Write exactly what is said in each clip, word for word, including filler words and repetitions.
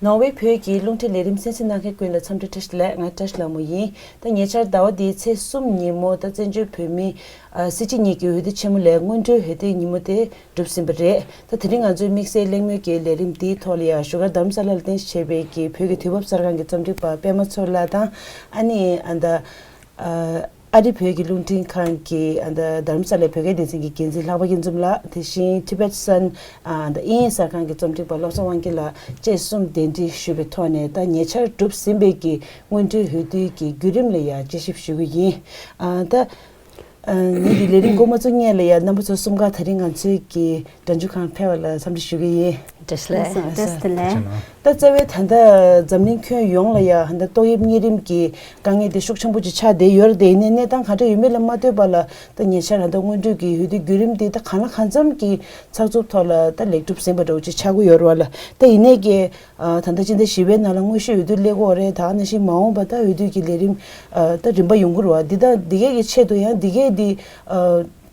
ནོར་ཝེ་བོད་ཀྱི་རླུང་འཕྲིན་ལས་རིམ་གསན་གཟིགས་གནང་མཁན་ཀུན་ལ་འཚམས་འདྲི་བཀྲ་ཤིས་བདེ་ལེགས། ང་བཀྲ་ཤིས་ལྷ་མོ་ཡིན། ད་ཉེ་ཆར་ཟླ་བ་འདིའི་ཚེས་གསུམ་ཉིན་མོ་ད་བཙན་བྱོལ་བོད་མིའི་ཨ་སྲིད་སྤྱི་གཉིས་ཀྱི་འོས་བསྡུ་ཆེན་མོ་ལས་སྔོན་འགྲོའི་འོས་བསྡུའི་ཉིན་མོ་དེ་གྲུབ་ཟིན་པ་རེད། ད་དེ་རིང་ང་ཚོའི་དམིགས་བསལ་གླེང་མོལ་གྱི་ལས་རིམ་འདིའི་ཐོག་ལ་ཡང་བཞུགས་སྒར་རྡ་རམ་ས་ལར་རྟེན་གཞི་བྱས་པའི་གི་བོད་ཀྱི་དུས་བབ་གསར་ཁང་གི་རྩོམ་སྒྲིག་པ་པད་མ་མཚོ་ལགས་དང་། ཨ་ནི་ཨ་ད་ཨ་ཨ་རི་བོད་ཀྱི་རླུང་འཕྲིན་ཁང་གི་ཨ་ད་རྡ་རམ་ས་ལའི་བོད་སྐད་སྡེ་ཚན་གྱི་འགན་འཛིན་ལྷག་པ་སྐྱིད་འཛོམས་ལགས། དེ་བཞིན་Tibet Sun ཨ་ད་དབྱིན་ཡིག་གསར་ཁང་གི་རྩོམ་སྒྲིག་པ་བློ་བཟང་དབང་རྒྱལ་ལགས་བཅས་གསུམ་གདན་འདྲེན་ཞུས་པའི་ཐོག་ནས། ད་ཉེ་ཆར་གྲུབ་ཟིན་པའི་གི་སྔོན་འགྲོའི་འོས་བསྡུའི་གི་བརྒྱུད་རིམ་ལ་ཡང་དཔྱད་ཞིབ་ཞུ་གི་ཡིན། ཨ་ད་ཨ་ངེད་ཀྱི་ལས་རིམ་འགོ་མ་བཙུགས་སྔོན་ལ་ཡང་རྣམ་པ་ཚོ་གསུམ་ཀ་དེ་རིང་ང་ཚོའི་གི་སྒྲ་འཇུག་ཁང་ཕེབས་པ་ལ་འཚམས་འདྲི་ཞུ་གི་ཡིན། བཀྲ་ཤིས་བདེ་ལེགས། བཀྲ་ཤིས་བདེ་ལེགས། ད་རྩ་བའི་ད་ལྟ་འཛམ་གླིང་ཁྱོན་ཡོངས་ལ་ཡང་ད་ལྟ་ཏོག་དབྱིབས་གཉན་རིམས་ཀྱི་དཀའ་ངལ་དེ་ཤུགས་ཆེན་པོ་ཅིག་ཆགས་བསྡད་ཡོད་རེད་དེ། ཡིན་ནའི་གནས་སྟངས་ག་འདྲ་ཡོད་མེད་ལ་མ་ལྟོས་པ་ལ་ད་ཉེ་ཆར་ད་ལྟ་སྔོན་འགྲོའི་གི་འོས་བསྡུ་བརྒྱུད་རིམ་དེ་ད་གང་ལ་གང་འཚམ་གྱི་ཚགས་ཚུད་ཐོག་ལ་ད་ལེགས་གྲུབ་ཟིན་པ་འདྲ་བོ་ཅིག་ཆགས་ཀྱི་ཡོད་རེད་བ་ལ། ད་ཡིན་ནའི་གི་ད་ལྟ་སྤྱི་ཟླ་བཞི་པའི་ནང་ལ་དངོས་གཞི་འོས་བསྡུ་སླེབས་ཀྱི་ཡོད་རེད། ད་ག་ནང་བཞིན་མ་འོངས་པ་ད་འོས་བསྡུ་གི་ལས་རིམ་ད་རིམ་པ་ཡོང་གི་རེད་བ། འདི་ད་འདི་གའི་གི་ཆེད་དུ་ཡང་འདི་གའི་འདི།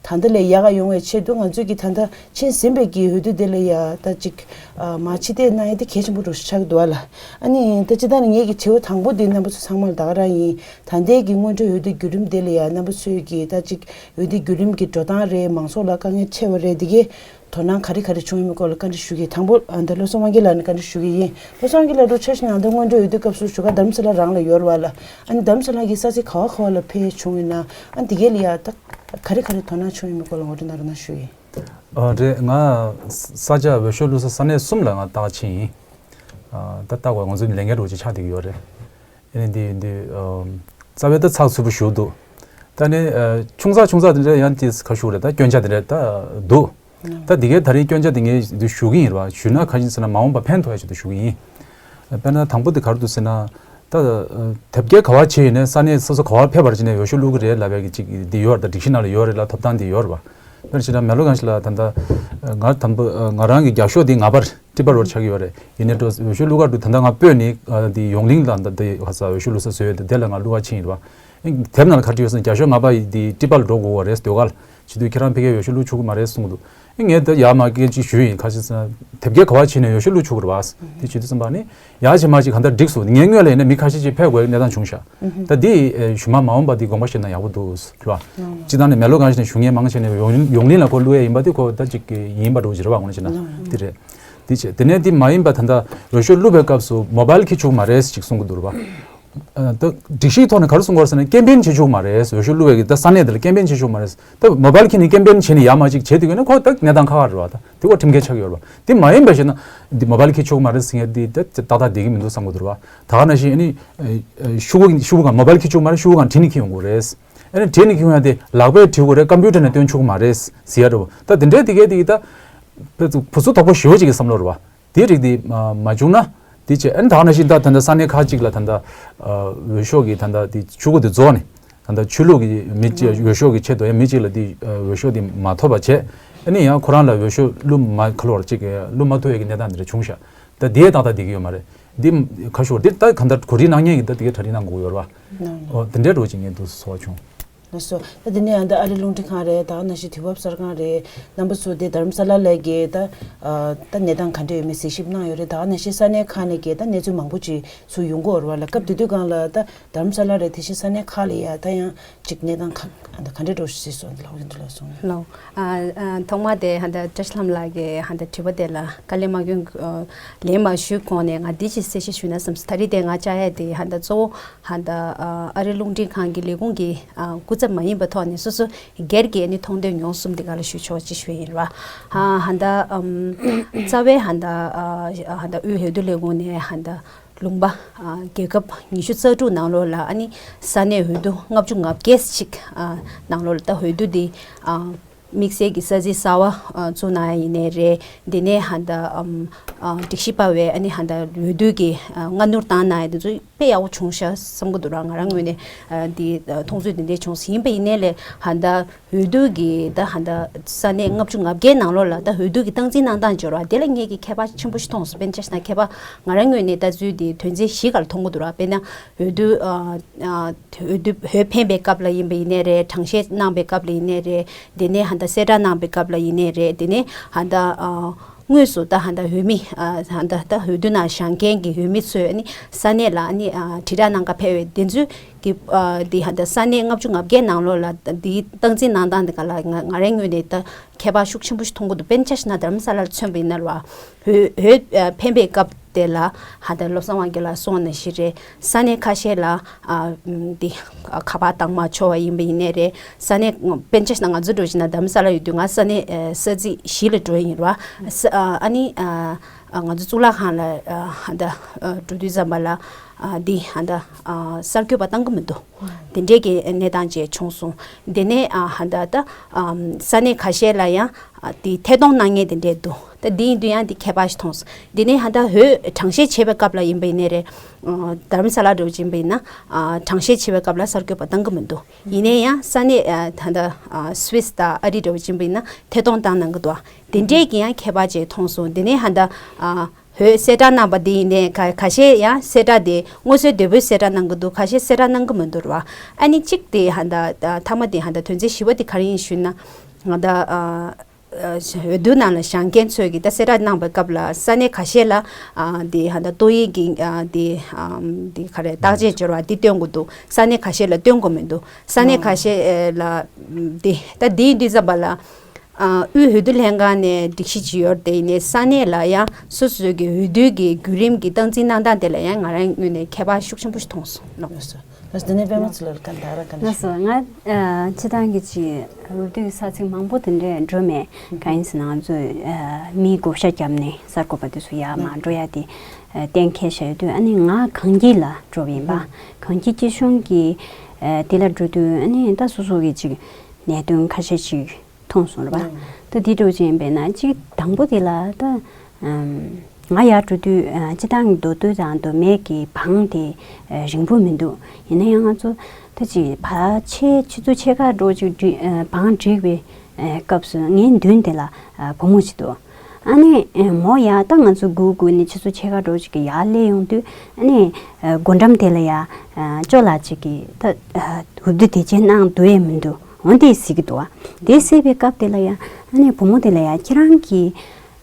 ད་ལྟ་ལས་ཡག་ག་ཡོང་བའི་ཆེད་དུ་ང་ཚོས་ཀྱི་ད་ལྟ་ཕྱིན་ཟིན་པའི་གི་འོས་བསྡུ་དེ་ལ་ཡ་ད་ཅིག་ཨ་མ་ཕྱི་བལྟས་གནང་ཡ་དེ་གལ་ཆེན་པོ་འདྲ་ཞིག་ཆགས་ཀྱི་འདུག་བ་ལ། ཨ་ནི་ད་སྤྱིར་བཏང་ནས་ངེད་ཀྱི་དྲི་བ་དང་པོ་དེ་རྣམ་པ་ཚོ་ཚང་མ་ལ་ད་ག་རང་ཡིན། ད་ལྟའི་གི་སྔོན་འགྲོའི་འོས་བསྡུ་བརྒྱུད་རིམ་དེ་ལ་ཡ་རྣམ་པ་ཚོས་ཀྱི་ད་ཅིག་འོས་བསྡུ་བརྒྱུད་རིམ་གྱི་འགྲོ་སྟངས་རེད། མང་ཚོགས་ལ་དཀའ་ངལ་འཕྲད་པ་རེད། འདི་གའི་དོ་སྣང་ག་རེ་ག་རེ་བྱུང་ཡོད་མེད་སྐོར་ལ་བཀའ་འདྲི་ཞུ་གི། དང་པོ་ཨ་ད་བློ་བཟང་དབང་རྒྱལ་ལགས་ནས་བཀའ་འདྲི་ཞུ་གི་ཡིན། བློ་བཟང་དབང་རྒྱལ་ལགས་འདུག་ཆ་བཞག་ན་ད་སྔོན་འགྲོའི་འོས་བསྡུ་སྐབས་སུ་བཞུགས་སྒར་རྡ་རམ་ས་ལ་རང་ལ་ཡོད་རེད་བ་ལ། ཨ་ནི་རྡ་རམ་ས་ལ་གི་ས་ཆ་ག་བ་ག་བ་ལ་ཕེབས་བྱུང་ཡོད་ན། ཨ་ནི་འདི་གའི་ལ་ཡ་ད་ག་རེ་ག་རེ་དོ་སྣང་བྱུང་ཡོད་མེད་སྐོར་ལ་ངོ་སྤྲོད་གནང་རོགས་གནང་ཞུ་ཡིན། ཨ་རེད། ང་ས་ཆ་འོས་ཤོག་བླུག་ས་ས་གནས་གསུམ་ལ་ང་ལྟ་ག་ཕྱིན་ཡིན། ཨ་ད་ལྟ་བ་ང་ཚོའི་ལས་འགན་འདྲ་བོ་ཅིག་ཆགས་བསྡད་ཀྱི་ཡོད་རེད། ཨ་ནི་འདི་འདི་ཨ་རྩ་བའི་ད་ཚགས་ཚུད་པོ་ཞུ་འདུག་ད་ནི་ཨ་ཆུང་ཙག་ཆུང་ཙག་དེ་འདྲ་ཡང་དེ་ག་ཞུ་རེད། ད་སྐྱོན་ཆ་དེ་འདྲ་ད་འདུག་ད་འདི་གའི་ད་རིང་སྐྱོན་ཆ་དེ་ངས་འདི་ཞུ་གི་ཡིན་རེད་བ། ཞུས་ན་ག་རེ་ཟེར་ན་མ་འོངས་པ་ཕན་ཐོགས་ཡ་ཆེད་དུ་ཞུ་གི་ཡིན། དཔེར་ན་དང་པོ་དེ་ག་རེ་འདུག་ཟེར་ན། ད་དེབ་སྐྱེལ་ག་བ་བྱས་ཡིན་ནའི་ས་གནས་སོ་སོ་ག་བ་ཕེབས་པར་བྱས་ནས་འོས་ཤོག་བླུག་གི་རེད་ལབ་ཡ་གི་ཅིག་འདི་ཡོད་རེད། ད་སྒྲིག་གཞི་ནང་ལ་ཡོད་རེད་ལ། ཐོབ་ཐང་འདི་ཡོད་རེད་བ། དཔེར་བྱས་ན་མེག་ལོར་གྷན་ཇི་ལ་ད་ལྟ་ང་དང་པོ་ང་རང་གི་རྒྱབ་ཤོག་འདི་ང་པར་ཊི་པར་རོཌ་ཆགས་ཀྱི་ཡོད་རེད། ཡིན་ནའི་འགྲོ་འོས་ཤོག་བླུག་ག་འགྲོ། ད་ལྟ་ང་སྤོས་ནི་འདི་ཡོང་གླིང་ལ་ད་འདི་ཧ་ས་འོས་ཤོག་བླུག་ས་བཟོས་ཡོད། དེ་ལ་ང་བླུག་ག་ཕྱིན་ཡིན་རེད་བ། དེབ་ནང་ལ་ག་རེ་ཡོད་ཟེར་ན་རྒྱབ་ཤོག་ང་པ་ཡི་འདི་ཊི་པར་ལ་འགྲོ་དགོས་པ་རེད། ཟློས་གར་བྱེད་དུས་ཁྱེད་རང་ཕ་གིར་འོས་ཤོག་བླུག་ཆོག་གི་མ་རེད་གསུངས་འདུག་ངས་ད་ཡར་མར་སྐད་ཅིག་ཞུས་ཡིན། ཁ་ཤས་ཟེར་ན་དེབ་སྐྱེལ་ག་བ་བྱས་ནས་འོས་ཤོག་བླུག་ཆོག་གི་རེད་བ། དེ་བྱེད་དུས་ཙམ་པ་ནི་ཡར་བྱས་མར་བྱས་གང་ལྟར་འགྲིག་སོང་། ངའི་སྔོན་ལ་ཡིན་ན་མི་ཁ་ཤས་ཅིག་ཕེབས་དགོས་གནས་སྟངས་བྱུང་ཤག་ད་འདི་ཞུ་མ་མ་འོངས་པ་འདི་དགོངས་པ་བཞེས་ན་ཡག་པོ་འདུག་ལ། སྤྱི་བཏང་ནས་མེག་ལོར་གྷན་ཇི་ནས་ཞུ་མཁན་མང་ཆེ་ནས་ཡོང་ཡོང་གླིང་ལ་ཁོ་བླུག་ཡས་ཡིན་པ་འདི་ཁོ་ད་ཅིག་ཡིན་པ་འགྲོ་གི་རེད་བ། དངོས་གནས་བྱས་ན་འདི་རེད། འདི་བྱས་དེ་ནས་འདི་མ་ཡིན་པ་ད་ལྟ་འོས་ཤོག་བླུག་པའི་སྐབས་སུ་མོ་བཱལ་འཁྱེར་ཆོག་གི་མ་རེད་ཅིག་གསུང་གི་འདུག་རེད་བ། ད་སྒྲིག་གཞིའི་ཐོག་ནས་ག་རེ་གསུང་གི་ཡོད་ཟེར་ན་ཀེམ་པེན་བྱེད་ཆོག་གི་མ་རེད། འོས་ཤོག་བླུག་པའི་གི་ད་ས་གནས་དེ་ལ་ཀེམ་པེན་བྱེད་ཆོག་གི་མ་རེད། ད་མོ་བཱལ་འཁྱེར་ནས་ཀེམ་པེན་བྱས་ནས་ཡར་མར་ཅིག་བྱེད་དུས་ཀྱི་ན་ཁོ་ད་གནས་སྟངས་ཁག་ཁག་རེད་བ། ད་དེ་ཁོ་ཁྲིམས་འགལ་ཆགས་ཀྱི་ཡོད་རེད་བ། དེ་མ་ཡིན་པ་བྱས་ན་འདི་མོ་བཱལ་འཁྱེར་ཆོག་གི་མ་རེད་ཟེར་མཁན་འདི་ད་ཏག་ཏག་བསྡད་ཀྱི་མི་འདུག་བསམ་གྱི་འདུག་རེད་བ། ད་ག་ནང་བཞིན་ཨ་ནི་ཤོག་གུ་ཤོག་གུ་གང་མོ་བཱལ་འཁྱེར་ཆོག་གི་མ་རེད། ཤོག་གུ་གང་བྲིས་ནས་འཁྱེར་ཡོང་དགོས་རེད། ཨ་ནི་བྲིས་ནས་འཁྱེར་ཡོང་ཡ་དེ་ལག་པས་བྲིས་དགོས་རེད། ཀམ་པུ་ཊར་ནས་སྟོན་ཆོག་གི་མ་རེད་ཟེར་ཡ་འདྲ་བོ། ད་དེ་འདྲའི་དེ་གའི་ད་བུ་ཚུགས་དོག་པོ་ཞེ་པོ་ཅིག་གི་བསམ་བློ་རེད་བ། དེ་རིགས་དེ་མ་བྱུང་ན་དེ་བྱས། ཨ་ནི་ད་ག་ནང་བཞིན་ད་ད་ལྟ་ས་གནས་ཁག་ཅིག་ལ་ད་ལྟ་འོས་ཤོག་གི་ད་ལྟ་དེ་ཤོག་གུ་དེ་རྫོགས་ནས་ད་ལྟ་ཆོས་ལུགས་ཀྱི་མི་གཅིག་འོས་ཤོག་གི་ཆེད་དུ་ཡང་མི་གཅིག་ལ་དེ་འོས་ཤོག་དེ་མ་ཐོབ་པ་བྱས། ཨ་ནི་ཡང་ཁོ་རང་ལ་འོས་ཤོག་བླུག་མ་ཁ་ལོར་ཅིག་བླུག་མ་ཐུབ་ཡས་ཀྱི་གནས་སྟངས་དེ་འདྲ་བྱུང་ཤག་ད་དེ་ཏག་ཏག་བསྡད་ཀྱི་ཡོད་མ་རེད། འདི་ཁ་ཤོར་དེ་ད་གང་ལྟར་གོ་སྒྲིག་གནང་མཁན་གྱི་ད་དེ་གའི་གྲ་སྒྲིག་གནང་དགོས་ཡོད་རེད་བ། ཨོ་དེ་འདྲའི་འགྲོ་བྱེད་མཁན་འདུག་ཚོར་བ་བྱུང་། ལགས་སོ། ད་དེ་ནས་ཡང་ད་ཨ་རི་རླུང་འཕྲིན་ཁང་རེད། ད་ག་ནང་བཞིན་དུས་བབ་གསར་ཁང་རེད། རྣམ་པ་ཚོ་དེ་རྡ་རམ་ས་ལ་ལ་གི་ད་ཨ་ད་གནས་སྟངས་ག་འདྲ་ཡོད་མེད་གཟིགས་ཞིབ་གནང་ཡོད་རེད། ད་ག་ནང་བཞིན་ས་གནས་ཁག་ནས་གི་ད་གནས་ཚུལ་མང་པོ་ཅིག་ཚུར་ཡོང་གི་ཡོད་རེད་བ་ལ། སྐབས་དེ་དུས་སྒང་ལ་ད་རྡ་རམ་ས་ལ་རེད། དེ་བཞིན་ས་གནས་ཁག་ལ་ཡ་ད་ཡང་ཅིག་གནས་སྟངས་ག་ད་ག་འདྲ་འགྲོ་བཞིན་སོང་ལགས་འོ་དེ་འདྲ་ལ་སོང་། ལགས། ཨ་ཨ་ཐོག་མ་དེ་ཧ་ད་བཀྲ་ཤིས་ལྷ་མོ་ལགས་ཀྱི་ཧ་ད་དྲི་བ་དེ་ལ་དཀའ་ལས་མ་སྐྱོན་ཨ་ལན་མ་ཞུས་གོང་ནས་ང་འདི་ཅིག་གསལ་བཤད་ཞུས་ན་བསམ་སོང་། ད་རེས་དེ་ང་བཅར་ཡ་དེ་ཧ་ད་གཙོ་བོ་ཧ་ད་ཨ་ཨ་རི་རླུང་འཕྲིན་ཁང་གི་ལས་ཁུངས་ཀྱི་ཨ་སྐུ་ཚབ་མ་ཡིན་པའི་ཐོག་ནས་སོ་སོ་སྒེར་གྱི་ཨ་ནི་མཐོང་འདོད་མྱོང་གསུམ་དེ་ག་ལ་ཞུ་ཆོག་ཅེས་ཞུ་ཡིན་ར། ཨ་ཧ་ད་ཨམ་རྩ་བའི་ཧ་ད་ཨ་ཧ་ད་དབུས་འོས་བསྡུ་ལས་ཁུངས་ནས་ཧ་ད་ལུང་པ་ཨ་རྒྱལ་ཁབ་ཉི་ཤུ་རྩ་དྲུག་ནང་ལོགས་ལ་ཨ་ནི་ས་གནས་འོས་བསྡུ་ལྔ་བཅུ་ང་བརྒྱད་ཅིག་ཨ་ནང་ལོགས་ལ་ད་འོས་བསྡུ་འདི་ཨ་དམིགས་བསལ་གྱི་ས་ཚིགས་གསར་པ་ཨ་བཙུགས་གནང་ཡ་ཡིན་ནའི་རེད། དེ་ནས་ཧ་ད་ཨམ་ཨ་སྒྲིག་གཞི་པ་བས་ཨ་ནི་ཧ་ད་འོས་བསྡུ་གི་ཨ་སྔ་སྣུར་བཏང་གནང་ཡ་དེ་ཚོ་དཔེ་ཡག་པོ་བྱུང་ཤག་བསམ་གྱི་འདུག་ར། ང་རང་ངོས་ནས་ཨ་འདི་ཨ་མཐོང་ཚུལ་དེ་འདྲས་བྱུང་སོང་། ཡིན་པ་ཡིན་ནའི་ལས་ཧ་ད་འོས་བསྡུ་གི་ད་ཧ་ད་ས་གནས་ལྔ་བཅུ་ང་བརྒྱད་ནང་ལོགས་ལ་ད་འོས་བསྡུ་གི་སྟངས་འཛིན་གནང་སྟངས་འབྱོར་བ་དེ་ལ་ངེད་ཀྱི་ཁྱད་པར་ཆེན་པོ་ཞིག་མཐོང་སོང་། དཔེར་ན་ཆ་བཞག་ན་ཁྱད་པར་ང་རང་ངོས་ནས་ལྟ་ཚུལ་དེ་དོན་ཚན་བཞི་སྒང་ལ་མཐོང་གི་འདུག་ར། དཔེར་ན་འོས་བསྡུ་ཨ་ཨ་འོས་བསྡུ་འོས་འཕེན་པའི་སྐབས་ལ་ཡིན་པ་ཡིན་ནའི་རེད། གྲངས་བཤེར་གནང་པའི་སྐབས་ལ་ཡིན་ནའི་རེད། དེ་ནས་ཧ་ད་གསལ་བསྒྲགས་གནང་པའི་སྐབས་ལ་ཡིན་ནའི་རེད། དེ་ནས་ཧ་ད་ཨ་ དངོས་སུ་ད་ཧ་ད་འོས་མི་ཨ་ཧ་ད་ད་འོས་བསྡུ་ནང་བཞེངས་མཁན་གྱི་འོས་མི་ཚོས་ཨ་ནི་ས་གནས་ལ་ཨ་ནི་ཨ་དྲིལ་བསྒྲགས་གནང་ག་ཕེབས་པའི་དེ་ཚོའི་གི་ཨ་འདི་ཧ་ད་ས་གནས་ལྔ་བཅུ་ང་བརྒྱད་ནང་ལོགས་ལ་འདི་སྟངས་འཛིན་གནང་སྟངས་འདི་ག་ལ་ང་ང་རའི་ངོས་ནས་ད་ཁྱད་པར་ཤུགས་ཆེན་པོ་ཞིག་མཐོང་གི་འདུག་དཔེར་ན་ཆ་བཞག་ན་རྡ་རམ་ས་ལར་མཚོན་པ་ཡིན་ན་ར་འོས་འོས་ཨ་འཕེན་པའི་སྐབས་དེ་ལ་ཧ་ད་བློ་བཟང་དབང་རྒྱལ་ལགས་སོང་ནང་བཞིན་རེད། ས་གནས་ཁ་ཤས་ལ་ཨ་འདི་ཨ་ཁ་པར་བཏང་མ་ཆོག་པ་ཡིན་པ་ཡིན་ནའི་རེད། ས་གནས་དཔེར་ན་ཆ་བཞག་ན་ང་ཚོ་འགྲོ་བཞིན་ན་རྡ་རམ་ས་ལ་ཡོད་དུས་ང་ས་གནས་ཨ་ས་ཚིགས་བཞི་ལ་འགྲོ་ཡིན་ར། ས་ཨ་ཨ་ནི་ཨ་ཨ་ང་ཚོ་གཙུག་ལག་ཁང་ལ་ཨ་ཧ་ད་ཨ་འགྲོ་དུས་ཙམ་པ་ལ་ཨ་འདི་ཧ་ད་ཨ་གསར་འགོད་པ་བཏང་གི་མི་འདུག་དེ་འདྲའི་གི་གནས་སྟངས་ཅིག་བྱུང་སོང་། དེ་ནས་ཨ་ཧ་ད་ད་ཨམ་ས་གནས་ཁ་ཤས་ལ་ཡང་ཨ་དེ་ཐད་གཏོང་གནང་མཁན་དེ་འདྲས་འདུག་ད་དེ་ཡིན་དུས་ཡང་དེ་ཁྱད་པར་ཞིག་མཐོང་སོང་། དེ་ནས་ཧ་ད་འོས་གྲངས་བཤེར་བྱེད་པའི་སྐབས་ལ་ཡིན་པ་ཡིན་ནའི་རེད། ཨ་རྡ་རམ་ས་ལ་འགྲོ་བཞིན་པ་ཡིན་ན་ཨ་གྲངས་བཤེར་བྱེད་པའི་སྐབས་ལ་གསར་འགོད་པ་བཏང་གི་མི་འདུག་ཡིན་ནའི་ཡང་ས་གནས་ཨ་ད་ད་ཨ་སུད་སི་དང་ཨ་རི་འགྲོ་བཞིན་པ་ཡིན་ན་ཐད་གཏོང་བཏང་གནང་གི་འདུག་དེ་འདྲས་ཀྱི་ཡང་ཁྱད་པར་ཅིག་མཐོང་སོང་། དེ་ནས་ཧ་ད་ཨ་འོས་གསལ་བསྒྲགས་གནང་པ་དེ་ཡིན་ནའི་ཁ་ཁ་ཤས་ཡང་གསལ་བསྒྲགས་དེ་སྔོན་སྲོལ་དོད་པོས་གསལ་བསྒྲགས་གནང་གི་འདུག་ཁ་ཤས་གསལ་བསྒྲགས་གནང་གི་མི་འདུག་ར། ཨ་ནི་གཅིག་དེ་ཧ་ད་ཨ་མཐའ་མ་དེ་ཧ་ད་དོན་ཚན་བཞི་པ་དེ་ག་རེ་ཡིན་ཞུས་ན་ང་ད་ཨ་ཨ་འོས་བསྡུ་ནང་ལ་བཞེངས་མཁན་ཚོས་ཀྱིས་ད་གསལ་བསྒྲགས་གནང་པའི་སྐབས་ལ་ས་གནས་ཁ་ཤས་ལ་ཨ་དེ་ཧ་ད་ཏོག་དབྱིབས་ཀྱི་ཨ་དེ་ཨམ་དེ་ག་རེ་བརྟག་དཔྱད་འབྱོར་བ་དེ་སྟོན་དགོས་འདུག་ས་གནས་ཁ་ཤས་ལ་སྟོན་དགོས་མི་འདུག་ས་གནས་ཁ་ཤས་ལ་དེ་ད་དེའི་དུས་ཙམ་པ་ལ་ཨ་དབུས་འོས་བསྡུ་ལྷན་ཁང་ནས་སྒྲིག་གཞི་ཅིག་ཡོད་དེ་ཡིན་ནའི་ས་གནས་ལ་ཡང་སོ་སོའི་གི་འོས་བསྡུ་གི་བརྒྱུད་རིམ་གྱི་སྟངས་འཛིན་གནང་སྟངས་དེ་ལ་ཡང་ང་རང་ངོས་ནས་ཁྱད་པར་ཤུགས་ཆེན་པོ་ཞིག་མཐོང་སོང་ལགས། ལགས་སོ། ལགས་སོ། དེ་ནས་པད་མ་ཚེ་ལགས་ལ་ག་འདྲ་ག་འདྲ། ལགས་སོ། ང་ཨ་སྤྱིར་བཏང་གི་ཅིག་འོས་བསྡུ་གི་ས་ཚིགས་མང་པོ་དེ་འདྲས་འགྲོ་མེད། གང་ཡིན་ཟེར་ན་ང་ཚོས་ཨ་མིའི་བགོ་བཤའ་བརྒྱབ་ནས་གསར་འགོད་པ་དེ་ཚོ་ཡར་མར་འགྲོ་ཡ་དེ་ཨ་གཏན་འཁེལ་བཞག་ཡོད་དུས། ཨ་ནི་ང་གངས་སྐྱིད་ལ་འགྲོ་བ་ཡིན་པ། གངས་སྐྱིད་སྐྱིད་གཤོངས་ཀྱི་ཨ་དེ་ལ་འགྲོ་དུས་ཨ་ནི་ད་སོ་སོ་གི་ཅིག་གནད་དོན་ཁ་ཤས་ཅིག་མཐོང་སོང་རེད་པ། ད་དེ་འདྲ་ཅིག་ཡིན་པས་ན་ཅིག་དང་པོ་དེ་ལ་ད་ཨམ་ང་ཡར་འགྲོ་དུས་ཨ་སྤྱིར་བཏང་གི་མདོ་སྟོད་དང་མདོ་སྨད་ཀྱི་བང་དེ་ཨ་རིང་པོ་མི་འདུག་ཡིན་ན་ཡང་ང་ཚོ་ད་ཅིག་ཕར་ཆེ་ཆུ་ཚོད་ཕྱེད་ཀ་འགྲོ་ཅིག་བསྒྲིགས་ཨ་བང་བསྒྲིགས་པའི་ཨ་སྐབས་སུ་ངའི་མདུན་དེ་ལ་ཨ་བུ་མོ་ཅིག་འདུག་ཨ་ནི་ཨ་མོ་ཡར་ད་ང་ཚོ་སྒུག་སྒུག་ནས་ཆུ་ཚོད་ཕྱེད་ཀ་འགྲོ་ཅིག་གི་ཡར་སླེབས་ཡོང་དུས། ཨ་ནི་ཨ་སྒོ་འགྲམ་དེ་ལ་ཡ་ཨ་ཅོ་ལགས་ཅིག་གིས་ད་ཨ་འོས་བསྡུ་དེ་ཅིག་གནང་འདུག་ཡས་མི་འདུག་འོ་དེ་གཟིགས་ཀྱི་འདུག་ཨ། དེ་གཟིགས་པའི་སྐབས་དེ་ལ་ཡ་ཨ་ནི་བུ་མོ་དེ་ལ་ཡ་ཁྱེད་རང་གིས་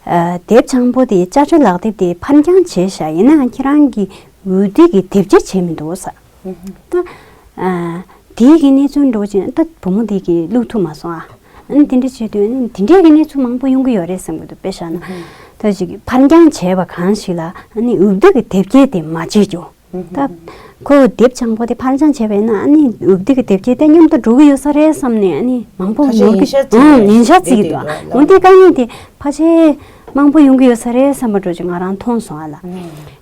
ཨ་དེབ་ཆེན་པོ་དེ་ཅ་ཆ་ལག་དེབ་དེ་ཕར་འགྱངས་བྱས་ཤག་ཡིན་ནའང་ཁྱེད་རང་གིས་འོས་བསྡུ་གི་དེབ་སྐྱེལ་བྱས་མི་འདུག་ཟེར། ད་ཨ་དེའི་གི་གནས་ཚུལ་འགྲོ་ཅིང་ད་བུ་མོ་དེ་གི་བླུག་ཐུབ་མ་སོང་ཨ། ཨ་ནི་དེ་འདྲ་བྱས་དུས་ཨ་ནི་དེ་འདྲའི་གི་གནས་ཚུལ་མང་པོ་ཡོང་གི་ཡོད་རེད་བསམ་གི་འདུག་དཔེ་བཞག་ན་ད་ཅིག་ཕར་འགྱངས་བྱས་པ་གང་ཞིག་ལ་ཨ་ནི་འོས་བསྡུ་གི་དེབ་སྐྱེལ་དེ་མ་བྱེད་རྒྱུ། ད་ཁོ་དེབ་ཆེན་པོ་དེ་ཕར་འགྱངས་བྱས་པས་ན་ཨ་ནི་འོས་བསྡུ་གི་དེབ་སྐྱེལ་དེ་མཉམ་དུ་འགྲོ་གི་ཡོད་ས་རེད་བསམ་ནས་ཨ་ནི་མང་པོ་ཁ་ཤས་ཉོ་གི་ཡིན་ཤ་ཅིག་ཨང་ཡིན་ཤ་ཅིག་འདུག་འོན་ཏེ་དཀའ་ངལ་དེ་ཕལ་ཆེར་མང་པོ་ཡོང་གི་ཡོད་ས་རེད་བསམ་པ་འདྲ་ཅིག་ང་རང་མཐོང་སོང་ཨ་ལ།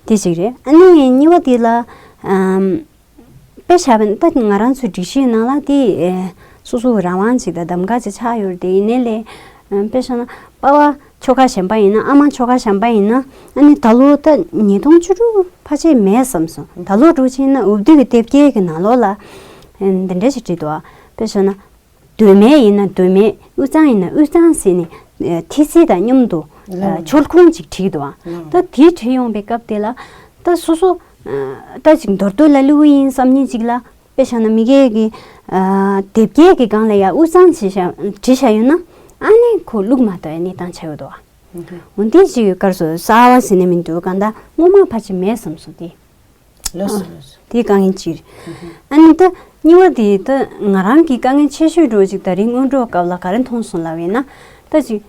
དེ་ཞིག་རེད། ཨ་ནི་གཉིས་པ་དེ་ལ་ཨམ་དཔེ་བཞག་པ་ན་ད་ང་རང་ཚོའི་སྒྲིག་གཞིའི་ནང་ལ་དེ་ཨེ་སོ་སོའི་རང་དབང་ཅིག་དང་གདམ་ག་ཅིག་ཆགས་ཡོད་རེད། དེ་ཡིན་ནའི་ལས་ཨམ་དཔེ་བཞག་ན་པ་ཕ་ཆོལ་ཁ་གཞན་པ་ཡིན་ན་ཨ་མ་ཆོལ་ཁ་གཞན་པ་ཡིན་ན་ཨ་ནི་ད་ལོ་ད་ཉིས་སྟོང་བཅུ་དྲུག་ཕལ་ཆེར་མེད་བསམ་སོང་། ད་ལོ་འགྲོ་ཕྱིན་ན་འོས་བསྡུ་གི་དེབ་སྐྱེལ་གྱི་ནང་ལོགས་ལ་ཨེ་འདི་འདྲ་ཞིག་བྲིས་འདུག་དཔེ་བཞག་ན་མདོ་སྨད་ཡིན་ན་མདོ་སྨད། དབུས་གཙང་ཡིན་ན་དབུས་གཙང་ཟེར་ནས་ཨེ་ཐི་སི་དང་མཉམ་དུ་ཨེ་ཆོལ་ཁུངས་ཅིག་བྲིས་འདུག་ད་དེ་བྲིས་ཡོང་པའི་སྐབས་དེ་ལ་ད་སོ་སོ་ཨེ་ད་ཅིག་མདོར་བསྡུས་ལ་ལུས་ཡིན་བསམ་མཁན་ཅིག་ལ། དཔེ་བཞག་ན་མི་སྒེར་གྱི་ཨ་དེབ་སྐྱེལ་གྱི་སྒང་ལ་ཡང་དབུས་གཙང་བྲིས་བཞག་བྲིས་བཞག་ཡོད་ན་ཨ་ནི་ཁོ་བླུགས་མ་གཏོགས་གནས་སྟངས་ཆགས་ཡོད་དོ། འོན་ཏེ་ཅིག་གར་སོ་གསར་བ་ཟེར་ནས་མི་འདུག་གང་ལྟར་སྔོན་མ་ཕལ་ཆེར་མེད་བསམ་སོང་སྟེ། ལགས་སོ་ལགས་སོ། དེ་དཀའ་ངལ་གཅིག་རེད། ཨ་ནི་ད་གཉིས་པ་དེ་ད་ང་རང་གི་དཀའ་ངལ་ཆེ་ཤོས་འདྲ་ཅིག་ད་རིང་སྔོན་འགྲོ་སྐབས་ལ་ག་རེ་མཐོང་སོང་ལབ་ཡིན་ན་ད་ཅིག་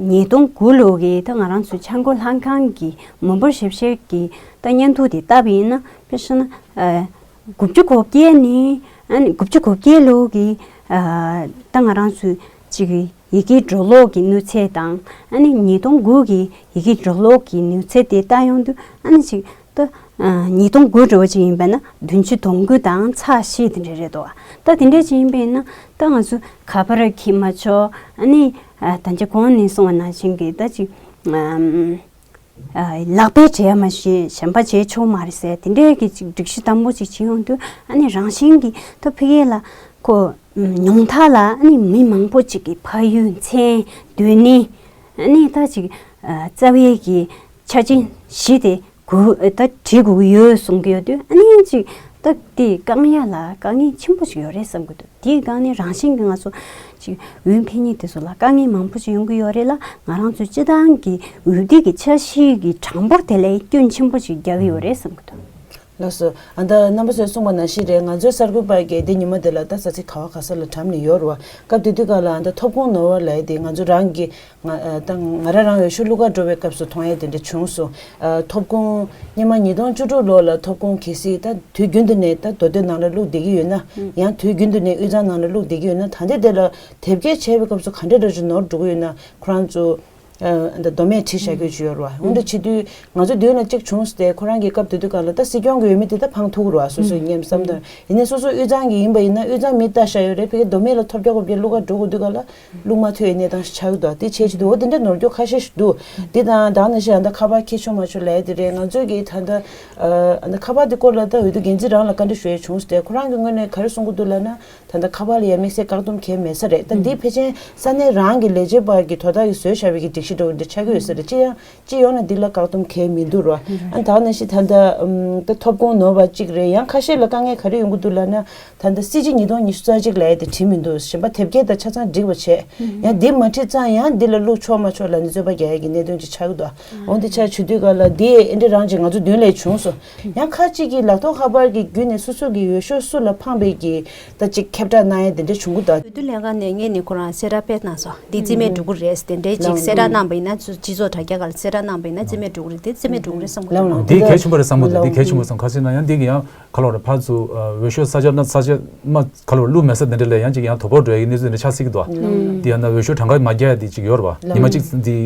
ཉིས་སྟོང་དགུ་ལོ་གི་ད་ང་རང་ཚོའི་ཆབ་མདོ་ལྷན་ཁང་གི་མི་འབོར་ཞིབ་བཤེར་གྱི་ད་བརྙན་ཐུང་དེ་བལྟས་པ་ཡིན་ན་དཔེ་བཞག་ན་དགུ་བཅུ་གོ་བརྒྱད་ནས་ཨ་ནི་དགུ་བཅུ་གོ་བརྒྱད་ལོ་གི་ད་ང་རང་ཚོའི་ཅིག་ཡི་གེ་འབྲི་ཀློག་གི་ནུས་ཚད་དང་ཨ་ནི་ཉིས་སྟོང་དགུ་གི་ཡི་གེ་འབྲི་ཀློག་གི་ནུས་ཚད་དེ་བལྟ་ཡོང་དུས་ཨ་ནི་ཅིག་ད་ཉིས་སྟོང་དགུ་འདྲ་བོ་ཅིག་ཡིན་པ་ན་བདུན་ཅུ་དོན་དགུ་དང་ཚེག་བཞི་དེ་འདྲ་རེད་དོ། ད་དེ་འདྲ་ཅིག་ཡིན་པ་ཡིན་ན་ད་ང་ཚོ་ཁ་པར་འཁྱེར་མ་ཆོག་ཨ་ནི་ད་ཅི་གོང་ནས་གསུངས་པ་ནང་བཞིན་གྱི་ད་ཅིག་ལག་པས་འབྲི་ཡ་མ་གཞི་གཞན་པ་བྱས་ཆོག་མ་རེད་ཟེར་དེ་འདྲའི་གི་ཅིག་སྒྲིག་གཞི་དམ་པོ་ཅིག་བྱེད་ཡོང་དུས་ཨ་ནི་རང་བཞིན་གྱིས་ད་ཕ་གི་ལ་ཁོ་ཉུང་མཐའ་ལ་ཨ་ནི་མི་མང་པོ་ཅིག་གི་ཕ་ཡུལ་མཚན་སྡོད་གནས་ཨ་ནི་ད་ཅིག་རྩ་བའི་གི་ཆ་རྐྱེན་བཞི་དེ་དགོས་ད་བྲིས་དགོས་ཀྱི་ཡོད་གསུང་གི་ཡོད་དུས་ཨ་ནི་ཅིག་ ད་དེ་བཀག་ཉར་ལ་དཀའ་ངལ་ཆེན་པོ་ཞིག་ཡོད་རེད་བསམ་གྱི་འདུག་དེའི་སྒང་ནས་རང་བཞིན་གྱི་ང་ཚོ་ཅིག་འོས་འཕེན་མཁན་དེ་ཚོ་ལ་དཀའ་ངལ་མང་པོ་ཞིག་ཡོང་གི་ཡོད་རེད་ལ། ང་རང་ཚོའི་སྤྱི་བཏང་གི་འོས་བསྡུ་གི་འཆར་གཞི་གི་གྲངས་འབོར་དེ་ལས་སྐྱོན་ཆེན་པོ་ཞིག་རྒྱག་གི་ཡོད་རེད་བསམ་གྱི་འདུག་ལགས་སོ། ཨ་ད་རྣམ་པ་ཚོས་གསུངས་པ་ནང་བཞིན་རེད། ང་ཚོའི་གསར་འགོད་པ་གིས་འདི་ཉི་མ་འདི་ལ་ད་ས་ཚིགས་ག་བ་ག་ས་ལ་འགྲམ་ནས་ཡོད་རེད་བ། སྐབས་དེ་དུས་སྒང་ལ་ཨ་ད་ཐོབ་ཁུངས་ནོར་བ་ལབ་ཡ་དེ་ང་ཚོ་རང་གི་ང་ཨ་ད་ང་རང་རང་འོས་ཤོག་བླུག་གར་འགྲོ་བའི་སྐབས་སུ་མཐོང་ཡ་དེ་འདྲ་བྱུང་སོང་། ཨ་ཐོབ་ཁུངས་སྔོན་མ་ཉིས་སྟོང་བཅུ་དྲུག་ལོ་ལ་ཐོབ་ཁུངས་གལ་སྲིད་ད་དུས་རྒྱུན་དུ་ནས་ད་མདོ་སྟོད་ནང་ལ་བླུག་བསྡད་ཀྱི་ཡོད་ན། ཡང་དུས་རྒྱུན་དུ་ནས་དབུས་གཙང་ནང་ལ་བླུག་བསྡད་ཀྱི་ཡོད་ན། ད་ལྟའི་དེ་ལ་དེབ་སྐྱེལ་བྱས་པའི་སྐབས་སུ་ག་འདྲ་འདྲ་ཅིག་ནོར་འགྲོ་གི་ཡོད་ན། ཁོ་རང་ཚོ་ཨ་ད་མདོ་སྨད་ཁྲིད་བཞག་རྒྱུ་ཅིག་ཡོད་རེད་བ། འོན་ཏེ་བྱེད་དུས་ང་ཚོ་མདུན་ལ་གཅིག་བྱུང་སྟེ་ཁོ་རང་གི་སྐབས་དེ་དུས་སྒང་ལ་ད་སྲིད་སྐྱོང་གི་འོས་མི་དེ་ད་འཕངས་ཐུབ་ཀྱི་རེད་བ། སོ་སོའི་མཉམ་བསམ་དང་། ཡིན་ནའི་སོ་སོ་དབུས་གཙང་གི་ཡིན་པ་ཡིན་ན་དབུས་གཙང་མི་ལྟ་བཞག་ཡོད་རེད། ཕ་གི་མདོ་སྨད་ལ་ཐོབ་རྒྱག་དགོས་པ་བླུག་གར་འགྲོ་དགོས་དུས་སྒང་ལ་བླུག་མ་ཐུབ་པའི་གནས་སྟངས་ཤིག་ཆགས་ཀྱི་འདུག་དེ་བྱས་བྱེད་དུས་འོ་དེ་འདྲ་ནོར་འཁྱོག་ཁ་ཤས་ཤིག་འདུག་དེ་དང་ད་ནང་བཞིན་ཨ་ད་ཁ་པར་འཁྱེར་ཆོག་མ་ཆོག་ལབ་ཡ་དེ་རེད། ང་ཚོས་ཀྱི་ད་ལྟ་ཨ་ད་ཁ་པར་དེ་སྐོར་ལ་ད་འོས་བསྡུ་འགན་འཛིན་རང་ལ་བཀའ་འདྲི་ཞུ་ཡས་བྱུང་སྟེ་ཁོ་རང་གི་ངོས་ནས་ག་རེ་གསུང་གི་འདུག་ལབ་ན། ད་ལྟ་ཁ་པར་ལ་ཡ་དམིགས་བསལ་བཀག་སྡོམ་གང་ཡང་མེད་ས་རེད། ད་འདི་ཕལ་ཆེར་ས་གནས་རང་གི་ལས་བྱེད་པ་གི་དོ་བདག་གིས་བཟོས་བཞག་པའི་གི་སྒྲིག་གཞི་འདྲ་བོ་འདི་ཆགས་ཀྱི་ཡོད་ས་རེད། སྤྱི་ཡང་སྤྱི་ཡོངས་ནས་འདི་ལ་བཀག་སྡོམ་གང་ཡང་མི་འདུག་རོ། ཨ་ད་ནང་བཞིན་ད་ལྟ་ཨམ་ད་ཐོབ་ཁུངས་ནོར་བ་གཅིག་རེད། ཡང་ཁ་ཤས་ལ་དཀའ་ངལ་ག་རེ་ཡོང་གི་འདུག་ལབ་ན། ད་ལྟ་སྲིད་སྤྱི་ཉིས་སྟོང་ཉི་ཤུ་རྩ་གཅིག་ལབ་ཡ་དེ་བྲིས་མི་འདུག་གཞན་པ་དེབ་སྐྱེལ་དང་ཆ་ཚང་འགྲིག་པ་བྱས། ཡང་འདི་མ་བྲིས་ཙང་ཡང་འདི་ལ་བླུག་ཆོག་མ་ཆོག་ལབ་ནས་རྩོད་པ་རྒྱག་ཡ་གི་གནད་དོན་ཅིག་ཆགས་ཀྱི་འདུག་འོ་འདི་ཆ་བྱེད་དུས་སྒང་ལ་འདི་ཨེ་འདྲ་རང་ཅིག་ང་ཚོ་མདུན་ལ་བྱུང་སོང་། ཡང་ཁ་ཅིག་གིས་ལག་ཐོགས་ཁ་པར་གྱི་བརྒྱུད་ནས་སོ་སོ་གི་འོས་ཤོག་སུ་ལ་འཕངས་པའི་གི་ད་ཅིག་ཁྱབ་བསྒྲགས་གནང་ཡ་དེ་འདྲ་བྱུང་གི་འདུག་འོས་བསྡུ་ལྷན་ཁང་ནས་ངེད་ནས་ཁོ་རང་གསལ་བསྒྲགས་སྤེལ་གནང་སོང་། འདི་རྩིས་མེད་འགྲོ་གི་རེད་དེ་འདྲ་ཅིག་གསལ་བསྒྲགས་གནང་པ་ཡིན་ན། ཚུ་སྤྱི་ཚོགས་དྲ་རྒྱ་སྒང་ལ་གསལ་བསྒྲགས་གནང་པ་ཡིན་ན་རྩིས་མེད་འགྲོ་གི་རེད་དེ་རྩིས་མེད་འགྲོ་གི་རེད་བསམ་གི་འདུག་འདི་གལ་ཆེན་པོ་རེད་བསམ་གི་འདུག་འདི་གལ་ཆེན་པོ་བསམ། ག་ཟེར་ན་ཡང་འདི་གི་ཡང་ག་ལོ་རེད། ཕར་ཚུར་འོས་ཤོག་ས་ཆ་ན་ས་ཆ་མ་ག་ལོ་བླུགས་མེད་ས་དེ་འདྲ་ལ་ཡང་ཅིག་ཡང་དོ་ཕོག་འགྲོ་ཡ་གི་གནས་ཚུལ་དེ་འདྲ་ཆགས་སྲིད་ཀྱི་འདུག་འདི་ཡང་ན་འོས་ཤོག་གྲངས་ཀ་མ་རྒྱག་ཡ་དེ་ཅིག་ཡོད་རེད་བ། ཉི་མ་གཅིག་འདི་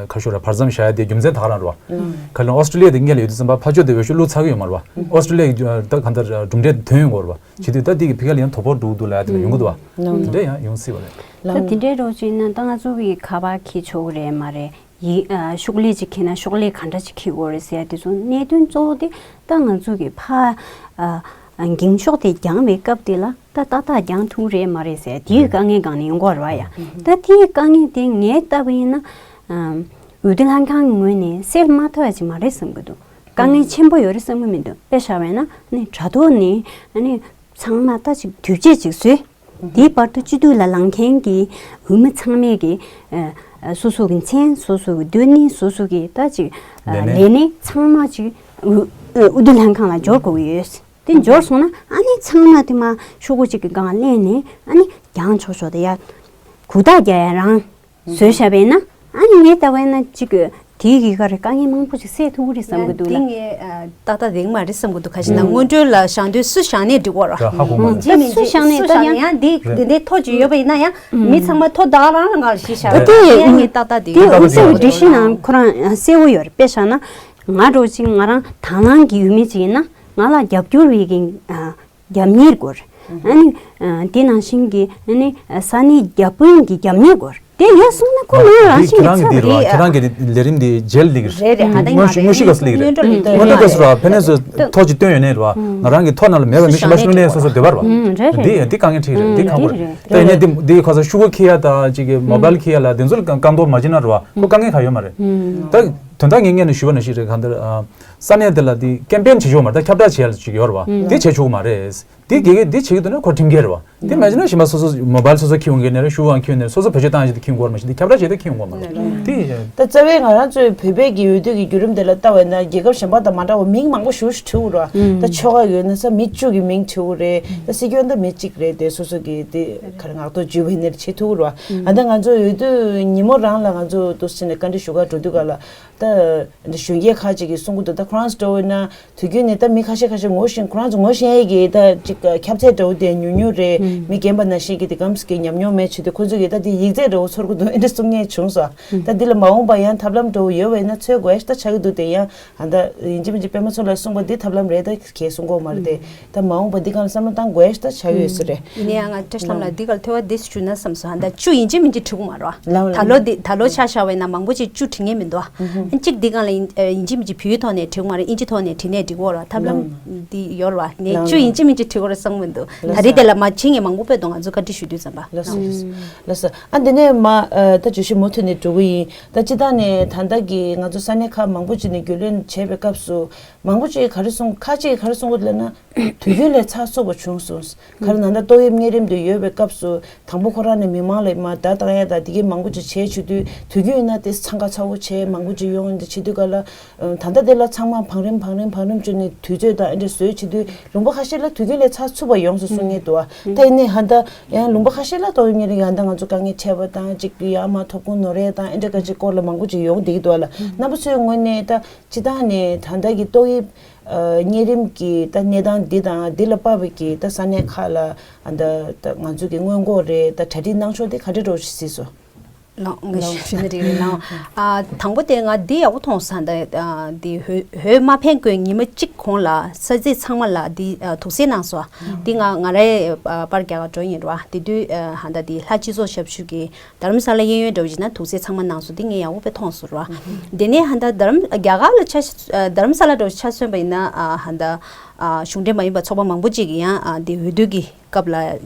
ག་ཤོག་ར་བར་མཚམས་བཞག་ཡ་དེ་རྒྱུ་མཚན་ད་ག་རང་རེད་བ། ག་ལ་ཨོ་སི་ཀྲི་ལི་ཡ་དེ་སྔོན་ལ་ཡོད་དུས་ཙམ་པ་ཕར་ཕྱོགས་དེ་འོས་ཤོག་བླུགས་ཚར་གི་ཡོད་མ་རེད་བ། ཨོ་སི་ཀྲི་ལི་ཡ་གི་ད་ག་འདྲ་གྲུབ་འབྲས་ཐོན་ཡོང་གི་རེད་བ། བྱེད་དུས་ད་འདི་གི་ཕ་གི་ལ་ཡང་དོ་ཕོག་འགྲོ་གི་འདུག་ལབ་ཡ་དེ་འདྲ་ཡོང་གི་འདུག་བ། དེ་འདྲ་ཡང་ཡོང་སྲིད་པ་རེད། ད་དེ་འདྲའི་རོགས་བྱས་ན་ད་ང་ཚོ་གི་ཁ་པར་འཁྱེར་ཆོག་གི་རེད་མ་རེད། ཡིན། ཨ་ཤོག་ལྷེ་ཅིག་འཁྱེར་ན་ཤོག་ལྷེ་ག་འདྲ་ཅིག་འཁྱེར་དགོས་རེད་ཟེར་ཡ་དེ་ཚོ་གནད་དོན་གཙོ་བོ་དེ་ད་ང་ཚོ་གི་ཕ་ཨ་འགེངས་ཤོག་དེ་རྒྱང་བའི་སྐབས་དེ་ལ་ད་ཏག་ཏག་རྒྱང་ཐུབ་རེད་མ་རེད་ཟེར་ཡ་དེའི་དཀའ་ངལ་སྒང་ནས་ཡོང་གི་རེད་བ་ཡ། ད་དེའི་དཀའ་ངལ་དེ་ངས་བལྟས་པ་ཡིན་ན་ཨ་འོས་བསྡུ་ལྷན་ཁང་གི་ངོས་ནས་སེལ་མ་ཐུབ་ཡ་ཅིག་མ་རེད་བསམ་གི་འདུག་དཀའ་ངལ་ཆེན་པོ་ཡོད་རེད་བསམ་གི་མི་འདུག་དཔེ་བཞག་པ་ཡིན་ན་ནི་དྲ་ཐོག་ནས་ནི་ཚང་མ་ད་ཅིག་དུས་ཆེན་ཅིག་བཟོས། དེའི་བར་དུ་སྤྱི་འཐུས་ལ་ལངས་མཁན་གྱི་འོས་མི་ཚང་མས་ཀྱི་ཨ་ཨ་སོ་སོ་གི་མཚན་སོ་སོ་གི་སྡོད་གནས་སོ་སོ་གི་ད་ཅིག་ཨ་ལས་གནས། ལས་གནས་ཚང་མ་ཅིག་འོས་འོས་བསྡུ་ལྷན་ཁང་ལ་འབྱོར་དགོས་ཀྱི་ཡོད། དེ་འབྱོར་སོང་ན་ཨ་ནི་ཚང་མ་དེ་མ་ཤོག་གུ་གཅིག་གི་སྒང་གླན་ནས་ཨ་ནི་རྒྱང་ཆོག་ཆོག་དེ་ཡ་གུ་དག་རྒྱག་ཡ་རང་བཟོས་བཞག་པས་ན་ཨ་ནི་ངས་ལྟ་བས་ན་ཅིག་དེའི་གི་ག་རེ་དཀའ་ངལ་མང་པོ་ཅིག་སེལ་ཐུབ་ཀྱི་རེད་བསམ་གི་འདུག་ལ། འདི་ངས་ཨ་ཏག་ཏག་རེད་མ་རེད་བསམ་གི་འདུག་ག་ཞིག་ན་སྔོན་འགྲོ་ལ་བཞག་དུས་སུ་བཞག་ནས་འགྲིག་གོ་ར། ཧ་གོ་མ་རེད། ད་སུ་བཞག་ནས་ད་ཡང་འདི་འདི་འདྲའི་ཐོ་ཅིག་ཡོད་པ་ཡིན་ན་ཡང་མི་ཚང་མ་ཐོ་བདག་རང་ལ་ང་ལ་ཞིག་བཞག་ར། ཡང་ངས་ཏག་ཏག་འདི་དེ་དབུ་མཛད་ཀྱི་སྒྲིག་གཞི་ནང་ཁོ་རང་གསལ་བོ་ཡོད་རེད། དཔེ་བཞག་ན་ང་འདྲ་བོ་ཅིག་ང་རང་དང་བླངས་ཀྱི་འོས་མི་ཅིག་ཡིན་ན་ང་ལ་རྒྱབ་སྐྱོར་བའི་གི་ཨ། རྒྱབ་གཉེར་དགོས་རེད། ཨ་ནི་ཨ་དེ་ནང་བཞིན་གྱི་ཨ་ནི་ས་གནས་བརྒྱ་དཔོན་གྱི་རྒྱབ་གཉེར་དགོས་རེད། དེ་ཡོད་སོང་ན་ཁོ་མ་རང་བཞིན་ཁྱེད་རང་གི་འདི་རེད་བ། ཁྱེད་རང་གི་ལས་རིམ་འདི་རྗེས་ལ་སླེབས་ཀྱི་རེད། རེད་རེད། ཨ་ད་དངོས་གཞི་དངོས་གཞི་སྐབས་སུ་སླེབས་ཀྱི་རེད། སྔོན་འགྲོ་སྐབས་སུ་ར་ཕན་ནས་སུ་ཐོ་ཅིག་བཏོན་ཡོད་ནའི་རེད་བ། ང་རང་གི་ཐོ་ནང་ལ་མེད་པ་མི་ཤེས་པ་ཤེས་ནས་སོ་སོ་འདོད་པ་རེད་བ། རེད་རེད། འདི་འདི་དཀའ་ངལ་འཕྲད་ཀྱི་རེད། འདི་ཁག་པོ་རེད། ད་ཡིན་ནའི་འདི་འདི་ཁ་སང་ཤོག་གུ་འཁྱེར་ཡ་དང་ཅིག་གི་མོ་བལ་འཁྱེར་ཡ་ལ་འདི་ཚོ་ལ་བཀག་འགོག་མ་བྱས་ན་རེད་བ། ཁོ་དཀའ་ངལ་ག་ཡོད་མ་རེད། ད་དོན་དག་ངས་སྔོན་ནས་ཞུས་པ་ནང་བཞིན་རེད། གང་ལྟར་ས་གནས་དེ་ལ་འདི་ཀེམ་པེན་བྱེད་ཆོག་མ་རེད། ད་ཁྱབ་བསྒྲགས་བྱེད་ཡ་ཅིག་ཡོད་རེད་བ། འདི་བྱེད་ཆོག་མ་རེད། འདི་དགེ་རྒན་འདི་བྱེད་ཀྱི་འདུག་ན་ཁོ་ཁྲིམས་འགལ་རེད་བ། འདི་མ་བྱས་ན་གཞན་པ་སོ་སོ་མོ་བལ་སོ་སོ་འཁྱེར་ཡོང་མཁན་རེད། ཤོག་གུ་འཁྱེར་ཡོང་མཁན་རེད། སོ་སོ་བེད་སྤྱོད་བཏང་ཡ་ཅིག་འདི་འཁྱེར་ཡོང་གི་རེད་མ་གཞི་འདི་ཁྱབ་བསྒྲགས་བྱེད་དུས་འཁྱེར་ཡོང་གི་མ་རེད། འདི་ད་རྩ་བའི་ང་རང་ཚོའི་བོད་པའི་གི་འོས་བསྡུ་གི་བརྒྱུད་རིམ་དེ་ལ་ལྟ་བས་ན་རྒྱལ་ཁབ་གཞན་པ་དང་མ་འདྲ་བ་མིང་མང་པོ་ཞེ་པོ་ཞིག་བྲིས་ཡོད་རེད་བ། ད་ཆོལ་ཁ་ཡོད་ན་ས་མི་བཅུ་གི་མིང་བྲིས་ཡོད་རེད། ད་སྲིད་སྐྱོང་ད་མི་གཅིག་རེད་དེ་སོ་སོ་གི་དེ་ག་རེ་ངག་ཐོག་བརྗོད་པ་ཡིན་ན་བྱེད་ཐུབ་ཀྱི་རེད་བ། ཨ་ད་ང་ཚོ་འོས་བསྡུ་ཉིན་མོ་རང་ལ་ང་ཚོ་འདུག་སེ་བྱས་ནས་བཀའ་འདྲི་ཞུ་གར་འགྲོ་དུས་སྒང་ལ། ད་གཞོན་སྐྱེས་ཁག་ཅིག་གིས་གསུང་གི་འདུག་ད་ཁོ་རང་ཚོ་འདྲ་བོ་ཡིན་ན་དུས་རྒྱུན་ནས་ད་མི་ཁ་ཤས་ཁ་ཤས་ངོ་ཤེས་ཁོ་རང་ཚོ་ངོ་ཤེས་ཡས་ཀྱི་ད་ཅིག་ཁྱབ་ཚད་འདྲ་བོ་དེ་ཉུང་ཉུང་རེད། མི་རྒན་པ་ནང་བཞིན་གྱི་དེ་གམ་གྱི་ཉམས་མྱོང་མེད་བྱས་དུས་ཁོ་ཚོ་གིས་ད་དེ་ཡིག་ཚད་འདྲ་བོ་ཚོར་གི་འདུག་ཨེ་འདྲ་གསུང་མཁན་བྱུང་སོང་། ད་འདི་ལ་མ་འོངས་པ་ཡང་ཐབས་ལམ་འདྲ་བོ་ཡོད་པ་ཡིན་ན་འཚོལ་དགོས་ཤ་ད་ཆགས་ཀྱི་འདུག་དེ་ཡང་ཨ་ད་ཡིན་གཅིག་མིན་གཅིག་པད་མ་མཚོ་ལགས་གསུངས་པ་འདི་ཐབས་ལམ་རེད། ད་གས་གསུང་གི་ཡོད་མ་རེད་དེ། ད་མ་འོངས་པ་འདི་སྒང་ལ་བསམ་བློ་བཏང་དགོས་ཤ་ད་ཆགས་ཡོད་ས་རེད། ཡིན་ནའི་ཡང་ང་བཀྲ་ཤིས་ལྷ་མོ་ལགས་འདི་ག་ལ་ཐོས་པ་འདི་ཞུ་ན་བསམ་སོང་། ཨ་ད་བཅུ་ཡིན་གཅིག་མིན་གཅིག་བྲིས་གི་མ་རེད་བ། ལགས་ལགས། ད་ལོ་འདི་ད་ལོ་ཆ་བཞག་པ་ཡིན་ན་མང་པོ་ཅིག་བཅུ་བྲིས་མཁན་མི་འདུག་བ། གཅིག་འདི་སྒང་ལ་ཡིན་ཨ་ཡིན་གཅིག་མིན་གཅིག་བོད་ཡིག་ཐོག་ནས་བྲིས་གི་མ་རེད། ཨིན་ཇི་ཐོག་ནས་བྲིས་ནའི་འགྲིག་གི་ཡོད་རེད་བ། ཐབས་ལམ་འདི་ཡོད་རེད་བ། ནས་བཅུ་ཡིན་གཅིག་མིན་གཅིག་བྲིས་དགོས་ རེད་བསམ་གྱི་མི་འདུག་ད་རེས་དེ་ལ་མ་ཕྱིན་ངས་མང་པོ་དཔེ་དང་ང་ཚོ་བཀའ་འདྲི་ཞུ་དུས་ཙམ་པ། ལགས་སོ་ལགས་སོ་ལགས་སོ། ཨ་འདི་ནས་མ་ཨ་ད་བརྗོད་གཞི་མུ་མཐུད་ནས་འགྲོ་གི་ཡིན། ད་སྤྱི་བཏང་ནས་ད་ལྟ་གི་ང་ཚོ་ས་གནས་ཁག་མང་པོ་ཅིག་ནས་རྒྱུས་ལོན་བྱས་པའི་སྐབས་སུ་མང་པོ་ཅིག་ག་རེ་གསུང་ཁ་ཅིག་ག་རེ་གསུང་གི་ལབ་ན། དུས་རྒྱུན་ལས་ཚགས་ཚུད་པ་བྱུང་སོང་། ག་རེ་ན་ད་ཏོག་དབྱིབས་གཉན་རིམས་དེ་ཡོད་པའི་སྐབས་སུ་དང་པོ་ཁོ་རང་ནས་མི་མང་ལ་མ་བརྡ་བཏང་ཡ་དང་དེ་གའི་མང་པོ་ཅིག་བྱས་བྱེད་དུས་དུས་རྒྱུན་ཡིན་ན་དེ་འཚང་ཁ་ཚ་བོ་བྱས་མང་པོ་ཅིག་ཡོང་འདི་བྱེད་དུས་ག་ལ། ད་ལྟ་དེ་ལ་ཚང་མ་བང་རིམ་བང་རིམ་བང་རིམ་བྱས་ནས་དུས་ཚོད་དང་ཨེ་འདྲ་བཟོས་བྱེད་དུས་ལུང་པ་ཁ་ཤས་ལ་དུས་རྒྱུན་ལས་ཚགས་ཚུད་པ་ཡོང་སོང་གསུང་མཁན་འདུག་ཨ། ད་ཡིན་ནའི་ཧ་ད་ཡང་ལུང་པ་ཁ་ཤས་ལ་ཏོག་དབྱིབས་གཉན་རིམས་ཡང་ད་ང་ཚོ་དཀའ་ངལ་འཕྲད་པ་དང་ཅིག་ཡང་མ་ཐོབ་ཁུངས་ནོར་ཡ་དང་ཨེ་འདྲ་ག་ཅིག་སྐོར་ལ་མང་པོ་ཅིག་ཡོང་བསྡད་ཀྱི་འདུག་ཨ་ལ། རྣམ་པ་ཚོའི་ངོས་ནས་ད་སྤྱི་བཏང་ནས་ད་ལྟ་གི་ཏོག་དབྱིབས་ཨ་གཉན་རིམས་ཀྱི་ད་གནས་སྟངས་འདི་དང་འདི་ལ་དཔག་པའི་གི་ད་ས་གནས་ཁག་ལ་ཨ་ད་ད་ང་ཚོ་གི་སྔོན་འགོག་རེད་ད་གྲ་སྒྲིག་གནང་ཕྱོགས་དེ་ག་འདྲ་འདྲ་ཞིག་གཟིགས་སོང་། ལགས་ངས་ཞུ་ན་འགྲིག་རེད་ལགས། ཨ་དང་པོ་དེ་ང་འདི་ཡག་པོ་མཐོང་སོང་ད་ཨ་འདི་འོས་འོས་མ་འཕེན་གོང་ཉི་མ་གཅིག་གོང་ལ་ས་ཚིགས་ཚང་མ་ལ་འདི་ཨ་དུག་སེལ་གནང་སོང་། འདི་ང་ང་རའི་ཨ་པར་རྒྱག་ག་འགྲོ་ཡིན་རེད་བ། དེ་དུས་ཨ་ཧ་ད་འདི་ལྷ་སྤྱི་ཚོགས་ཞབས་ཞུ་གི་རྡ་རམ་ས་ལ་གཡས་གཡོན་འདྲ་བོ་ཞིག་ན་དུག་སེལ་ཚང་མ་གནང་སོང་། འདི་ངས་ཡག་པོ་དཔེ་མཐོང་སོང་ར། དེ་ནས་ཧ་ད་རྡ་རམ་རྒྱ་གར་ལ་ཆ་རྡ་རམ་ས་ལ་འདྲ་བོ་ཆ་མཚོན་པ་ཡིན་ན་ཨ་ཧ་ད་ཨ་གཞུང་འབྲེལ་མ་ཡིན་པ་ཚོགས་པ་མང་པོ་ཅིག་གིས་ཡང་ཨ་འདི་འོས་བསྡུ་གི་སྐབས་ལ་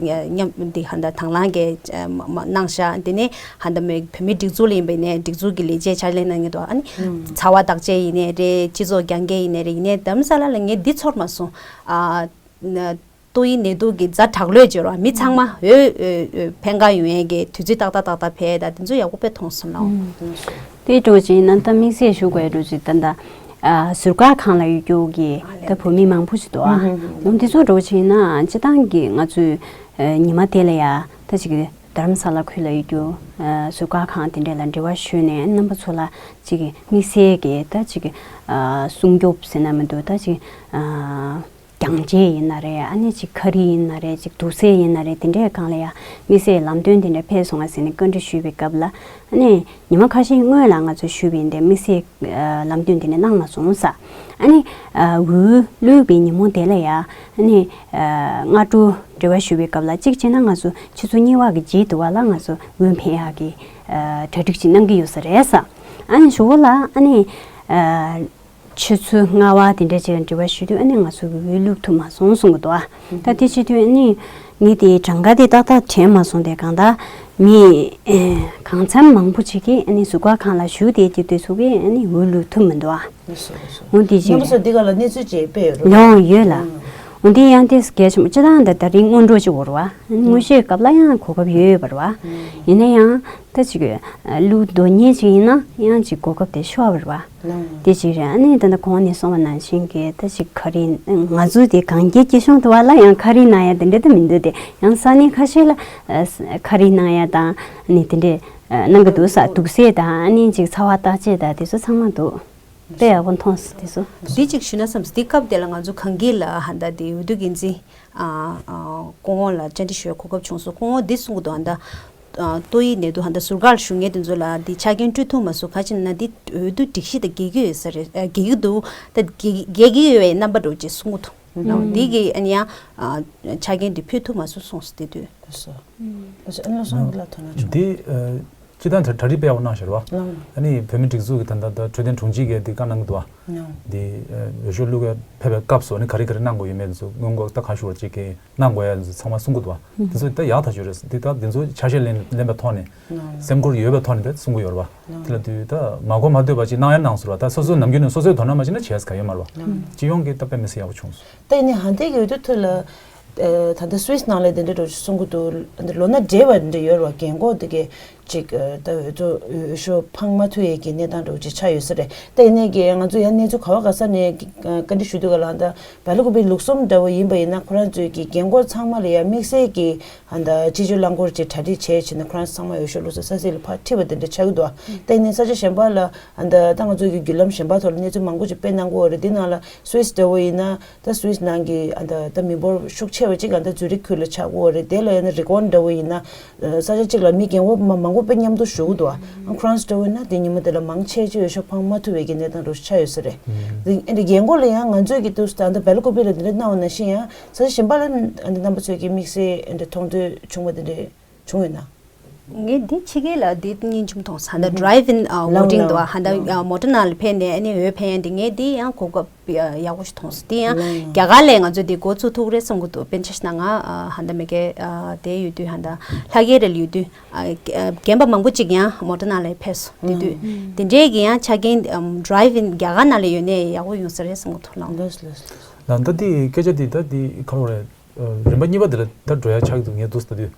མཉམ་འདི་ཧ་ད་དང་བླངས་ཀྱིས་མ་མ་གནང་ཤག་དེ་ནས་ཧ་ད་མོས་བོད་མིའི་སྒྲིག་འཛུགས་ལ་ཡིན་པ་ཡིན་ནའི་སྒྲིག་འཛུགས་ཀྱི་ལས་བྱེད་ཕྱག་ལས་གནང་མཁན་འདུག་ཨ་ནི་ཚ་བ་བརྟག་དཔྱད་ཡིན་ནའི་རེད། སྤྱི་ཚོགས་རྒྱང་བཀྱེད་ཡིན་ནའི་རེད། ཡིན་ནའི་རྡ་རམ་ས་ལ་ལ་ངས་འདི་ཚོར་མ་སོང་། ཨ་ན་ཏོག་དབྱིབས་ནད་དུག་གི་ཛ་དྲག་ལོས་སྦྱོར་བ་མི་ཚང་མ་འོས་འོས་འོས་འཕེན་ག་ཡོང་ཡས་ཀྱི་དུས་ཚོད་ཏག་ཏག་ཏག་ཏག་ཕེབས་ད་དེ་ཚོ་ཡག་པོ་དཔེ་མཐོང་སོང་ལགས། དེ་འགྲོ་ཅིག་ན་ད་དམིགས་བསལ་ཞུ་དགོས་འགྲོ་ཅིག་ད་ད་ཨ་ཟུར་བཀག་ཁང་ལ་ཡོད་རྒྱུ་གི་ད་བོད་མི་མང་པོ་ཞིག་འདུག་ཨ། འོ་དེ་ཚོ་འགྲོ་ཅིག་ན་སྤྱི་བཏང་གི་ང་ཚོས་ཨ་ཉི་མ་དེ་ལ་ཡ་ད་ཅིག་རྡ་རམ་ས་ལ་ཁུལ་ལ་ཡོད་རྒྱུ་ཨ་ཟུར་བཀག་ཁང་དེ་འདྲ་ལ་འབྲེལ་བ་ཞུས་ནས་རྣམ་པ་ཚོ་ལ་ཅིག་དམིགས་བསལ་གྱི་ད་ཅིག་ཨ་སྲུང་སྐྱོབ་ཟེར་ན་མི་འདུག་ད་ཅིག་ཨ། རྒྱང་བཅད་ཡིན་ན་རེད། ཨ་ནི་ཅིག་ཁ་རིས་ཡིན་ན་རེད། ཅིག་དུག་སེལ་ཡིན་ན་རེད། དེ་འདྲའི་སྒང་ལ་ཡ་དམིགས་བསལ་ལམ་སྟོན་དེ་འདྲ་ཕེབས་སོང་ང་ཟེར་ནས་བཀའ་འདྲི་ཞུས་པའི་སྐབས་ལ་ཨ་ནི་ཉི་མ་ཁ་ཤས་སྔོན་ལ་ང་ཚོ་ཞུས་པ་ཡིན་ཏེ་དམིགས་བསལ་ལམ་སྟོན་དེ་འདྲ་གནང་མ་སོང་ས། ཨ་ནི་འོས་བླུགས་པའི་ཉིན་མོ་དེ་ལ་ཡ་ཨ་ནི་སྔ་དྲོ་འབྲེལ་བ་ཞུས་པའི་སྐབས་ལ་གཅིག་བྱས་ན་ང་ཚོ་ཆུ་ཚོད་གཉིས་པ་གི་རྗེས་དུ་བ་ལ་ང་ཚོ་འོས་འཕེན་ཡག་གི་གྲ་སྒྲིག་ཅིག་གནང་གི་ཡོད་ས་རེད་ས། ཨ་ནི་གཞུག་གུ་ལ་ཨ་ནི། ཆུ་ཚོད་ལྔ་པ་དེ་འདྲ་ཅིག་ལ་འབྲེལ་བ་ཞུས་དུས་ཨ་ནི་ང་ཚོ་གི་འོས་བླུག་ཐུབ་མ་སོང་གསུང་གི་འདུག་ཨ། ད་དེ་བྱེད་དུས་ཨ་ནི་ངས་དེ་གྲངས་ཀ་དེ་ཏག་ཏག་དྲན་མ་སོང་སྟེ་གང་ལྟར་མི་གང་འཚམ་མང་པོ་ཅིག་གིས་ཨ་ནི་ཟུར་བཀག་ཁང་ལ་བཞུགས་བསྡད་ཀྱི་དུས་ཚོད་ཀྱིས་ཨ་ནི་འོས་བླུག་ཐུབ་མི་འདུག་ཨ། འོ་དེ་ཅིག་རེད། ཚོ་འདི་ག་ལ་གནས་ཚུལ་ཅིག་སྤེལ་ཡོད་རེད། ཡོང་ཡོད་ལ། འོ་འདི་ཡང་དེ་གལ་ཆེན་པོ་སྤྱི་བཏང་འདི་ད་རིང་སྔོན་འགྲོ་ཅིག་ཡོད་རེད་བ། དངོས་གཞིའི་སྐབས་ལ་ཡང་གོ་སྐབས་ཡོད་ཡོད་པ་རེད་བ། ཡིན་ན་ཡང་ད་ཅིག་བླུག་འདོད་མཁན་ཅིག་ཡིན་ན་ཡང་ཅིག་གོ་སྐབས་དེ་ཤོར་བ་རེད་བ། དེ་གཅིག་རེད། ཨ་ནི་ད་ལྟ་གོང་ནས་གསུངས་པ་ནང་བཞིན་གྱི་ད་ཅིག་ཁ་རིས་ང་ཚོའི་དེ་གངས་སྐྱེས་སྐྱིད་གཤོངས་དུ་བ་ལ་ཡང་ཁ་རིས་གནང་ཡ་དེ་འདྲ་ད་མི་འདུག་དེ་ཡང་ས་གནས་ཁ་ཤས་ལ་ཨ་ཁ་རིས་གནང་ཡ་དང་ནི་དེ་འདྲས་ཨ་གནང་གི་འདུག་ས། དུག་སེལ་དང་ཨ་ནི་ཅིག་ཚ་བ་བརྟག་དཔྱད་དང་དེ་ཚོ་ཚང་མ་འདུག་དཔེ་ཡག་པོ་མཐོང་སོང་དེ་ཚོ། འདི་ཅིག་ཞུ་ན་བསམ་སོང་། དེ་སྐབས་དེ་ལ་ང་ཚོ་གངས་སྐྱིད་ལ་ཧ་ད་དེ་འོས་བསྡུ་འགན་འཛིན་ཨ་ཨ་སྐུ་ངོ་ལ་བཅར་འདྲི་ཞུ་བའི་གོ་སྐབས་བྱུང་སོང་། སྐུ་ངོ་འདི་གསུང་གི་འདུག་ཨ་ད། ཏོག་དབྱིབས་ནད་དུག་ཧ་ད་ཟུར་བཀག་ལ་བཞུགས་མཁན་དེ་ཚོ་ལ་འདི་ཆ་རྐྱེན་སྤྲོད་ཐུབ་མ་སོང་། ག་ཅི་ན་འདི་འོས་བསྡུ་སྒྲིག་གཞི་དང་འགལ་གྱི་ཡོད་ས་རེད། འགལ་གྱི་འདུག་ད་འགལ་འགལ་གྱི་ཡོད་པའི་རྣམ་པ་འདྲ་བོ་ཅིག་གསུང་གི་འདུག་འདི་གི་ཨ་ནི་ཡང་ཆ་རྐྱེན་འདི་ཕུལ་ཐུབ་མ་སོང་གསུངས་སོང་དེ་དུས། འདི་སྤྱི་བཏང་གྲ་སྒྲིག་དཔེ་ཡག་པོ་གནང་ཤག་རེད་བ། ཨ་ནི་བོད་མི་སྒྲིག་འཛུགས་ཀྱི་ད་ལྟ་ད་འཕྲོད་བསྟེན་དྲུང་ཆེ་གིས་འདི་བཀའ་གནང་གི་འདུག་བ། འདི་འོས་ཤོག་བླུག་ག་ཕེབས་པའི་སྐབས་སུ་ཨ་ནི་ག་རེ་ག་རེ་གནང་དགོས་ཡོད་མེད་ཚོ་སྔོན་འགོག་ད་ག་ཞུ་བ་ཅིག་གི་གནང་དགོས་ཡ་ཚང་མ་གསུང་གི་འདུག་བ། དེ་ཚོ་ད་ཡག་ཐག་ཆོད་རེད། འདི་ད་དེ་ཚོ་ཆ་ཤས་ལེན་ལེན་པའི་ཐོག་ནས་སེམས་ཁུར་ཡོད་པའི་ཐོག་ནས་ད་གསུང་གི་ཡོད་རེད་བ། དེ་ལ་དུས་ད་མ་གོ་མ་ཐོས་པ་ཅིག་གནང་ཡ་གནང་ཟེར་བ། ད་སོ་སོའི་ནམ་རྒྱུན་ནས་སོ་སོའི་དོ་སྣང་མ་བྱས་ན་བྱས་ས་ག་ཡོད་མ་རེད་བ། སྤྱི་ཡོངས་ཀྱི་ད་དཔེ་མི་སྲིད་ཡག་པོ་བྱུང་སོང་། ད་ཡིན་ནའི་ཧ་ད་གི་འོས་བསྡུ་ཐོག་ལ་ད་ལྟ་སུད་སི་ནང་ལ་དེ་འདྲ་འདྲ་བོ་ཞིག་གསུང་གི་འདུག་ལོ་ན་བགྲེས་པ་འདྲ་ཡོད་རེད་བ། རྒན་གོག་དེ་གས། ཅིག་ད་འོས་ཚོ་འོས་ཤོག་འཕང་མ་ཐུབ་ཡས་ཀྱི་གནས་སྟངས་འདྲ་བོ་ཅིག་ཆགས་ཡོད་ས་རེད། ད་ཡིན་ནའི་གི་ང་ཚོ་ཡང་གནས་ཚུལ་ག་བ་ག་ས་ནས་བཀའ་འདྲི་ཞུ་དུས་ག་ལ་ད་སྦེལ་ཀོབ་པའི་ལུགས་སྲོལ་འདྲ་བོ་ཡིན་པ་ཡིན་ན་ཁོ་རང་ཚོའི་གི་རྒན་གོག་ཚང་མ་ལ་ཡང་དམིགས་བསལ་གྱི་ད་སྤྱི་སྤྱོད་རླངས་འཁོར་ཅིག་གྲ་སྒྲིག་བྱས་བྱས་ནས་ཁོ་རང་ཚང་མ་འོས་ཤོག་བླུགས་ས་ས་ཚིགས་ལ་ཕར་ཁྲིད་པ་དེ་འདྲ་ཆགས་ཀྱི་འདུག་ད་ཡིན་ནའི་ས་ཆ་གཞན་པ་ལ་ད་ང་ཚོ་གི་བརྒྱུད་ལམ་གཞན་པ་ཐོག་ལ་གནས་ཚུལ་མང་པོ་ཅིག་སྤེལ་གནང་གི་ཡོད་རེད། འདི་ནང་ལ་སུད་སི་འདྲ་བོ་ཡིན་ན། ད་སུད་སི་ནང་གི་ཨ་ད་ད་མི་འབོར་ཤུགས་ཆེ་བ་གཅིག་ཨ་ད་ཛུ་རིག་ཁུལ་ལ་ཆགས་ཀྱི་ཡོད་རེད། དེ་ལ་ཡང་ན་རི་ཀོན་འདྲ་བོ་ཡིན་ན་ས་ཆ་གཅིག་ལ་མི་རྒན་པོ་མ་མང་པོ་དཔེ་མཉམ་དུ་བཞུགས་ཀྱི་འདུག་ཨ་ཁོ་རང་ཚོ་འདྲ་བོ་ཡིན་ན་དེ་ཉིན་མོ་དེ་ལ་མང་ཆེ་ཆེ་འོས་ཤོག་འཕང་མ་ཐུབ་པའི་གི་གནས་སྟངས་འདྲ་བོ་ཆགས་ཡོད་ས་རེད། དེ་ཨ་ད་རྒན་གོག་ལ་ཡང་ང་ཚོས་ཀྱི་དུས་སུ་ད་ཨ་ད་སྦེལ་ཀོབ་པི་ལ་དེ་འདྲ་གནང་བ་ནང་བཞིན་ཡང་ས་ཆ་གཞན་པ་ལ་ཨ་ད་རྣམ་པ་ཚོས་ཀྱི་དམིགས་བསལ་ཨ་ད་མཐོང་ཐོས་བྱུང་བ་དེ་འདྲ་བྱུང་ཡོད་ན། ངས་འདི་ཕྱི་རྒྱལ་ལ་འདི་སྙིང་རྗེ་མོ་མཐོང་སོང་། ད་ལྟ་drive in voting འདུག་བ། ད་ལྟ་མོ་ཊ་ནང་ལ་ཕེབས་ནས་ཨ་ནི་འོས་འཕེན་ཡ་འདི། ངས་འདི་ཡང་གོ་སྐབས་ཡག་པོ་ཞིག་མཐོང་སོང་། འདི་ཡང་རྒྱ་གར་ལ་ང་ཚོས་འདི་འགོ་བཙུགས་ཐུབ་ཀྱི་རེད་བསམ་གྱི་འདུག་དཔེར་ན་ཆ་བཞག་ན་ང་ཨ་ད་ལྟ་མ་གི་ཨ་དེ་ཡོད་དུས། ད་ལྟ་ལྷ་རྒྱལ་རི་ལ་ཡོད་དུས། ཨ་རྒན་པ་མང་པོ་ཅིག་ཡང་མོ་ཊ་ནང་ལ་ཕེབས་སོང་། དེ་དུས་དེ་འདྲའི་གི་ཡང་ཆ་རྐྱེན་ཨམ་drive in རྒྱ་གར་ནང་ལ་ཡོད་ནའི་ཡག་པོ་ཡོང་ས་རེད་བསམ་གྱི་འདུག་ལགས། ལགས་ལགས་ལགས། ལགས། ད་འདི་སྐད་ཆ་འདི་ད་འདི་ག་རེ་རེད། རིམ་པ་གཉིས་པ་འདི་ལ་ད་འགྲོ་ཡ་ཆགས་འདུག་ངས་འདུག་ལྟ་དུས།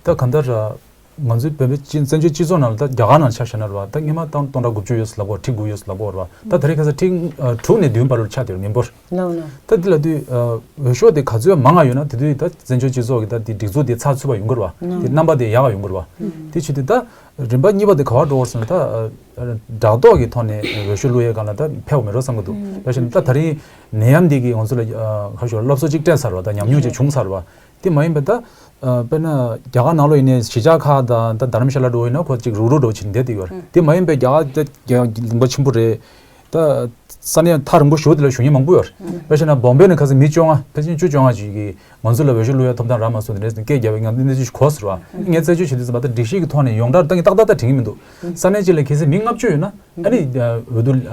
ད་གང་ལྟར་ང་ཚོའི་བོད་པའི་སྤྱི་བཙན་བྱོལ་སྤྱི་ཚོགས་ནང་ལ་ད་རྒྱ་གར་ནང་ཆ་བཞག་ན་རེད་བ། ད་སྔོན་མ་ཏང་སྟོང་ཕྲག་དགུ་བཅུ་ཡོད་ཟེར་ལབ་ཀྱི་ཡོད་རེད། ཁྲི་དགུ་ཡོད་ཟེར་ལབ་ཀྱི་ཡོད་རེད་བ། ད་ད་རེས་ཁ་སང་ཁྲི་ཨ་དྲུག་ནས་བདུན་བར་ལ་ཆགས་བསྡད་ཡོད་རེད་མི་འབོར། ལགས་ལགས། ད་འདི་ལབ་དུས་ཨ་འོས་ཤོག་དེ་ག་ཚོད་མང་ང་ཡོད་ན་དེ་དུས་ད་བཙན་བྱོལ་སྤྱི་ཚོགས་ཀྱི་ད་དེ་སྒྲིག་འཛུགས་དེ་ཚགས་ཚུད་པ་ཡོང་གི་རེད་བ། དེ་རྣམ་པ་དེ་ཡག་ག་ཡོང་གི་རེད་བ། དེ་བྱེད་དུས་ད་རིམ་པ་གཉིས་པ་དེ་ག་པར་འགྲོ་བར་སོང་ན། ད་ཨ་ཨ་སྦྲག་ཐོག་གི་ཐོག་ནས་འོས་ཤོག་བླུག་ཡས་སྒང་ལ་ད་ཕེབས་མི་རོགས་བསམ་གྱི་འདུག་དེ་བཞིན་ད་ད་རིང་ནད་ཡམས་འདི་གིས་ང་ཚོ་ལ་ཨ་ག་ཞུ་སློབ་གསོ་ཅིག་སྤྲད་ཚར་བ་དང་ཉམས་མྱོང་ཅིག་བྱུང་ཚར་བ། དེ་མ་ཡིན་པ་ད་ཨ་དཔེར་ན་རྒྱ་གར་ནང་ལོགས་ཡིན་ནའི་གཞིས་ཆགས་ཁག་དང་ད་རྡ་རམ་ཤ་ལ་འགྲོ་ཡིན་ན་ཁོ་ཅིག་རུག་རུག་འགྲོ་བྱེད་བསྡད་དེ་ཡོད་རེད། དེ་མ་ཡིན་པའི་རྒྱ་གར་ད་རྒྱ་ལུང་པ་ཆེན་པོ་རེད། ད་ས་གནས་ཐག་རིང་པོ་ཞེ་པོ་དེ་ལ་བཞུགས་མཁན་མང་པོ་ཡོད་རེད། དཔེར་བྱས་ན་བོམ་བེ་ནས་ཁ་སང་མི་བཅོ་ལྔ་ཕལ་ཆེར་བཅུ་བཅོ་ལྔ་ཅིག་གིས་ང་ཚོ་ལ་འོས་ཤོག་བླུག་ཡ་ཐོབ་ཐང་རག་མ་སོང་། དེ་འདྲའི་སྐད་རྒྱབ་པའི་ངང་གནས་ཚུལ་ཞིག་གོ་ཟེར་བ། ངས་རྩད་གཅོད་བྱེད་དུས་ཙམ་པ་ད་སྒྲིག་གཞི་གི་ཐོག་ནས་ཡོངས་གྲགས་ཏང་གི་ཏག་ཏག་ཏག་དྲན་གྱི་མི་འདུག་ས་གནས་གཅིག་ལ་གལ་སྲིད་མི་ལྔ་བཅུ་ཡོད་ན་ཨ་ནི་འོས་བསྡུ་ད་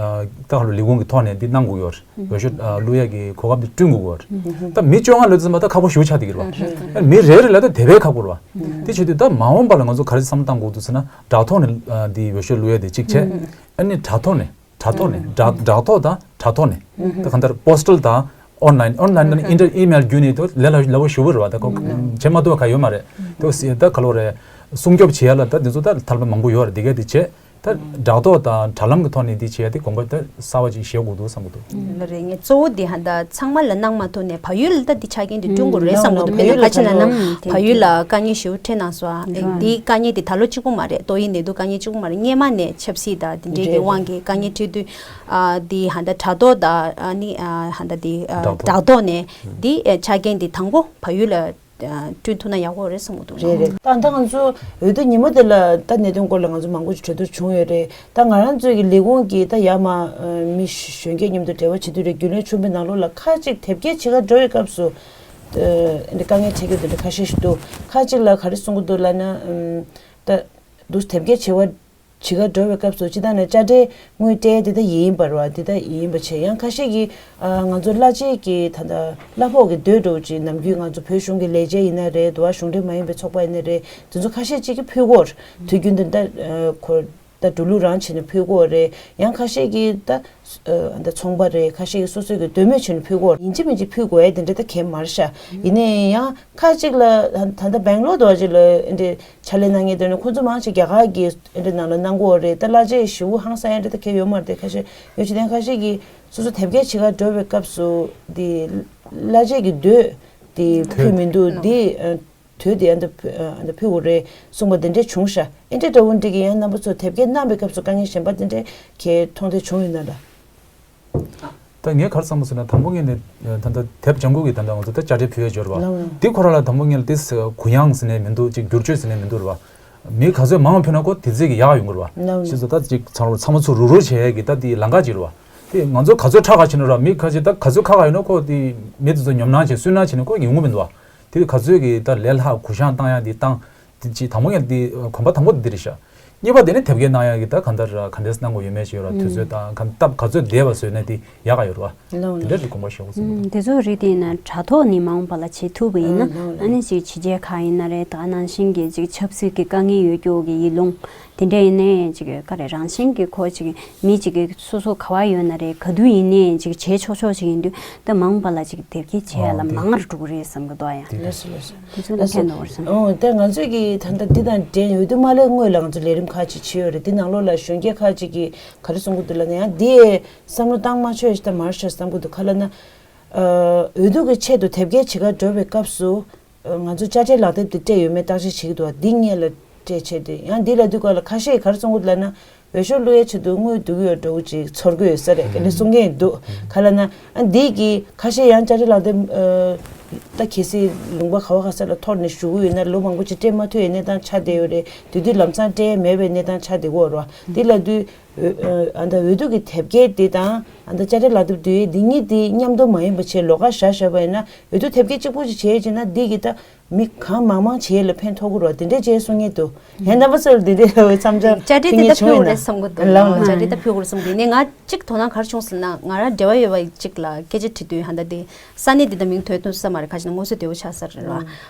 ག་ལོ་ལས་ཁུངས་ཀྱི་ཐོག་ནས་འདི་གནང་དགོས་ཡོད་རེད། འོས་ཤོག་བླུག་ཡ་གི་གོ་སྐབས་འདི་བསྐྲུན་དགོས་ཡོད་རེད། ད་མི་བཅོ་ལྔ་ལབ་དུས་ཙམ་པ་ད་ཁག་པོ་ཞེ་པོ་ཆགས་བསྡད་ཀྱི་རེད་བ། ཨ་ནི་མི་རེ་རེ་ལ་ད་དེ་བས་ཁག་པོ་རེད་བ། དེ་བྱེད་དུས་ད་མ་འོངས་པ་ལ་ང་ཚོ་ག་རེ་བསམ་བློ་གཏང་དགོས་འདུག་ཟེར་ན། སྦྲག་ཐོག་ནས་ཨ་འདི་འོས་ཤོག་བླུག་ཡ་དེ་གཅིག་བྱས། ཨ་ནི་དྲ་ཐོག་ནས། དྲ་ཐོག་ནས་སྦྲག་སྦྲག་ཐོག་དང་དྲ་ཐོག་ནས། ད་གང་ལྟར་པོ་སི་ཊལ་དང་ཨོན་ལའིན། ཨོན་ལའིན་ནི་ཨིན་ཊར་ཨི་མེལ་བརྒྱུད་ནས་དེ་ལས་སླ་སླ་པོ་ཞེ་པོ་རེད་བ། ད་ཁོ་བྱེད་མ་ཐུབ་པ་ག་ཡོད་མ་རེད། དེ་ད་ག་ལོ་རེད། སྲུང་སྐྱོབ་བྱེད་ཡ་ལ་ད་དེ་ཚོ་ད་ཐབས་ལམ་མང་པོ་ཡོད་རེད། དེ་ག་དེ་བྱས། ད་སྦྲག་ཐོག་དང་དྲ་ལམ་གྱི་ཐོག་ནས་འདི་བྱེད་ཡ་དེ་གོམ་པ་ད་གསར་པ་ཅིག་བཞེས་དགོས་འདུག་བསམ་གྱི་འདུག་ལགས་རེད། ངས་གཙོ་བོ་འདི་ཧ་ད་ཚང་མ་ལ་གནང་མ་ཐུབ་ནས་བལ་ཡུལ་ལ་ད་འདི་ཆ་རྐྱེན་དེ་བསྐྲུན་དགོས་རེད་བསམ་གྱི་འདུག་དཔེར་ན་ཁ་ཆེ་ན་ན་བལ་ཡུལ་ལ་དཀའ་ངལ་ཞེ་པོ་འཕྲད་གནང་སོང་། འདིའི་དཀའ་ངལ་དེ་ད་ལོ་གཅིག་པོ་མ་རེད། ཏོག་དབྱིབས་ནད་དུག་དཀའ་ངལ་གཅིག་པོ་མ་རེད། སྔོན་མ་ནས་ཆབ་སྲིད་དང་དེ་འདྲའི་གི་དབང་གིས་དཀའ་ངལ་འཕྲད་དུས། ཨ་འདི་ཧ་ད་དྲ་ཐོག་དང་ཨ་ནི་ཨ་ཧ་ད་འདི་ཨ་སྦྲག་ཐོག་སྦྲག་ཐོག་ནས་འདི་ཨ་ཆ་རྐྱེན་འདི་དང་པོ་བལ་ཡུལ་ལ་ཨ་བསྐྲུན་ཐུབ་ན་ཡག་པོ་རེད་བསམ་གྱི་འདུག་རེད་རེད། ད་ད་ང་ཚོ་འོས་བསྡུ་ཉིན་མོ་དེ་ལ་ད་གནད་དོན་སྐོར་ལ་ང་ཚོ་མང་པོ་ཞིག་གྲོས་བསྡུར་བྱུང་ཡོད་རེད། ད་ང་རང་ཚོའི་གི་ལས་ཁུངས་ཀྱིས་ད་ཡར་མར་ཨ་མི་གཞོན་སྐྱེས་མཉམ་དུ་འབྲེལ་བ་བྱེད་དུས་རེད། རྒྱུན་ལས་ཆུང་བའི་ནང་ལོགས་ལ་ཁ་ཅིག་དེབ་སྐྱེལ་བྱེད་གར་འགྲོ་བའི་སྐབས་སུ་ཨ་འདི་དཀའ་ངལ་འཕྲད་ཀྱི་འདུག་འདྲ་ཁ་ཤས་ཤིག་འདུག་ཁ་ཅིག་ལ་ག་རེ་གསུང་གི་འདུག་ལབ་ན། ཨམ་ད་འདུག་དེབ་སྐྱེལ་བྱེད་པ་བྱེད་གར་འགྲོ་བའི་སྐབས་སུ་སྤྱིར་བཏང་ནས་དཔྱ་ཁྲལ་དངུལ་སྤྲད་དེ་ད་ཡིན་པ་རེད་བ། དེ་ད་ཡིན་པ་བྱས། ཡང་ཁ་ཤས་ཀྱིས་ཨ་ང་ཚོ་གླ་ཆའི་གི་ད་ལྟ་གླ་ཕོགས་ཀྱི་དུད་འགྲོ་ཅིག་ནམ་རྒྱུན་ང་ཚོ་བོད་གཞུང་གི་ལས་བྱེད་ཡིན་ན་རེད། འདུག་བ་གཞུང་འབྲེལ་མ་ཡིན་པའི་ཚོགས་པ་ཡིན་ན་རེད། དེ་ཚོ་ཁ་ཤས་ཅིག་གིས་ཕུལ་གྱི་ཡོད་རེད། དུས་རྒྱུན་དུ་ད་ཨ་ཁོ་ད་འགྲོ་ལུགས་རང་བྱས་ནས་ཕུལ་གྱི་ཡོད་རེད། ཡང་ཁ་ཤས་ཀྱིས་ད་ཨ་ད་ཚོང་པ་རེད། ཁ་ཤས་ཀྱིས་སོ་སོའི་གི་འདོད་མོས་བྱས་ནས་ཕུལ་གྱི་ཡོད་རེད། ཡིན་གཅིག་མིན་གཅིག་ཕུལ་དགོས་ཡ་དེ་འདྲ་ད་གང་ཡང་མ་རེད་ཤག་ཡིན་ནའི་ཡང་ཁ་ཅིག་ལ་ད་ད་ལྟ་སྦེང་ལོར་དུ་བ་ཅིག་ལ་ཨ་འདྲ་ཕྱག་ལས་གནང་མཁན་དེ་ནི་ཁོང་ཚོ་མང་ཆེ་རྒྱ་གར་གྱི་ཨ་འདྲ་ནང་ལ་གནང་གི་ཡོད་རེད། ད་གླ་ཆ་ཞེ་པོ་ཧང་སང་ཡ་འདྲ་ད་གང་ཡང་ཡོད་མ་རེད་དེ། ཁ་ཤས་ཡོད་ཅིག་དེ་ཁ་ཤས་ཀྱིས་སོ་སོ་དེབ་སྐྱེལ་བྱེད་གར་འགྲོ་བའི་སྐབས་སུ་དེ་གླ་ཆ་གི་དུད་དེ་ཕུལ་མི་འདུག་དེ་ཨ་དུད་དེ་ཨ་འདྲ་ཕུལ་ཨ་འདྲ་ཕུལ་དགོས་རེད་གསུངས་པ་དེ་འདྲ་བྱུང་ཤག་ཨེ་འདྲ་འདྲ་བོ་འདི་གི་ཡང་རྣམ་པ་ཚོ་དེབ་སྐྱེལ་གནང་བའི་སྐབས་སུ་དཀའ་ངལ་གཞན་པ་དེ་འདྲ་གའི་མཐོང་ཐོས་བྱུང་ཡོད་ན་ལ། ད་ངས་ག་རེ་བསམ་སོང་ན། དང་པོ་ངས་ནས་ད་ལྟ་དེབ་ལྗང་ཁུ་གི་ད་ལྟ་ང་ཚོ་ད་དཔྱ་ཁྲལ་ཕུལ་ཡ་འབྱོར་བ། ལགས་ལགས། འདི་ཁོ་རང་ལ་དང་པོ་ངས་ལ་ཏིས་གུ་ཡངས་ཟེར་ནས་མི་འདུག་ཅིག་བསྒྱུར་བཅོས་ཟེར་ནས་མི་འདུག་རེད་བ། མི་ག་ཚོད་མང་ཕུལ་ན་ཁོ་དེ་ཚོད་ཀྱི་ཡག་ཡོང་གི་རེད་བ། ལགས་ལགས། ཞེས་སོ་ད་ཅིག་ཚང་མ་ཚང་མ་ཚུར་རུག་རུག་བྱེད་ཡ་གི་ད་དེ་ལམ་ཁ་ཅིག་རེད་བ། དེ་ང་ཚོ་ག་ཚོད་ཁྲག་ཁ་ཕྱིན་ན་ར། མི་ཁ་ཅིག་ད་ག་ཚོད་ཁ་ཁ་ཡོད་ན་ཁོ་དེ་མི་དེ་ཚོ་ཉོབ་སྣང་བྱེད་སུན་སྣང་བྱེད་ན་ཁོ་ཡོང་གི་མི་འདུག་བ། དེ་ག་ཚོད་ཀྱི་ད་ལས་སླ་གུ་ཡངས་བཏང་ཡ་དེ་བཏང་། དེ་ཅིག་དང་པོ་ངས་དེ་གོམ་པ་དང་པོ་དེ་འདི་རེད་ཤག་གཉིས་པ་དེ་ནི་དེབ་སྐྱེལ་གནང་ཡག་གི་ད་གང་ལྟར་ག་འདྲས་གནང་དགོས་ཡོད་མེད་ཞིག་ཡོད་ར། དུས་ཚོད་དང་གང་སྟབས་ག་ཚོད་བདེ་བ་བཟོས་ན་དེ་ཡག་ག་ཡོད་ར། ལགས་དེ་འདྲ་ལགས། རེད། དགོངས་པ་བཞེས་དགོས་བསམ་གྱི་འདུག་དེ་ཚོ་རེད། དེ་ཡིན་ན་དྲ་ཐོག་ནས་མ་འོངས་པ་ལ་བྱེད་ཐུབ་པ་ཡིན་ན། ཨ་ནི་ཅིག་ཕྱི་རྒྱལ་ཁག་ཡིན་ན་རེད། ད་ནང་བཞིན་གྱི་ཅིག་ཆབ་སྲིད་ཀྱི་དཀའ་ངལ་ཡོད་རྒྱུ་གི་ཡུལ་ལུང་དེ་འདྲ་ཡིན་ནའི་ཅིག་ག་རེ་རང་བཞིན་གྱི་ཁོ་ཅིག་མི་ཅིག་གི་སོ་སོ་ག་བ་ཡོད་ན་རེད། ག་དུས་ཡིན་ནའི་ཅིག་བྱེད་ཆོག་ཆོག་ཅིག་ཡིན་དུས། ད་མ་འོངས་པ་ལ་ཅིག་དེབ་སྐྱེལ་བྱེད་ཡ་ལ་མང་ང་རུ་འགྲོ་གི་རེད་བསམ་གི་འདུག་ཡ། ལགས་སོ་ལགས་སོ། དེ་ཚོ་ལ་ཕན་ཐོགས་བསམ། ཨོ་དེ་ང་ཚོས་ཀྱི་ད་ལྟ་འདི་དང་འབྲེལ་ཡོད་དུས་མ་ལས་སྔོན་ལ་ང་ཚོ་ལས་རིམ་ཁག་ཅིག་བྱས་ཡོད་རེད། འདི་ནང་ལོགས་ལ་གཞོན་སྐྱེས་ཁག་ཅིག་གིས་ག་རེ་གསུང་གི་འདུག་ལབ་ན། ཡང་འདི་བསམ་བློ་བཏང་མ་ཆོག་ཞིག་ད་མར་ཤོར་བསམ་གི་འདུག་ག་ལབ་ན། ཨ་འོས་བསྡུ་གི་ཆེད་དུ་དེབ་སྐྱེལ་བྱེད་གར་འགྲོ་བའི་སྐབས་སུ། ང་ཚོ་དཔྱ་ཁྲལ་ལག་དེབ་དེ་སྤྲད་ཡོད་མེད་བརྟག་དཔྱད་བྱེད་ཀྱི་འདུག་བ། འདི་སྔོན་ལ་སྤྲད་བྱས་ཏེ། ཡང་འདི་ལ་དུས་སྐབས་ལ་ཁ་ཤས་ག་རེ་གསུང་གི་འདུག་ལབ་ན། འོས་ཤོག་བླུག་ཡའི་ཆེད་དུ་དངུལ་བསྡུ་གི་ཡོད་འདྲ་བོ་ཅིག་ཚོར་གི་ཡོད་ས་རེད། དེ་འདྲ་གསུང་མཁན་འདུག་ག་ལབ་ན། ཨ་འདི་གི་ཁ་ཤས་ཡང་དཔྱ་ཁྲལ་ལག་དེབ་ཨ་ད་གལ་སྲིད་ལུང་པ་ག་བ་ག་ས་ལ་འཐོར་ནས་བཞུགས་ཀྱི་ཡོད་ན། ལོ་མང་པོ་ཅིག་སྤྲད་མ་ཐུབ་པའི་གནས་སྟངས་ཆགས་བསྡད་ཡོད་རེད། དེ་དུས་ལམ་སང་སྤྲད་ཡ་མེད་པའི་གནས་སྟངས་ཆགས་བསྡད་ཀྱི་ཡོད་རེད་བ། འདི་ལ་དུས། ཨ་ད་འོས་བསྡུ་གི་དེབ་སྐྱེལ་འདི་དང་ཨ་ད་དཔྱ་ཁྲལ་ལག་དེབ་བསྡུ་ཡས་འདི་གཉིས་འདི་མཉམ་དུ་མ་ཡིན་པ་བྱས་ལོགས་ཀ་བཞག་བཞག་པ་ཡིན་ན། འོས་བསྡུ་དེབ་སྐྱེལ་གཅིག་པོ་ཅིག་བྱས་ཡས་བྱས་ན་འདི་གི་ད་ མི་གང་མང་མང་བྱེད་ཡས་ལ་ཕན་ཐོགས་ཀྱི་རེད་བ། དེ་འདྲས་བྱས་གསུང་ངེས་འདུག་ཡང་རྣམ་པ་ཚོར་དེ་འདྲས་བསམ་འཆར་བཅར་འདྲི་དེ་ད་ཕུལ་དགོས་རེད་བསམ་གྱི་འདུག་ལགས་ལགས། བཅར་འདྲི་ད་ཕུལ་དགོས་རེད་བསམ་གྱི་འདུག་ངས་ང་གཅིག་དོ་སྣང་ག་རེ་བྱུང་ཟེར་ན། ང་རང་འབྲེལ་བ་ཡོད་པ་གཅིག་ལ་སྐད་ཆ་དྲི་དུས་ཧ་ད་དེ་ས་གནས་འདི་དང་མིང་ཐོས་ཐུབ་ས་མ་རེད། ཁ་ཅིག་ན་སྔོན་སྲོལ་བདེ་བོ་ཆགས་ས་རེད་ལ།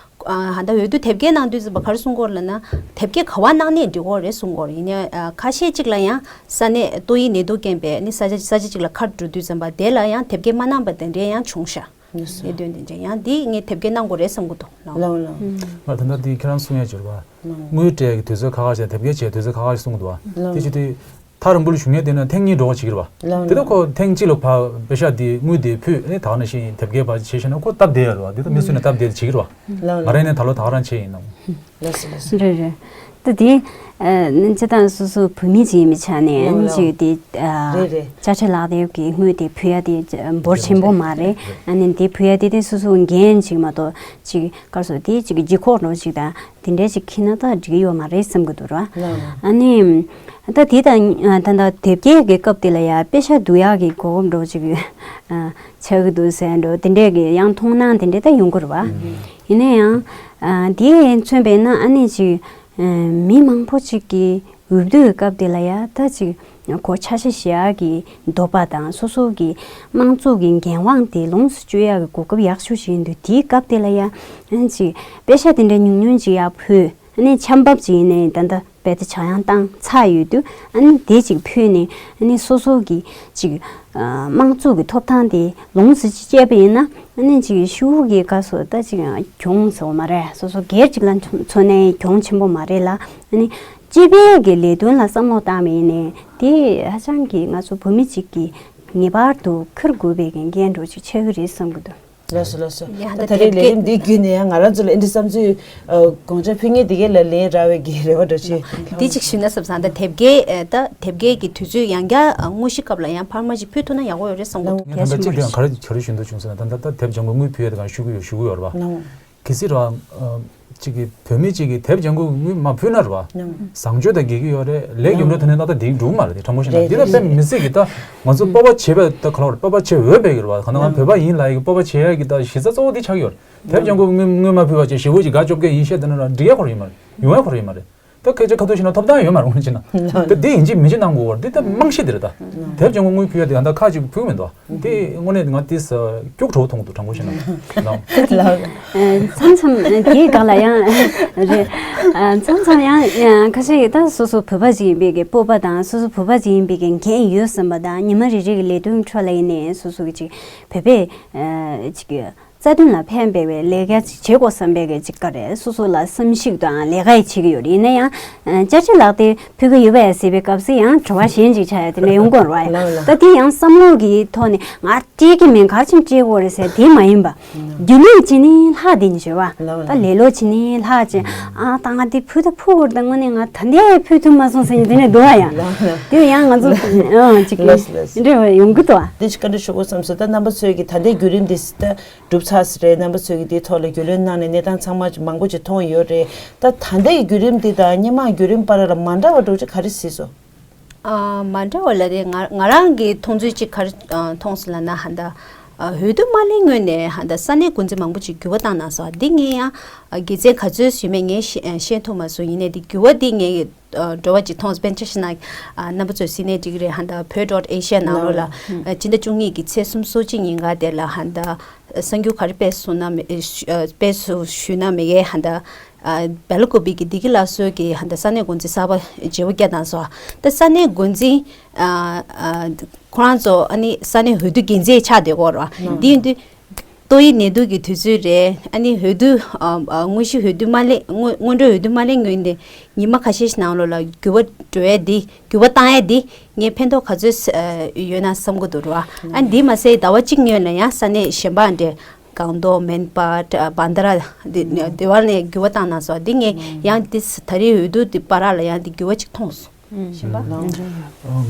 ཨ་ཧ་ད་འོས་བསྡུ་དེབ་སྐྱེལ་གནང་དུས་ཙམ་པ་ག་རེ་གསུང་གི་ཡོད་རེད་ལབ་ན། དེབ་སྐྱེལ་ག་པར་གནང་ནའི་འགྲིག་གི་རེད་གསུང་གི་ཡོད་རེད། ཡིན་ནའི་ཨ་ཁ་ཤས་གཅིག་ལ་ཡང་ས་གནས་ཏོག་དབྱིབས་ནད་དུག་རྐྱེན་པས་ནི་ས་ཆ་ས་ཆ་གཅིག་ལ་ཁ་འགྲོ་དུས་ཙམ་པ་དེ་ལ་ཡང་དེབ་སྐྱེལ་མ་གནང་པ་དེ་འདྲའི་ཡང་བྱུང་ཤག་ལགས་སོ། གནད་དོན་དེ་འདྲ་ཡང་འདི་ངས་དེབ་སྐྱེལ་གནང་དགོས་རེད་བསམ་གྱི་འདུག་ལགས། ལགས་ལགས། ང་ད་ལྟ་འདི་ཁྱེད་རང་གསུང་ཡ་བྱོས་ར་བ། ལགས། དངུལ་སྤྲད་ཀྱི་དུས་ཚོད་ཁག་ཁག་བྱས། དེབ་སྐྱེལ་བྱས་དུས་ཚོད་ཁག་ཁག་ཞིག་གསུང་གི་འདུག་བ། ལགས། དེ་བྱེད་དུས་ཐག་རིང་པོ་ལ་ཞུ་མཁན་དེ་ན་ཐེངས་གཉིས་འགྲོ་བ་བྱེད་ཀྱི་རེད་བ། ལགས། དེ་ལ་ཁོ་ཐེངས་གཅིག་ལ་ཕར་པེ་ཤག་དེ་དངུལ་དེ་ཕུལ་ནས་ད་ག་ནང་བཞིན་དེབ་སྐྱེལ་ཕར་བྱས་ཤེ་ན་ཁོ་སྟབས་བདེ་ཡོད་རེད་བ། དེ་ད་མི་སུ་ནས་སྟབས་བདེ་བྱེད་ཀྱི་རེད་བ། ལགས་ལགས། ང་རང་ནས་ད་ལོ་ད་ག་རང་བྱས་ཡིན་ནམ། ལགས་སོ་ལགས་སོ། རེད་རེད། ད་དེ་ཨ་སྤྱིར་བཏང་སོ་སོ་བོད་མི་ཅིག་ཡིན་པའི་ཆ་ནས། ལགས་ལགས། ཅིག་དེ་ཨ་རེད་རེད། དཔྱ་ཁྲལ་ལག་དེབ་ཀྱི་དངུལ་དེ་ཕུལ་ཡ་དེ་འབོར་ཆེན་པོ་མ་རེད། རེད། ཨ་ནི་དེ་ཕུལ་ཡ་དེ་དེ་སོ་སོ་འགན་ཅིག་མ་གཏོགས་ཅིག་ག་རེ་ཟེར། དེ་ཅིག་ལྗིད་ཁོག་འདྲ་ཅིག་དང་དེ་འདྲའི་ཅིག་འཁྱེར་ན་ད་འགྲིག་གི་ཡོད་མ་རེད་བསམ་གྱི་འདུག་ར། ལགས་ལགས། ཨ་ནི་ད་དེ་དང་ད་ད་དེབ་སྐྱེལ་གྱི་སྐབས་དེ་ལ་ཡ་པེ་ཤག་བསྡུ་ཡག་གི་གོ་སྐབས་འདྲ་ཅིག་ཨ་ཆགས་ཀྱི་འདུག་ཟེར་འདྲ། དེ་འདྲས་ཀྱི་ཡང་མཐོང་སྣང་དེ་འདྲས་ད་ཡོང་གི་རེད་བ། ཡིན་ན་ཡང་ཨ་དེ་མཚོན་པས་ན་ཨ་ནི་ཅིག་ཨ་མི་མང་པོ་ཅིག་གིས་འོས་བསྡུའི་སྐབས་དེ་ལ་ཡ་ད་ཅིག་གོ་ཆ་ཤས་བཞག་གི་འདོད་པ་དང་། སོ་སོ་གི་དམངས་གཙོ་གི་འགན་དབང་དེ་ལོངས་སུ་སྤྱོད་ཡག་གི་གོ་སྐབས་ཡག་ཤོས་ཤིག་ཡིན་དུས། དེའི་སྐབས་དེ་ལ་ཡ་ཨ་ཅིག་པེ་ཤག་དེ་འདྲ་ཉུང་ཉུང་ཅིག་ཡར་ཕུལ། ཨ་ནི་ཆམ་ཕབ་ཅིག་ཡིན་ནའི་ད་ལྟ་རྦད་དེ་ཆག་ཡང་བཏང་ཚར་ཡོད་དུས། ཨ་ནི་དེ་ཅིག་ཕུལ་ནས་ཨ་ནི་སོ་སོ་གི་ཅིག་ཨ་དམངས་གཙོ་གི་ཐོབ་ཐང་དེ་ལོངས་སུ་ཅིག་སྤྱད་པ་ཡིན་ན། ཨ་ནི་ཅིག་ཤུགས་ཀྱིས་ག་སོ་ད་ཅིག་གྱོང་ཟེར་བ་མ་རེད། སོ་སོ་སྒེར་ཅིག་ལ་མཚོན་ནའི་གྱོང་ཆེན་པོ་མ་རེད་ལ། ཨ་ནི་སྤྱི་པའི་གི་ལས་དོན་ལ་བསམ་བློ་བཏང་བ་ཡིན་ནའི་དེ་ཧ་ཅང་གི་ང་ཚོ་བོད་མི་ཅིག་གི་ངེས་པར་དུ་འཁུར་དགོས་པའི་གི་འགན་འདྲ་ཅིག་ཆགས་ཀྱི་རེད་བསམ་གྱི་འདུག་ལགས་སོ་ལགས་སོ། ཡ་ད་ད་ད་རེས་ལས་རིམ་འདི་བརྒྱུད་ནས་ཡང་ང་རང་ཚོ་ལ་ཨེ་འདྲ་བསམ་ཚུལ་ཨ་དགོངས་འཆར་ཕུལ་མཁན་དེ་གས་ལ་ལན་རག་པའི་གི་རེ་བ་འདྲ་ཅིག་འདི་གཅིག་ཞུས་ན་བསམ་སོང་། ད་དེབ་སྐྱེལ་ཨ་ད་དེབ་སྐྱེལ་གྱི་དུས་ཚོད་ཡང་བསྐྱར་ཨ་དངོས་གཞི་སྐབས་ལ་ཡང་འཕར་མ་ཞིག་ཕུལ་ཐུབ་ན་ཡག་པོ་ཡོད་རེད་བསམ་གྱི་འདུག་ང་ད་ལྟ་སྤྱི་འཐུས་ག་རེ་ག་རེ་ཞུ་འདོད་བྱུང་ཟེར་ན། ད་ལྟ་ད་དེབ་ལྗང་ཁུ་དངུལ་ཕུལ་ཡས་དེ་ག་ཞུ་གི་ཡོད། ཞུ་གི་ཡོད་རེད་བ། གལ་སྲིད་ར་ཨ་གཅིག་གིས་བོད་མི་གཅིག་གིས་དེབ་ལྗང་ཁུ་དངུལ་མ་ཕུལ་ན་རེད་བ། ནམ། བཟང་སྤྱོད་དང་འགལ་གྱི་ཡོད་རེད། ལས་ཀྱི་ཡོང་འབྲེལ་ཐོག་ནས་ད་ལྟ་འདི་འགྲུབ་མ་རེད། དེ་དྲང་པོ་བཤད་ན། རེད་འདི་ལ་རེད་དཔེ་མི་སྲིད་ཀྱི་ད་ང་ཚོ་སྤོབས་པ་བྱེད་པའི་ད་ག་ལ་བར་སྤོབས་པ་བྱེད་འོས་པའི་གི་རེད་བ། གང་ལྟར་ང་བོད་པ་ཡིན་ལབ་ཡ་གི་སྤོབས་པ་བྱེད་ཡ་གི་ད་གཞི་རྩ་གཙོ་བོ་འདི་ཆགས་ཀྱི་ཡོད་རེད། དེབ་ལྗང་ཁུ་དངུལ་དངུལ་མ་ཕུལ་བ་བྱས་ཞེ་པོ་ཅིག་དགའ་སྐྱོ་སྐད་ཡིན་བཤད་བསྡད་ན་ར་འགྲིག་ཡ་ཁོ་རང་ཡོད་མ་རེད། ཡོང་ཡ་ཁོ་རང་ཡོད་མ་རེད། ད་སྐད་ཆ་ཁ་ཐུག་བཤད་ན་ཐོབ་ཐང་ཡོད་མ་རེད། དངོས་གནས་བྱས་ན་དེ་འདི་ཡིན་གཅིག་མིན་གཅིག་གནང་དགོས་པ་རེད། འདི་ད་རྨང་གཞི་དེ་རེད། ད་དེབ་ལྗང་ཁུ་དངུལ་ཕུལ་ཡ་དེ་ད་ལྟ་ཁག་ཅིག་ཕུལ་མི་འདུག་དེ་དངོས་གནས་ང་དེ་ས་སྐྱུག་བྲོ་བོ་མཐོང་གི་འདུག་དྲང་པོ་བཤད་ན། ལགས། ལགས། ཨ་མཚམས་མཚམས་དེའི་སྒང་ལ་ཡང་རེད། ཨ་མཚམས་མཚམས་ཡང་ཡང་ཁ་ཤས་ཀྱིས་ད་སོ་སོ་བོད་པ་ཅིག་ཡིན་པའི་གི་སྤོབས་པ་དང་། སོ་སོ་བོད་པ་ཅིག་ཡིན་པའི་གི་འགན་ཡོད་བསམ་པ་དང་། ཉི་མ་རེ་རེ་གི་ལས་དོན་ཁྲོད་ལ་ཡིན་ནའི་སོ་སོ་གི་ཅིག་བོད་པའི་ཨ་ཅིག་རྩ་དོན་ལ་ཕན་པའི་ལས་ཀ་ཅིག་བྱེད་དགོས་བསམ་པའི་གི་ཅིག་ག་རེ་སོ་སོ་ལ་བསམ་གཞིག་དང་ལས་ཀ་ཡི་བྱེད་ཀྱི་ཡོད་རེད། ཡིན་ན་ཡང་ཨ་དཔྱ་ཁྲལ་ལག་དེབ་ཕུལ་གི་ཡོད་པས་ཟེར་བའི་སྐབས་སུ་ཡང་དྲི་བ་གཞན་ཅིག་ཆགས་ཡ་དེ་འདྲ་ཡོང་གི་ཡོད་རེད་བ། ལགས་ལགས། ད་དེ་ཡང་བསམ་བློ་གི་ཐོག་ནས་ང་སྤྲད་ཀྱི་མིན། ག་རེ་བྱས་ནས་སྤྲད་དགོས་རེད་ཟེར་དེ་མ་ཡིན་པ། རྒྱུན་ལས་བྱས་ནས་ལྷག་བསྡད་ནས་བྱས་པ། ལགས་ལགས། ད་ལས་ལོ་བྱས་ནས་ལྷག་བྱས། ཨ་ད་ང་དེ་ཕུལ་ད་ཕུལ་དགོས་རེད། ད་དངོས་གནས་ང་ད་ལྟའི་ཕུལ་ཐུབ་མ་སོང་ཟེར་ནས་དེ་འདྲ་འདུག་ཨ། ཡང་ལགས་ལགས། དེ་ཡང་ང་ཚོ་ཨ་ཅིག་ལགས་ལགས། དེ་འདྲ་ཡོང་གི་འདུག་ཨ། དེ་ཅིག་བཀའ་འདྲི་ཞུ་དགོས་བསམ་སོང་། ད་རྣམ་པ་ཚོས་ཀྱི་ད་ལྟའི་བརྒྱུད་རིམ་དེ་ད་གྲུབ་ཚར་ཟེར་རེད། རྣམ་པ་ཚོས་ཀྱི་དེའི་ཐོག་ལ་རྒྱུས་ལོན་གནང་ནས་གནས་སྟངས་ཚང་མ་མང་པོ་ཅིག་མཐོང་ཡོད་རེད། ད་ད་ལྟའི་བརྒྱུད་རིམ་དེ་དང་སྔོན་མ་བརྒྱུད་རིམ་བར་ལ་མ་འདྲ་བ་འདྲ་བོ་ཅིག་ག་རེ་གཟིགས་སོང་། ཨ་མ་འདྲ་བ་ལ་རེད། ང་ང་རང་གི་མཐོང་ཚུལ་ཅིག་ག་རེ་ཨ་མཐོང་སོང་ལབ་ན། ཧ་ད་ཨ་འོས་བསྡུ་མ་སླེབས་སྔོན་ནས་ཧ་ད་ས་གནས་འགོ་འཛིན་མང་པོ་ཅིག་འགྱུར་བ་བཏང་གནང་སོང་། འདི་ངས་ཡང་ཨ་དགེ་མཚན་ག་ཚོད་ཡོད་མེད་ངས་ཤེས་ཤེས་ཐུབ་མ་སོང་། ཡིན་ནའི་འདི་འགྱུར་བ་འདི་ངས་ཨ་འགྲོ་བ་ཅིག་མཐོང་སོང་། དཔེར་ན་ཆ་བཞག་ན་ཨ་རྣམ་པ་ཚོས་གཟིགས་ནའི་འགྲིག་གི་རེད། ཧ་ད་བོད་ཌོཊ་ཨེ་ཤི་ཡ་ནང་ལོགས་ལ་ཨ་སྤྱི་ཟླ་བཅུ་གཉིས་ཀྱི་ཚེས་སུམ་ཅུ་སོ་གཅིག་ཉིན་ག་དེ་ལ་ཧ་ད་གསར་འགྱུར་ག་རེ་སྤེལ་སོང་ན་མེད། ཨ་སྤེལ་སོང་ཞུས་ན་མེད་གི་ཧ་ད། ཨ་སྦེལ་ཀོབ་གི་བདེ་སྐྱིད་སླར་གསོའི་གི་ཧ་ད་ས་གནས་འགོ་འཛིན་གསར་པ་བརྗེ་པོ་བསྐྱངས་གནང་སོང་། ད་ས་གནས་འགོ་འཛིན་ཨ་ཨ་ཁོ་རང་ཚོ་ཨ་ནི་ས་གནས་འོས་བསྡུ་འགན་འཛིན་ཆགས་བསྡད་ཀྱི་ཡོད་རེད་བ། དེ་ཡིན་དུས་ཏོག་དབྱིབས་ནད་དུག་གི་དུས་ཚོད་རེད། ཨ་ནི་འོས་བསྡུ་ཨ་ཨ་དངོས་གཞི་འོས་བསྡུ་མ་སླེབས་སྔོན་སྔོན་འགྲོའི་འོས་བསྡུ་མ་སླེབས་སྔོན་དེ་ཉི་མ་ཁ་ཤས་ཤིག་ནང་ལོགས་ལ་འགྱུར་བ་འགྲོ་ཡས་འདི་འགྱུར་བ་བཏང་ཡས་འདི་ངས་ཕན་ཐོགས་ག་ཚོད་ཨ་ཡོད་ན་བསམ་གྱི་འདུག་རེད་བ། ཨ་ནི་འདི་མ་ཟད་ཟླ་བ་གཅིག་སྔོན་ལ་ཡང་ས་གནས་གཞན་པ་འདྲ་སྒང་ཏོག་མན་པ་བན་དྷ་ར་འདི་འདི་བར་ནས་འགྱུར་བ་བཏང་གནང་སོང་། འདི་ངས་ཡང་འདི་ད་རེས་འོས་བསྡུ་འདི་བར་ལ་ཡང་འདི་འགྱུར་བ་ཅིག་མཐོང་སོང་། གཞན་པ། ང་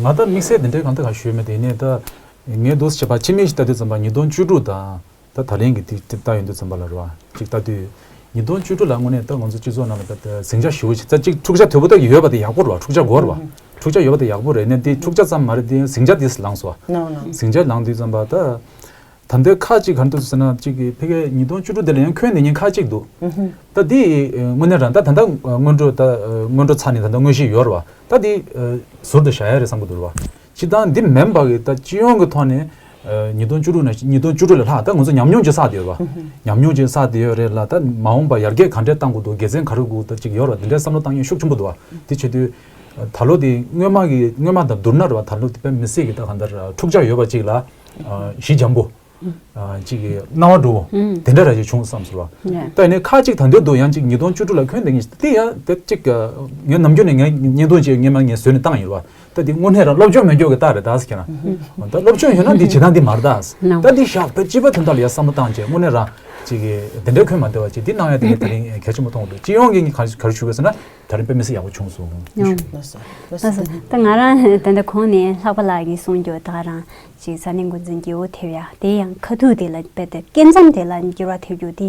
ད་དམིགས་བསལ་འདི་འདྲའི་གང་ལྟར་གང་ཞུས་མེད། དེ་ནས་ད་ངས་འདུག་སེ་བྱས་པ་ཕྱི་མིག་ཅིག་ལྟ་དུས་ཙམ་པ་ཉིས་སྟོང་བཅུ་དྲུག་དང་ད་ད་རིང་གི་དེ་དེ་ལྟ་ཡོང་དུས་ཙམ་པ་ལ་རེད་བ། ཅིག་ལྟ་དུས་ཉིས་སྟོང་བཅུ་དྲུག་ལ་དངོས་གནས་ད་ང་ཚོ་སྤྱི་ཚོགས་ནང་ལ་ད་ད་ཟིང་ཆ་ཞེ་པོ་ཅིག་ད་ཅིག་འཁྲུག་ཆ་དོད་པོ་ད་ཡོད་པ་དེ་ཡག་པོ་རེད་བ། འཁྲུག་ཆ་དགོས་རེད་བ། འཁྲུག་ཆ་ཡོད་པ་དེ་ཡག་པོ་རེད། ནས་དེ་འཁྲུག་ཆ་ཙམ་མ་རེད། དེ་ཟིང་ཆ་དེ་ལངས་སོང་བ། ཟིང་ཆ་ལངས་དུས་ཙམ་པ་ད། ད་ལྟའི་ཁག་ཅིག་ག་རེ་འདུག་ཟེར་ན་ཅིག་གི་ཕ་གིའི་ཉིས་སྟོང་བཅུ་དྲུག་དེ་ལ་ཡང་ཁྱོན་ནས་ཉེན་ཁ་ཅིག་འདུག་ད་འདི་དངོས་གནས་རང་ད་ད་ལྟ་སྔོན་འགྲོ་ད་སྔོན་འགྲོ་ཚར་ནས་ད་ལྟ་དངོས་གཞི་ཡོད་རེད་བ། ད་འདི་ཟུར་དུ་བཞག་ཡ་རེད་བསམ་གྱི་འདུག་རེད་བ། སྤྱིར་བཏང་འདི་མིན་པ་གི་ད་སྤྱི་ཡོངས་ཀྱི་ཐོག་ནས་ཉིས་སྟོང་བཅུ་དྲུག་ནས་ཉིས་སྟོང་བཅུ་དྲུག་ལས་ལྷག་ད་ང་ཚོ་ཉམས་མྱོང་ཅིག་བསགས་བསྡད་ཡོད་རེད་བ། ཉམས་མྱོང་ཅིག་བསགས་བསྡད་ཡོད་རེད་ལ། ད་མ་འོངས་པ་ཡར་རྒྱས་ག་འདྲས་གཏང་དགོས་འདུག་དགེ་མཚན་ག་རེ་དགོས་ད་ཅིག་ཡོད་རེད་བ། དེ་འདྲས་བསམ་བློ་བཏང་མཁན་ཤུགས་ཆེན་པོ་འདུག་བ། དེ་བྱེད་དུས་ད་ལོ་དེ་སྔོན་མ་གི་སྔོན་མ་དང་བསྡུར་ན་རེད་བ། ད་ལོ་དེ་དཔེ་མི་སྲིད་ཀྱི་ད་གང་ལྟར་འཁྲུག་ཆ་ཡོད་པ་ཅིག་ལ་གཞི་འཇམ་པོ། ཅིག་གི་སྣང་བ་འགྲོ་བོ། དེ་འདྲ་ར་ཅིག་བྱུང་བསམ་ཟེར་བ། ད་ཡིན་ནའི་ཁག་ཅིག་ད་འདོད་འདུག་ཡང་ཅིག་ཉིས་སྟོང་བཅུ་དྲུག་ལ་ཁྱོན་དེ་ངས་དེ་ཡང་དེ་ཅིག་ངས་ནམ་རྒྱུན་ནས་ངས་བརྙན་ཐུང་ཅིག་སྔོན་མ་ངས་བཟོས་ནས་བཏང་ཡིན་བ། ད་འདི་དངོས་གནས་རང་སློབ་སྦྱོང་མེད་མཁན་གྱི་རྟགས་རེད་ད་ཟེར་ཁྱེད་རང་། ད་སློབ་སྦྱོང་ཡོད་ན་འདི་བྱེད་སྟངས་འདི་མ་རེད་ད་ཟེར། ད་འདི་བཞག་ད་སྤྱི་པ་དོན་དག་ལ་ཡ་བསམ་བློ་བཏང་བྱས་དངོས་གནས་རང་ཅིག་གི་དེ་འདྲའི་ཁྱོན་མ་བསྡད་པ་ཅིག་འདི་གནང་ཡ་དེ་ངས་དེ་རིང་གལ་ཆེན་པོ་མཐོང་འདུག་སྤྱི་ཡོངས་ཀྱི་ངས་ག་རེ་ཞུ་དགོས་ཟེར་ན་ད་རིང་དཔེ་མི་སྲིད་ཡག་པོ་བྱུང་སོང་། ལགས་སོ། ལགས་སོ། ད་ང་རང་ད་ལྟ་གོང་ནས་ལྷག་པ་ལགས་ཀྱིས་གསུངས་རྒྱུ་ད་རང་ཅིག་ས་གནས་འགོ་འཛིན་གྱི་འོ་ཐེབས་ཡ་དེ་ཡང་ཁ་ཐུག་དེ་ལ་དཔེ་དེ་སྐབས་མཚམས་དེ་ལ་འགྱུར་བ་ཐེབས་རྒྱུ་དེ་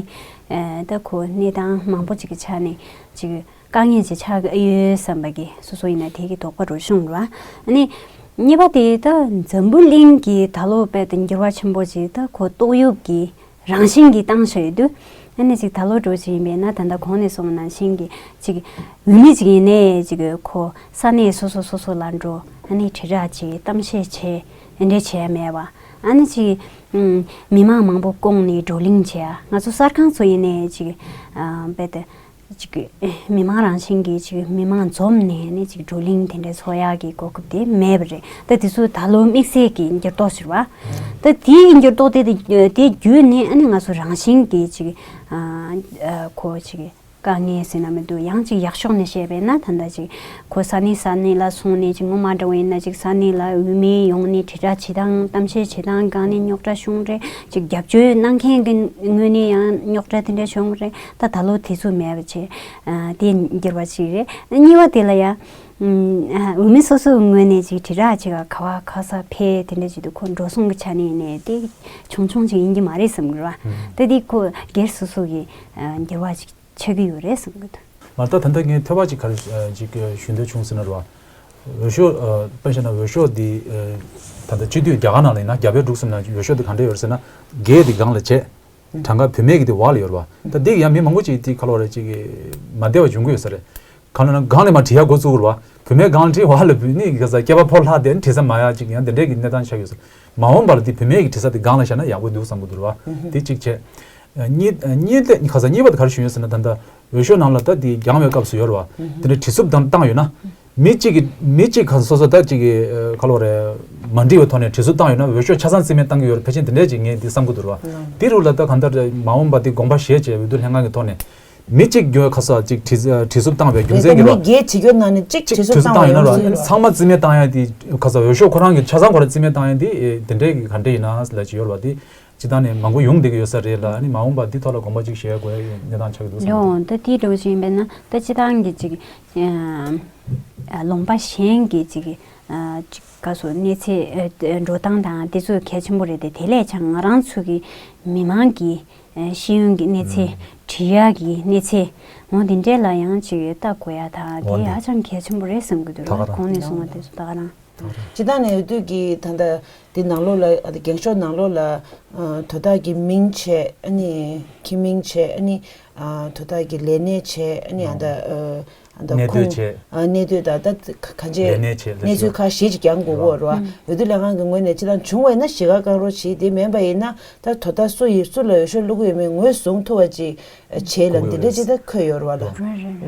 ད་ཁོ་གནས་སྟངས་མང་པོ་ཅིག་གི་ཆ་ནས་ཅིག་དཀའ་ངལ་ཅིག་ཆགས་ཀྱི་ཡོད་བསམ་པ་གི་སོ་སོ་ཡིན་ན་དེ་གི་དོགས་པ་རུ་བྱུང་ར། ཨ་ནི་གཉིས་པ་དེ་ད་འཛམ་བུ་གླིང་གི་ད་ལོ་དཔེ་དེ་འགྱུར་བ་ཆེན་པོ་ཅིག་ད་ཁོ་ཏོག་དབྱིབས་ཀྱི་རང་བཞིན་གྱིས་བཏང་བཞག་ཡོད་དུས། ཨ་ནི་ཅིག་ད་ལོ་འགྲོ་ཅིག་ཡིན་པས་ན་ད་ལྟ་གོང་ནས་གསུངས་ནང་བཞིན་གྱི་ཅིག་འོས་མི་ཅིག་ཡིན་ནའི་ཅིག་ཁོ་ས་གནས་སོ་སོ་སོ་སོ་ལ་འགྲོ། ཨ་ནི་དྲིལ་བསྒྲགས་བྱེད། གཏམ་བཤད་བྱེད། དེ་འདྲས་བྱས་མེད་པ། ཨ་ནི་ཅིག་མི་མང་མང་པོ་བསྐོངས་ནས་བགྲོ་གླེང་བྱེད། ང་ཚོ་གསར་ཁང་ཚོ་ཡིན་ནའི་ཅིག་རྦད་དེ། ཅིག་མི་མང་རང་བཞིན་གྱིས་ཅིག་མི་མང་འཛོམས་ནས་ནི་ཅིག་བགྲོ་གླེང་དེ་འདྲའི་ཚོགས་ཡག་གི་གོ་སྐབས་དེ་མེད་པ་རེད། ད་དེ་ཚོ་ད་ལོ་དམིགས་བསལ་གྱི་འགྱུར་ལྡོག་ཟེར་བ། ད་དེའི་འགྱུར་ལྡོག་དེ་དེ་བརྒྱུད་ནས་ཨ་ནི་ང་ཚོ་རང་བཞིན་གྱིས་ཅིག་ཁོ་ཅིག་དཀའ་ངལ་ཟེར་ན་མི་འདུག་ཡང་ཅིག་ཡག་ཕྱོགས་ནས་བཤད་པས་ན་ད་ལྟ་ཅིག་ཁོ་ས་གནས་ས་གནས་ལ་སོང་ནས་ཅིག་སྔོན་མ་འདྲ་བོ་ཡིན་ན་ཅིག་ས་གནས་ལ་འོས་མི་ཡོང་ནས་དྲིལ་བསྒྲགས་བྱེད་སྟངས་གཏམ་བཤད་བྱེད་སྟངས་སྒང་ནས་རྙོག་དྲ་བྱུང་རེད། ཅིག་རྒྱབ་སྐྱོར་གནང་མཁན་གྱི་ངོས་ནས་ཡང་རྙོག་དྲ་དེ་འདྲ་བྱུང་རེད། ད་ད་ལོ་དེ་ཚོ་མེད་པ་བྱས། དེ་འགྱུར་བ་ཞིག་རེད། གཉིས་པ་དེ་ལ་ཡང་འོས་མི་སོ་སོའི་ངོས་ནས་ཅིག་དྲིལ་བསྒྲགས་བྱེད་ག་ག་བ་ག་ས་ཕེབས་དེ་འདྲ་བྱེད་དུས་ཁོ་འགྲོ་སོང་གི་ཆ་ནས་ནས་དེ་ཆུང་ཆུང་ཅིག་ཡིན་གྱི་མ་རེད་བསམ་གྱི་རེད་བ། ད་དེ་ཁོ་སྒེར་སོ་སོ་གི་འགྱུར་བ་ཅིག་ཆགས་ཀྱི་ཡོད་རེད་བསམ་གྱི་འདུག་མ་ད་ད་ལྟ་ངས་ཐོས་པ་ཅིག་ག་རེ་ཅིག་ཞུ་འདོད་བྱུང་ཟེར་ན་རེད་བ། འོས་ཤོག་དཔེ་བཞག་ན་འོས་ཤོག་འདི་ད་ལྟ་སྤྱི་འཐུས་རྒྱ་གར་ནང་ལ་ཡིན་ན་རྒྱ་བལ་འབྲུག་གསུམ་ནང་འོས་ཤོག་འདི་ག་འདྲ་ཡོད་ཟེར་ན་རྒྱས་འདི་སྒང་ལ་བྱས། གྲངས་ཀ་བུད་མེད་ཀྱི་དེ་འོག་ལ་ཡོད་རེད་བ། ད་འདི་ཡང་མི་མང་པོ་ཅིག་དེ་ཁ་ལོ་རེ་ཅིག་མ་བདེ་བ་འབྱུང་གི་ཡོད་ས་རེད། གང་ལ་ན་སྒང་ལ་མ་བྲིས་ཡ་འགོ་བཙུགས་རེད་བ། བུད་མེད་སྒང་ལ་བྲིས་འོག་ལ་བུད་ནི་ག་ས་སྐྱེས་པ་ཕོ་ལྷག་དེ་བྲིས་ས་མ་ཡ་ཅིག་ཡང་དེ་འདྲས་ཀྱི་གནས་སྟངས་ཆགས་ཡོད་ས་རེད། མ་འོངས་པར་དེ་བུད་མེད་ཀྱི་བྲིས་ས་དེ་སྒང་ལ་བཞག་ན་ཡག་པོ་འདུག་བསམ་གི་འདུག་རེད་བ། དེ་གཅིག་བྱས། གཉིས་གཉིས་དེ་ཁ་ས་གཉིས་པ་དེ་ག་རེ་ཞུ་ཡོད་ཟེར་ན་ད་ལྟ་འོས་ཤོག་ནང་ལ་ད་དེ་འགྱངས་པའི་སྐབས་སུ་ཡོད་རེད་བ། དེ་འདྲས་བྲིས་སུབ་དང་བཏང་ཡོད་ན། མི་གཅིག་གིས་མི་གཅིག་ག་སོ་སོ་ད་གཅིག་གིས་ཁ་ལོ་རེ་མ་འགྲིག་པའི་ཐོག་ནས་བྲིས་སུབ་བཏང་ཡོད་ན་འོས་ཤོག་ཆ་ཚང་རྩིས་མེད་བཏང་གི་ཡོད་རེད། ཕལ་ཆེར་དེ་འདྲས་ཅིག་ངས་འདི་བསམ་གི་འདུག་ར། དེ་རུ་ལ་ད་གང་ལྟར་མ་འོངས་པ་དེ་དགོངས་པ་བཞེས་བྱས་འོས་བསྡུ་ལྷན་ཁང་གི་ཐོག་ནས་མི་གཅིག་གིས་ཁ་ས་གཅིག་བྲིས་བྲིས་སུབ་བཏང་བའི་རྒྱུ་མཚན་གྱིས་ར། མི་བརྒྱད་བྱེད་རྒྱུ་ནང་ནས་གཅིག་བྲིས་སུབ་བཏང་བ་ཡོད་ན་ར། ཚང་མ་རྩིས་མེད་བཏང་ཡ་དེ་ཁ་ས་འོས་ཤོག་ཁོ་རང་གི་ཆ་ཚང་ཁོ་ར་རྩིས་མེད་བཏང་ཡ་དེ་དེ་འདྲས་ཀྱི་ག་འདྲས་ཡིན་ན་ལ་ཅིག་ཡོད་ར་བ་དེ། སྤྱིར་བཏང་ནས་མང་པོ་ཡོང་བསྡད་ཀྱི་ཡོད་ས་རེད་ལ། ཨ་ནི་མ་འོངས་པ་འདི་ཐོག་ལ་དགོངས་པ་ཅིག་བཞེས་དགོས་ཡ་གནས་སྟངས་ཆགས་ཀྱི་འདུག་བསམ། ཡོང་ད་དེའི་འགྲོ་བཞིན་པས་ན་ད་སྤྱིར་བཏང་གི་ཅིག་ལུང་པ་གཞན་གྱི་ཅིག་ཅིག་ག་སོ་གནས་ཚད་འགྲོ་སྟངས་དང་དེ་ཚོ་གལ་ཆེན་པོ་རེད་དེ། དེ་ལས་ཀྱང་ང་རང་ཚོ་གི་མི་མང་གི་ཤེས་ཡོན་གྱི་གནས་ཚད་འབྲི་ཡ་གི་གནས་ཚད་འོ་དེ་འདྲས་ལ་ཡང་ཅིག་ལྟ་དགོས་ཡ་ད་དེ་ཧ་ཅང་གལ་ཆེན་པོ་རེད་བསམ་གྱི་འདུག་ལ། གོང་ནས་གསུངས་པ་དེ་ཚོ་ད་ག་རང་། སྤྱིར་བཏང་ནས་འོས་བསྡུ་གི་ད་ལྟ་འདི་ནང་ལོགས་ལ་འགེངས་ཤོག་ནང་ལོགས་ལ་དོ་བདག་གི་མིང་བྱས། ཨ་ནི་ཁྱི་མིང་བྱས། ཨ་ནི་དོ་བདག་གི་ལས་གནས་བྱས། ཨ་ནི་ཨ་ད་ཨ་ད་གནས་སྡོད་ཁུངས་བྱས། ཨ་གནས་སྡོད་ད་ད་ག་འཇེ་ལས་གནས་བྱས་ལ་གནས་ཚུལ་ཁ་ཤས་ཅིག་ཀྱང་དགོས་ཀྱི་རེད་བ། འོས་བསྡུ་ལས་ཁང་གི་ངོས་ནས་སྤྱིར་བཏང་བྱུང་བ་ཡིན་ན་ཞི་ག་བཀག་རོགས་བྱེད། དེ་མིན་པ་ཡིན་ན་ད་དོ་བདག་སུ་ཡིས་སུ་ལ་འོས་ཤོག་བླུག་གི་ཡོད་མེད་ངོས་བཟུང་ཐུབ་པ་ཅིག་བྱས་ལ་འདི་འདྲ་ཅིག་ད་འཁོད་ཡོད་རེད་བ་ལ།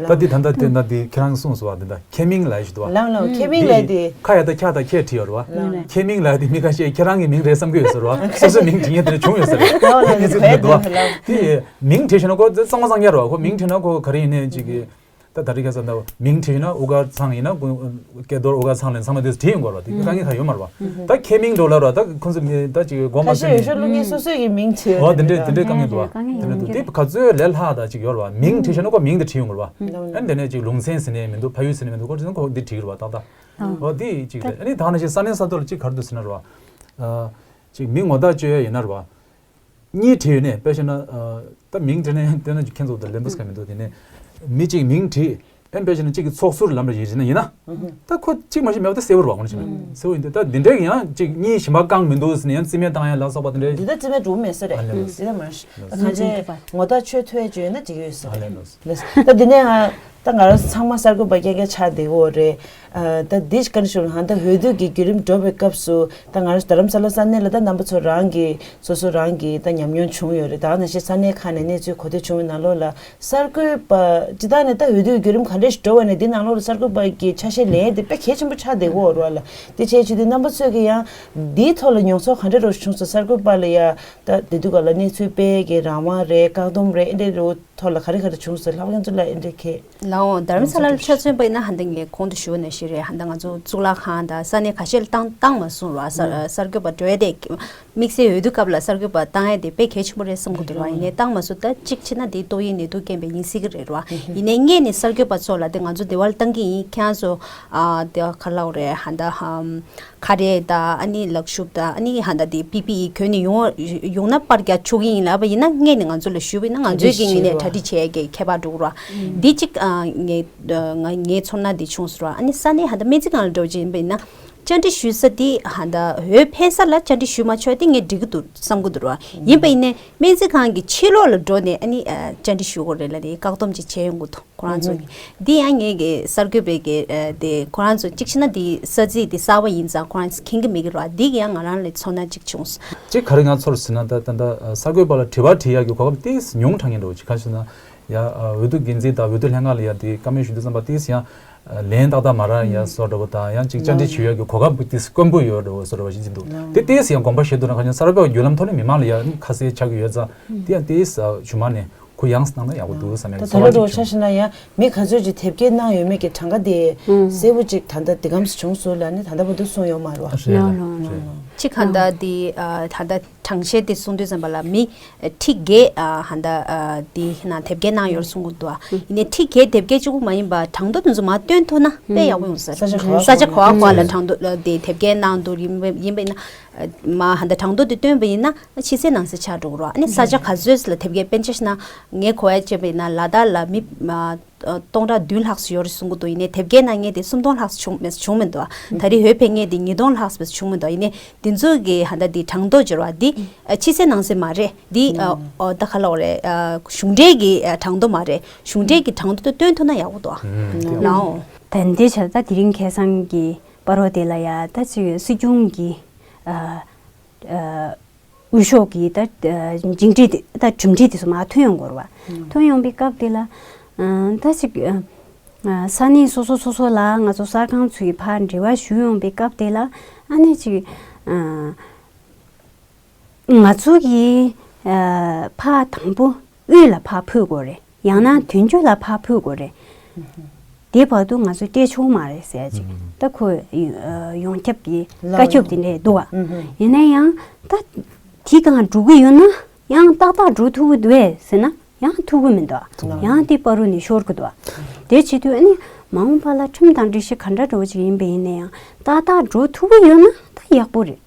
ད་འདི་ད་ལྟ་དེ་ད་འདི་ཁྱེད་རང་གསུངས་སོང་བ། འདི་ད་ཁྱེད་མིང་ལབ་ཞིག་འདུག་བ། ལང་ལང་ཁྱེད་མིང་ལབ་དེ། ཁ་ཡ་ད་ཁྱ་ད་ཁྱེད་བྲིས་ཡོད་རེད་བ། ཁྱེད་མིང་ལབ་དེ་མི་ཁ་ཤས་ཁྱེད་རང་གི་མིང་རེད་བསམ་གི་ཡོད་ས་རེད་བ། སོ་སོའི་མིང་བྲིས་མཁན་དེ་འདྲ་བྱུང་ཡོད་ས་རེད། ལང་ལང་ངས་ཚིག་འདི་འདུག་བ། དེ་མིང་བྲིས་ཤེས་ན་ཁོ་གཙང་མ་གཙང་རྐྱང་རེད་བ། ཁོ་མིང་བྲིས་ན་ཁོ་ག་རེ་ཡིན་ནའི་ཅིག་གི་ད་ད་རེས་ཁ་སང་ད་མིང་བྲིས་ན་དབུ་དཀར་ཚང་ཡིན་ན་སྐལ་རྡོར་དབུ་དཀར་ཚང་ལ་ཚང་མ་དེ་བྲིས་ཡོང་གི་རེད་བ། དེ་དཀའ་ངལ་ག་ཡོད་མ་རེད་བ། ད་ཁྱེད་མིང་འགྲོ་ལ་རེད་བ། ད་ཁོང་ཚོ་མི་ད་ཅིག་དགོངས་པ་ཁ་ཤས་ཟེར་ཡོད་ཤོག་བླུག་མཁན་སོ་སོ་ཡི་མིང་བྲིས་ཡོད་ཨོ་དེ་འདྲས་དེ་འདྲས་དཀའ་ངལ་འདུག་བ། དཀའ་ངལ་དེ་འདྲས་ཡོད་འདུག་ཀྱི་དེ་ག་ཚོད་ལས་ལྷག་ད་ཅིག་ཡོད་རེད་བ། མིང་བྲིས་ཤེས་ན་ཁོ་མིང་དེ་བྲིས་ཡོང་གི་རེད་བ། ཨ་ནི་དེ་ནས་ཅིག་ལུང་ཚན་ཟེར་ནས་མི་འདུག་ཕ་ཡུལ་ཟེར་ནས་མི་འདུག་ཁོ་ཚོ་ཁོ་འདི་བྲིས་གི་རེད་བ། ཏག་ཏག་ཨོ་དེ་ཅིག་རེད། ཨ་ནི་ད་ནང་བཞིན་ས་གནས་ས་ཐོག་ལ་ཅིག་ག་རེ་འདུག་ཟེར་ན་རེད་བ། ཅིག་མིང་ངོ་རྟགས་བཅོས་ཡ་ཡིན་ན་རེད་བ། གཉིས་བྲིས་ཡོད་ནས་དཔེ་བཤད་ན། ད་མིང་བྲིས་ནས་བལྟས་ན་ཁྱེད་ཚོ་དང་ལེན་པ་ས་ག་མི་འདུག་དེ་ནས་མི་གཅིག་མིང་བྲིས། ཨེ་འབད་བྱས་ན་གཅིག་གི་ཚོགས་ཟུར་ལམ་ལ་ཡིན་ན་ཡིན་ན། ད་ཁོ་གཅིག་མ་གཏོགས་མེད་པ་དེ་གསལ་པོ་རེད་བ། དངོས་གནས་བྱས་ན་གསལ་པོ་ཡིན་དུས། ད་འདི་འདྲའི་གི་ཡང་གཅིག་གཉིས་གཞན་པ་བཀང་མི་འདུག་ཟེར་ནས་ཡང་རྩིས་མེད་བཏང་ཡ་ལ་སོགས་པ་དེ་འདྲའི། འདི་ད་རྩིས་མེད་འགྲོ་མེད་ས་རེད། ཨ་ལེ་ལགས། འདི་ད་མ་རེད། ད་གང་ཅི་ངོ་ཐག་ཆོད་ཐུབ་ཡ་ཅིག་ཡོད་ན་འགྲིག་གི་ཡོད་ས་རེད། ཨ་ལེ་ལགས། ལགས། ད་འདི་ནས་ང་ད་ང་རང་ཚང་མ་གསར་འགོད་པ་རྐྱང་རྐྱང་ཆགས་བསྡད་ཡོད་རེད། ཨ་ད་འདི་ཞིག་ག་རེ་ཞུ་ན། ད་འོས་བསྡུ་གི་བརྒྱུད་རིམ་འགྲོ་བའི་སྐབས་སུ་ད་ང་རང་རྡ་རམ་ས་ལ་ས་གནས་ལ་ད་རྣམ་པ་ཚོ་རང་གི་སོ་སོ་རང་གི་ད་ཉམས་མྱོང་བྱུང་ཡོད་རེད། ད་ནང་བཞིན་ས་གནས་ཁག་ནས་གནས་ཚུལ་གོ་ཐོས་བྱུང་བའི་ནང་ལོགས་ལ། གསར་འགོད་པ་སྤྱིར་བཏང་ནས་ད་འོས་བསྡུའི་བརྒྱུད་རིམ་ག་འདྲ་ཞིག་འགྲོ་བ་ནས་འདི་ནང་ལོགས་ལ་གསར་འགོད་པ་གི་ཆ་ཤས་ལེན་ཡས་དེ་དཔེ་གལ་ཆེན་པོ་ཆགས་བསྡད་ཡོད་རེད་བ་ལགས། དེ་བྱས་བྱས་དུས་རྣམ་པ་ཚོས་ཀྱི་ཡང་འདིའི་ཐོག་ལ་མྱོང་ཚོར་ག་འདྲ་རོ་བྱུང་སོང་། གསར་འགོད་པ་ལ་ཡ་ད་དེ་དུས་ག་ལ་གནས་ཚུལ་སྤེལ་གྱི་རང་དབང་རེད། བཀག་སྡོམ་རེད། ཨེ་འདྲ་རོ་ཐོག་ལ་ག་རེ་ག་རེ་བྱུང་སོང་། ལྷག་པར་ཁྱེད་ཚོ་ལ་ཨེ་འདྲ་གལ། ལའོ། རྡ་རམ་ས་ལ་ལ་ཆ་མཚོན་པ་ཡིན་ན། ཧ་ད་ངས་གོང་དུ་ཞུས་པ་ནང་བཞིན་རེད། ཧ་ད་ང་ཚོ་གཙུག་ལག་ཁང་དང་ས་གནས་ཁ་ཤས་ལ་བཏང་བཏང་མ་སོང་ར། ས་གསར་འགོད་པ་འགྲོ་ཡ་དེ། དམིགས་བསལ་འོས་བསྡུ་སྐབས་ལ་གསར་འགོད་པ་བཏང་ཡ་དེ་དཔེ་གལ་ཆེན་པོ་རེད་བསམ་གྱི་འདུག་ར། ཡིན་ནའི་བཏང་མ་སོང་། ད་གཅིག་བྱས་ན་དེ་ཏོག་དབྱིབས་ནད་དུག་རྐྱེན་པས་ཡིན་སྲིད་ཀྱི་རེད་ར། ཡིན་ནའི་སྔོན་ནས་གསར་འགོད་པ་ཚོ་ལ་དེ་ང་ཚོ་འདི་བར་བཏང་གི་ཡིན། ཁྱེད་རང་ཚོ་ཨ་དེ་ག་ལབ་རེད། ཧ་ད་ཧམ། ཁ་རས་དང་ཨ་ནི་ལག་ཤུབས་དང་ཨ་ནི་ཧ་ད་དེ་པི་པི་ཨི་གྱོན་ནས་ཡོང་ཡོང་ན་པར་རྒྱག་ཆོག་གི་ཡིན་ལབ་པ་ཡིན་ན། སྔོན་ནས་ང་ཚོ་ལ་ཞུས་པ་ཡིན་ན་ང་ཚོས་ཀྱི་ངོས་ནས་གྲ་སྒྲིག་བྱེད་ཡ་གི་ཁྱད་པར་འགྲོ་གི་ར། འདི་གཅིག་ཨ་ངས་ང་ངའི་ཚོར་སྣང་འདི་བྱུང་སོང་ར། ཨ་ནི་ས་གནས་ཧ་ད་སྨན་རྩིས་ཁང་ལ་འགྲོ་བྱེད་ཡིན་པ་ཡིན་ན། བཅར་འདྲི་ཞུ་ས་དེ་ཧ་ད་འོས་འཕེན་ས་ལ་བཅར་འདྲི་ཞུས་མ་ཆོག་དེ་ངས་འགྲིག་གི་འདུག་བསམ་གི་འདུག་ར། ཡིན་པ་ཡིན་ནའི་སྨན་རྩིས་ཁང་གི་ཕྱི་ལོགས་ལ་འགྲོ་ནས་ཨ་ནི་ཨ་བཅར་འདྲི་ཞུ་དགོས་རེད་ལབ་ནས་བཀག་སྡོམ་ཅིག་བྱས་ཡོང་གི་འདུག་ཁོ་རང་ཚོ་གིས། འདི་ཡང་ངས་ཀྱི་གསར་འགོད་པའི་གི་ཨ་དེ་ཁོ་རང་ཚོ་གཅིག་བྱས་ན་དེ་ས་ཚིགས་དེ་གསར་པ་ཡིན་ཙང་ཁོ་རང་ཚོ་མཁྱེན་གི་མེད་གི་ར། འདི་གི་ཡང་ང་རང་ལ་ཚོར་སྣང་གཅིག་བྱུང་སོང་། གཅིག་ག་རེ་ང་ཚོར་ཟེར་ན། ད་ད་ད་གསར་འགོད་པ་ལ་དྲི་བ་དྲི་ཡག་གི་གོ་སྐབས་ཏོག་ཙམ་ཉུང་དྲགས་ཉེན་འགྲོ་གཅིག་ག་ཞུ་ན། ཡ་ཨ་འོས་བསྡུ་འགན་འཛིན་དང་འོས་བསྡུ་ལྷན་ཁང་ལ་ཡ་དེ་བཀའ་མོལ་ཞུ་དུས་ཙམ་པ་ཏོག་ཙམ་ཡང་ལན་ཏག་ཏག་མ་རག་ཡ་བཟོ་འདྲ་པོ་དང་། ཡང་གཅིག་བཅར་འདྲི་ཞུ་ཡག་གི་གོ་སྐབས་ཏོག་ཙམ་དཀོན་པོ་ཡོད་འདྲ་པོ་བཟོ་འདྲ་པོ་ཞིག་ཅིག་འདུག་དེ་ཏོག་ཙམ་ཡང་དགོངས་པ་བཞེས་ཐུབ་ན། ཁ་ཤས་གསར་འགོད་པ་བརྒྱུད་ལམ་ཐོག་ནས་མི་མང་ལ་ཡ་ཁ་གསལ་ཆགས་ཀྱི་ཡོད་ཙང་། དེ་ཡང་ཏོག་ཙམ་ཞུ་མ་ནས་ཁོ་ཡང་གནང་ན་ཡག་པོ་འདུག་བསམ་ཡག་ད་ཚོར་བ་ལོ་ཅིག་ཆ་བྱུང་། བཞག་ན་ཡང་མི་ག་ཚོད་ཅིག་དེབ་སྐྱེལ་གནང་ཡོད་མེད་ཀྱི་གྲངས་ཀ་དེ་གསལ་པོ་ཅིག་ད་ལྟ་འདི་གམ་བྱུང་སོང་ལབ་ནས་ད་ལྟ་བར་དུ་གསུངས་ཡོད་མ་རེད་བ། རེད་རེད། གཅིག་ག་ད་དེ་ཨ་ད་ལྟ་གྲངས་བཤེར་དེ་གསུང་དུས་ཙམ་པ་ལ་མི་ཁྲི་བརྒྱད་ཨ་ཧ་ད་ཨ་དེ་ནང་དེབ་སྐྱེལ་གནང་ཡོད་གསུང་གི་འདུག་ཨ་ཡིན་ནའི་ཁྲི་བརྒྱད་དེབ་སྐྱེལ་གཅིག་པུ་མ་ཡིན་པ་གྲངས་ཐོ་དེ་ཚོ་མར་བཏོན་ཐུབ་ན་དཔེ་ཡག་པོ་ཡོང་ས་རེད། ས་ཆ་ག་བ་ས་ཆ་ག་བ་ག་བ་ལ་གྲངས་ཐོ་དེ་དེབ་སྐྱེལ་གནང་འདུག་ཡིན་པ་ཡིན་པ་ཡིན་ན། མ་ཧ་ད་གྲངས་ཐོ་དེ་བཏོན་པ་ཡིན་ན་ཕྱི་གསལ་ནང་གསལ་ཆགས་འགྲོ་གི་རེད། ཨ་ནི་ས་ཆ་ག་ཚོད་ལ་དེབ་སྐྱེལ་དཔེར་ན་ཆ་བཞག་ན་ངས་གོ་ཡ་བྱས་པ་ཡིན་ན་ལ་དྭགས་ལ་མི་ཨ་སྟོང་ཕྲག་བདུན་ལྷག་ཙམ་ཡོད་རེད་གསུང་གི་འདུག་ཡིན་ནའི་དེབ་སྐྱེལ་གནང་མཁན་དེ་སུམ་སྟོང་ལྷག་ཙམ་བྱུང་མེད་བྱུང་མི་འདུག་ད་རེས་འོས་འཕེན་མཁན་དེ་ཉིས་སྟོང་ལྷག་ཙམ་བྱུང་མི་འདུག་ཡིན་ནའི་དེ་ཚོ་གི་ཧ་ད་དེ་གྲངས་ཐོ་སྦྱོར་བ་འདི་ཨ་ཕྱི་གསལ་ནང་གསལ་མ་རེད། འདི་ཨ་ཨོ་ད་ག་ལབ་དགོས་རེད། ཨ་གཞུང་འབྲེལ་གྱི་ཨ་གྲངས་ཐོ་མ་རེད། གཞུང་འབྲེལ་གྱི་གྲངས་ཐོ་དེ་བཏོན་ཐུབ་ན་ཡག་པོ་འདུག་ཨ། ལའོ། ད་འདི་བྱས་ད་དེ་རིང་ཁ་སང་གི་བར་དེ་ལ་ཡ་ད་ཅིག་སྲིད་སྐྱོང་གི་ཨ་ཨ་འོས་ཤོག་གི་ད་ཨ་མཇིང་འབྲས་དེ་ད་གྲུབ་འབྲས་དེ་ཚོ་མར་ཐོན་ཡོང་གི་རེད་བ། ཐོན་ཡོང་པའི་སྐབས་དེ་ལ་ཨ་ད་ཅིག་ཨ་ས་གནས་སོ་སོ་སོ་སོ་ལ་ང་ཚོ་གསར་ཁང་ཚོ་ཡིས་ཕར་འབྲེལ་བ་ཞུ་ཡོང་པའི་སྐབས་དེ་ལ་ཨ་ནི་ཅིག་ཨ་ང་ཚོ་གིས་ཨ་ཕར་དང་པོ་དབུས་ལ་ཕར་ཕུལ་དགོས་རེད། ཡང་ན་དོན་གཅོད་ལ་ཕར་ཕུལ་དགོས་རེད། དེ་བར་དུ་ང་ཚོ་སྤྲད་ཆོག་མ་རེད་ཟེར་ཅིག་ད་ཁོས་ཡོངས་ཁྱབ་ཀྱི་བཀའ་ཁྱབ་དེ་འདྲས་འདུག་བ། ཡིན་ན་ཡང་ད་དེ་གང་འགྲོ་གི་ཡོད་ན་ཡང་ཏག་ཏག་འགྲོ་ཐུབ་ཀྱི་འདུག་བས་ཟེར་ན་ཡང་ཐུབ་ཀྱི་མི་འདུག་བ། ཡང་དེ་བར་དུ་ནས་ཤོར་གྱི་འདུག་བ། དེ་བྱེད་དུས་ཨ་ནི་མ་འོངས་པ་ལ་ཁྲིམས་དང་སྒྲིག་གཞི་ག་འདྲ་འགྲོ་ཅིག་ཡིན་པ་ཡིན་ན་ཡང་ཏག་ཏག་འགྲོ་ཐུབ་ཀྱི་ཡོད་ན་ད་ཡག་པོ་རེད།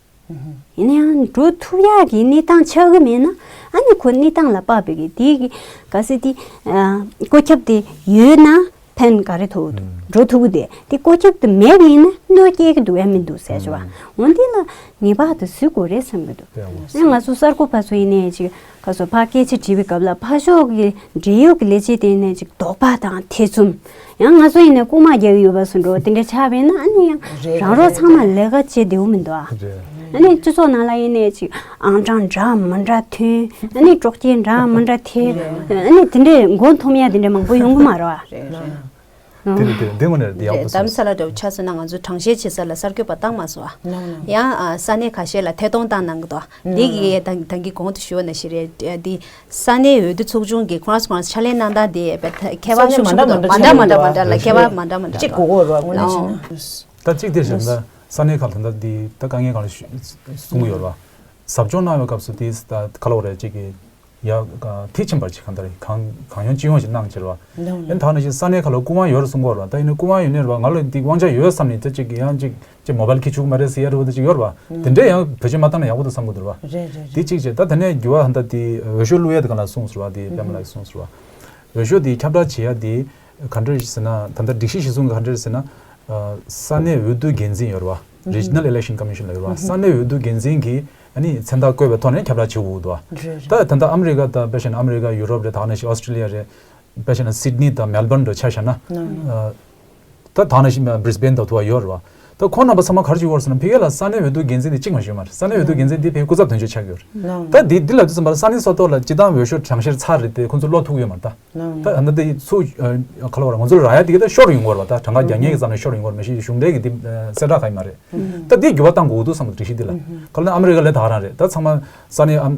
ཡིན་ན་ཡང་འགྲོ་ཐུབ་ཡག་གི་གནས་སྟངས་ཆགས་ཀྱི་མེད་ན་ཨ་ནི་ཁོ་གནས་སྟངས་ལ་དཔག་པའི་གི་དེ་གི་ག་ཟེར་དེ་ཨ་བཀོད་ཁྱབ་དེ་ཡོད་ན་ཕན་ག་རེ་ཐོགས་འདུག་འགྲོ་ཐུབ་ཀྱི་དེ་དེ་བཀོད་ཁྱབ་དེ་མེད་པ་ཡིན་ན་གནོད་སྐྱེལ་གྱི་འདུག་ཡ་མི་འདུག་ཟེར་ཞུ་བ། འོ་འདི་ལ་ངེས་པར་དུ་གཟིགས་དགོས་རེད་བསམ་གྱི་འདུག་ཨ་ང་ཚོ་གསར་འགོད་པ་ཚོ་ཡིན་ནའི་ཅིག་ཁ་སོ་ཕར་སྐད་ཆ་དྲིས་པའི་སྐབས་ལ་ཕར་ཕྱོགས་ཀྱི་འབྲེལ་ཡོད་ཀྱི་ལས་བྱེད་དེ་ནས་ཅིག་དོགས་པ་དང་ཐེ་ཚོམ། ཡང་ང་ཚོ་ཡིན་ནའི་རྐུ་མ་རྒྱག་གི་ཡོད་པ་བཟོ་འདྲ་དེ་འདྲ་ཆགས་པས་ན་ཨ་ནི་ཡང་རེད་རང་རོགས་རེད་ཚང་མ་རེད། ལས་ཀ་བྱེད་བདེ་བོ་མི་འདུག་ཨ། རེད། ཨ་ནི་སྤྱི་ཚོགས་ནང་ལ་ཡིན་ནའི་ཅིག་ཨང་གྲངས་འདྲ་མི་འདྲ་ཐོན། ཨ་ནི་དཀྲོག་རྐྱེན་འདྲ་མི་འདྲ་ཐེབས། ཨ་ནི་དེ་འདྲའི་མགོ་འཐོམ་ཡ་དེ་འདྲ་མང་པོ་ཡོང་གི་མ་རེད་བ། རེད་རེད། དེ་ནི་དེ་འདི་ངོ་ནས་འདི་ཡག་པོ་རེད། གདམ་ས་ལ་འདྲ་བོ་ཆ་མཚོན་ན་ང་ཚོ་གྲངས་བཤེར་བྱེད་ས་ལ་གསར་འགོད་པ་བཏང་མ་སོང་ཨ། ཡང་ཨ་ས་གནས་ཁ་ཤས་ལ་ཐད་གཏོང་བཏང་གནང་གི་འདུག་འདི་གི་ད་ད་གིན་གོང་དུ་ཞུས་པ་ནང་བཞིན་རེད། འདི་ས་གནས་འོས་བསྡུ་ཚོགས་ཆུང་གི་ཁོ་རང་ཚོ་ཁོ་རང་ཚོ་ཕྱག་ལས་གནང་སྟངས་དེ་ཁྱད་པར་ཤུགས་ཆེན་པོ་འདུག་མ་འདྲ་མ་འདྲ་མ་འདྲ་ལ་ཁྱད་པར་མ་འདྲ་མ་འདྲ་གཅིག་གོ་གོ་རོགས་དངོས་གནས་བྱས་ན། ད་གཅིག་དེ་བཞིན་ད་ས་གནས་ཁག་ད་ལྟ་འདི་ད་དཀའ་ངལ་གང་ལ་གསུང་གི་ཡོད་རེད་བ། ཟབ་སྦྱོང་གནང་བའི་སྐབས་སུ་དེ་ད་ག་ལ་བ་རེད་ཅིག་གི་ཡ་མཐིལ་ཕྱིན་པར་ཅིག་གང་ལྟར་གང་གང་ཡོང་ཅི་ཡོང་ཞིག་གནང་ཅེས་རེད་བ། ཡིན་ད་ནང་བཞིན་ས་གནས་ཁག་ལ་སྐུ་དབང་ཡོད་རེད་གསུང་གི་ཡོད་རེད་བ། ད་ཡིན་ན་སྐུ་དབང་ཡོད་ནའི་རེད་བ། ང་ལ་འདི་དབང་ཆ་ཡོད་བསམ་ནས་ད་ཅིག་གི་ཡང་ཅིག་ཅིག་མོ་བལ་ཁྱེར་བཅུག་མ་རེད་ཟེར་ཡ་རེད་བ། ད་ཅིག་ཡོད་རེད་བ། དེ་འདྲས་ཡང་བེད་སྤྱོད་མ་བཏང་ན་ཡག་པོ་འདུག་བསམ་གི་འདུག་རེད་བ། རེད་རེད་རེད། དེ་གཅིག་བྱས། ད་དེ་ནས་འགྱུར་བ་ཧ་ད་དེ་འོས་ཤོག་བླུག་ཡ་དེ་ག་ལ་གསུངས་ཟེར་བ། དེ་པད་མ་ལགས་གསུངས་ཟེར་བ། འོས་ཤོག་དེ་ཁྱབ་བསྒྲགས་བྱེད་ཡ་དེ་ ག་འདྲ་ཟེར་ན་ད་ལྟ་སྒྲིག་གཞི་གཞིར་བཟུང་གི་ག་འདྲ་ཟེར་ན། ས་གནས་འོས་བསྡུ་འགན་འཛིན་ཡོད་རེད་བ། Regional Election Commission ལབ་ཡོད་རེད་བ། ས་གནས་འོས་བསྡུ་འགན་འཛིན་གྱིས་ཨ་ནི་མཚན་རྟགས་བཀོད་པའི་ཐོག་ནས་ཁྱབ་བསྒྲགས་བྱེད་དགོས་འདུག་བ། རེད་རེད། ད་ད་ལྟ་ཨ་མི་རི་ཀ་དང་དཔེ་བཞག་ན་ཨ་མི་རི་ཀ། ཡུ་རོབ་རེད། ད་ག་ནང་བཞིན་ཨོ་སི་ཀྲི་ལི་ཡ་རེད། དཔེ་བཞག་ན་སིད་ནི་དང་མེལ་བོན་འདྲ་ཆ་བཞག་ན། ད་ད་ག་ནང་བཞིན་བྷི་རིས་བྷེན་དང་དུ་བ་ཡོད་རེད་བ། ད་ཁོང་རྣམ་པ་ཚང་མ་ག་རེ་བྱེད་ཀྱི་ཡོད་རེད་ཟེར་ན། ཕ་གི་ལ་ས་གནས་འོས་བསྡུ་འགན་འཛིན་དེ་གཅིག་མ་ཞིག་ཡོད་མ་རེད། ས་གནས་འོས་བསྡུ་འགན་འཛིན་དེ་ཕ་གི་སྐུ་ཚབ་དོན་གཅོད་ཆགས་ཀྱི་ཡོད་རེད། ད་དེ་འདི་ལབ་དུས་ཙམ་པ་ལ་ས་གནས་སོ་ཐོག་ལ་སྤྱི་བཏང་འོས་ཤོག་གྲངས་བཤེར་ཚར་རེད་དེ། ཁོང་ཚོ་བློ་ཐུག་ཡོད་མ་རེད་ད། ད་ཨ་ནི་དེ་ཚུར་ག་ལ་བར་ང་ཚོར་རག་ཡ་དེ་གི་ད་ཤོར་ཡོང་གི་རེད་བ། ད་གྲངས་ཀ་རྒྱག་མཁན་གྱི་རྩ་ནས་ཤོར་ཡོང་གི་རེད། མ་གཞི་གཞུང་འབྲེལ་གྱི་དེ་གསལ་བསྒྲགས་ག་ཡི་མ་རེད། ད་དེ་འགྱུར་བ་གཏང་དགོས་འདུག་བསམ་གི་འདུག་སྒྲིག་གཞི་འདི་ལ། ག་ལ་ན་ཨ་མི་རི་ཀ་ལ་ད་ག་རང་རེད། ད་ཚང་མ་ས་གནས་ཨམ་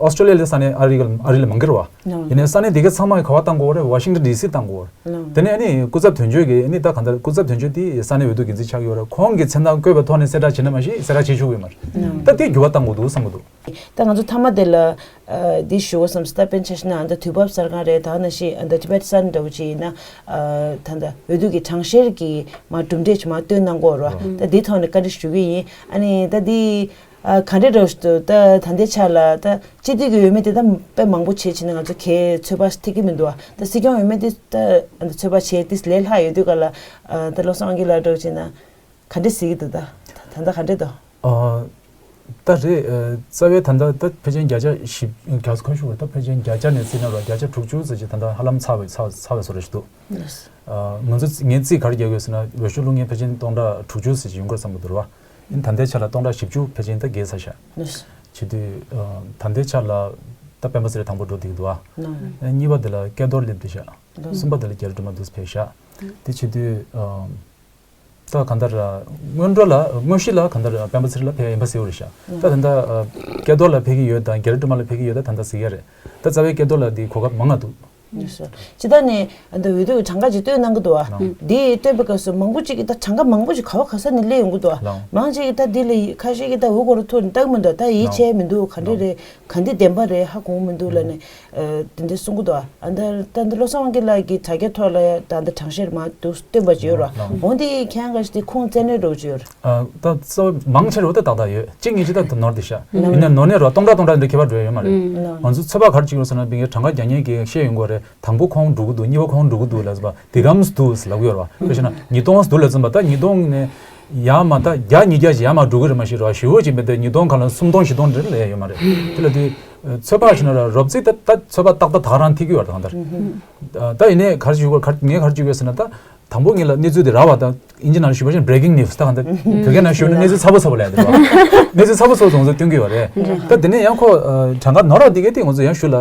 ཨོ་སི་ཀྲི་ལི་ཡ་ལ་ས་གནས་ཨ་རི་ཀ་ཨ་རི་ལ་མང་གི་རེད་བ། ཡིན་ནའི་ས་གནས་དེ་ག་ཚང་མ་གི་ག་བ་གཏང་དགོས་རེད། ཝ་ཤིང་ཊོན་ཌི་སི་གཏང་དགོས་རེད། དེ་ནས་ཨ་ནི་སྐུ་ཚབ་དོན་གཅོད་ཀྱི་ཨ་ནི་ད་ག་འདྲ་སྐུ་ཚབ་དོན་གཅོད་དེ་ས་གནས་འོས་བསྡུ་འགན་འཛིན་ཆགས་ཡོད་རེད། ཁོང་གི་མཚན་རྟགས་བཀོད་པའི་ཐོག་ནས་གསལ་བསྒྲགས་བྱེད་ན་མ་གཞི་གསལ་བསྒྲགས་བྱེད་ཆོག་གི་ཡོད་མ་རེད། ད་དེ་འགྱུར་བ་གཏང་དགོས་འདུག་བསམ་གི་འདུག་ད་ང་ཚོ་མཐའ་མ་དེ་ལ་ཨ་འདི་ཞུ་བ་བསམ་སྟབས་པན་ཆ་ཤི་ན། ཨ་ད་དུས་བབ་གསར་ཁང་རེད། ད་ག་ནང་བཞིན་ཨ་ད་ཊི་བེཊ་སན་འདྲ་བོ་ཅིག་ཡིན་ན། ཨ་ད་ད་འོས་བསྡུ་གི་གྲངས་བཤེར་གྱི་མ་གྲུབ་འབྲས་ཅིག་མ་བཏོན་གནང་གི་ཡོད་རེད་བ། ད་འདིའི་ཐོག་ནས་བཀའ་འདྲི་ཞུ་གི་ཡིན། ཨ་ནི་ད་འདི་ཨ་ག་འདྲ་འདྲ་བོ་ཞིག་འདུག་ད་ད་ལྟའི་ཆ་ལ་ད་སྤྱི་འཐུས་ཀྱི་འོས་མི་དེ་ད་དཔེ་མང་པོ་བྱས་ཕྱིན་ན་ང་ཚོ་གས་ཚོད་དཔག་ཐེབས་ཀྱི་མི་འདུག་བ། ད་སྲིད་སྐྱོང་འོས་མི་དེ་ད་ཚོད་དཔག་བྱས་ཏེ་ལས་སླ་ཡོད་དུས་ག་ལ། ཨ་ད་བློ་བཟང་དབང་རྒྱལ་ལགས་འདྲ་བོ་བྱས་ན་ག་འདྲ་གཟིགས་ཀྱི་འདུག་ད་ད་ལྟ་ག་འདྲ་འདུག་ཨ་ད་རེད། ཨ་རྩ་བའི་ད་ལྟ་ད་ཕལ་ཆེར་བརྒྱ་ཆ་བཞི་བརྒྱ་ཁ་ཤོར་བ། ད་ཕལ་ཆེར་བརྒྱ་ཆ་ནས་བརྩིས་ན་ར་བརྒྱ་ཆ་དྲུག་ཅུ་ཙམ་ཅིག་ད་ལྟ་ཧ་ལམ་ཚར་བའི་ཚར་ཚར་བའི་བཟོ་འདྲ་ཞིག་འདུག་ཨ་ང་ཚོ་ངས་རྩིས་ག་རེ་རྒྱག་གི་ཡོད་ཟེར་ན། འོས་ཤོག་བླུག་མཁན་ཕལ་ཆེར་སྟོང་ཕྲག་དྲུག་ཅུ་ཙམ་ཅིག་ཡོང་གི་རེད་བསམ་གི་འདུག་ར་བ། ཨིན། ད་ལྟའི་ཆ་ལ་སྟོང་ཕྲག་བཞི་བཅུ་ཕལ་ཆེར་ད་བརྒལ་ཚར་ཤག་བྱེད་དུས་ཨ་ད་ལྟའི་ཆ་ལ་ད་སྤེན་པ་ཚེ་རིང་དང་པོ་འགྲོ་བསྡད་ཀྱི་འདུག་ཨ། གཉིས་པ་དེ་ལ་སྐལ་རྡོར་སླེབས་བསྡད་ཤག་གསུམ་པ་དེ་ལ་རྒྱ་རི་སྒྲོལ་མ་འདུག་སེ་ཕེབས་ཤག་དེ་བྱེད་དུས་ཨ་ད་གང་ལྟར་སྔོན་འགྲོ་ལ་དངོས་གཞི་ལ་གང་ལྟར་སྤེན་པ་ཚེ་རིང་ལ་ཕེབས་ཡིན་པ་གསལ་པོ་རེད་ཤག་ད་ད་ལྟ་སྐལ་རྡོར་ལ་ཕེབས་ཀྱི་ཡོད་དང་རྒྱ་རི་སྒྲོལ་མ་ལ་ཕེབས་ཀྱི་ཡོད་ད་ད་ལྟ་གཟིགས་ཡ་རེད། ད་རྩ་བའི་སྐལ་རྡོར་ལ་དེ་གོ་སྐབས་མང་ང་འདུག་སྤྱི་བཏང་ནས་འདི་འོས་བསྡུ་གྲངས་ཀ་ཅིག་བཏོན་གནང་གི་འདུག་བ། འདི་བཏོན་པའི་སྐབས་སུ་མང་པོ་ཅིག་གིས་ད་གྲངས་ཀ་མང་པོ་ཅིག་ག་བ་ག་ས་ནས་སླེབས་ཡོང་གི་འདུག་བ། མང་ཅིག་གིས་ད་འདི་ལ་ཁ་ཤས་ཀྱིས་ད་འོས་སྐོར་ཐུག་ནས་ལྟ་གི་མི་འདུག་ད་ཡིད་ཆེས་མི་འདུག་ག་འདྲ་རེད། ག་འདི་བདེན་པ་རེད། ཧ་གོ་མི་འདུག་ལབ་ནས། ཨ་དེ་འདྲ་གསུང་གི་འདུག་ཨ་ད་ད་འདི་བློ་བཟང་དབང་རྒྱལ་ལགས་ཀྱིས་དྲ་རྒྱ་ཐོག་ལ་ད་འདི་གྲངས་བཤེར་མ་འདུག་བཏོན་པ་ཅིག་ཡོད་ར། འོ་འདི་ཁྱེད་རང་ག་ཞིག་དེ་ཁུངས་བཙན་གནོན་འདྲ་བོ་ཅིག་ཡོད་ར། ཨ་ད་གཙོ་བོ་མང་ཆེ་རུ་ད་ཏག་ཏག་ཡོད། གཅིག་གཉིས་ཅིག་ད་ནོར་བསྡད་ཤག་ཡིན་ན་ནོར་ནས་རོ་སྟོང་ཕྲག་སྟོང་ཕྲག་འདི་ཁྱད་པར་འགྲོ་ཡ་ཡོད་མ་རེད། ང་ཚོ་ཚོད་དཔག་ག་རེ་བྱེད་ཀྱི་ཡོད་ཟེར་ན། མི་ངན་གྲངས་ཀ་རྒྱག་མཁན་གྱིས་བཤད་ཡོང་གི་རེད། དང་པོ་ཁོང་འགྲོ་གི་འདུག་གཉིས་པ་ཁོང་འགྲོ་གི་འདུག་ལབ་ཟེར་བ། དེ་གམ་སུ་འདུག་ལབ་གི་ཡོད་རེད་བ། དཔེ་བྱས་ན་ཉིས་སྟོང་འདུག་ལབ་ཙམ་པ་ད་ཉིས་སྟོང་ནས་ཡར་མར་ད་བརྒྱ་ཉིས་བརྒྱ་ཞིག་ཡར་མར་འགྲོ་གི་རེད། མ་གཞི་རོ་ཞེ་པོ་ཅིག་མེད་དེ་ཉིས་སྟོང་གང་ལ་སུམ་སྟོང་བཞི་སྟོང་འདྲ་ལས་ཡ་ཡོད་མ་རེད། དེ་ལ་དེ་ཚོད་དཔག་བྱས་ན་ར་རོབ་ཙིག་ད་ད་ཚོད་དཔག་ཏག་ཏག་ད་ག་རང་ཐིག་གི་ཡོད་རེད། གང་ལྟར་ད་ཡིན་ནའི་ག་རེ་ཞུ་དགོས། ག་ངས་ག་རེ་ཞུ་དགོས་ཟེར་ན། ད་དང་པོ་ངེད་ལ་གནས་ཚུལ་དེ་རག་པ་དང་། ཨིན་ཇི་ནང་ཞུ་བ་བཞིན་breaking news ད་གང་ལྟར་བོད་སྐད་ནང་ཞུ་ན་གནས་ཚུལ་ཚ་པོ་ཚ་པོ་ལབ་ཡ་དེ་རེད་བ། གནས་ཚུལ་ཚ་པོ་ཚ་པོ་ཚོ་ང་ཚོས་སྟོན་གྱི་ཡོད་རེད། ད་དེ་ནས་ཡང་ཁོ་ཨ་གྲངས་ཀ་ནོར་བ་དེ་གས་དེ་ང་ཚོ་ཡང་ཞུ་ལ་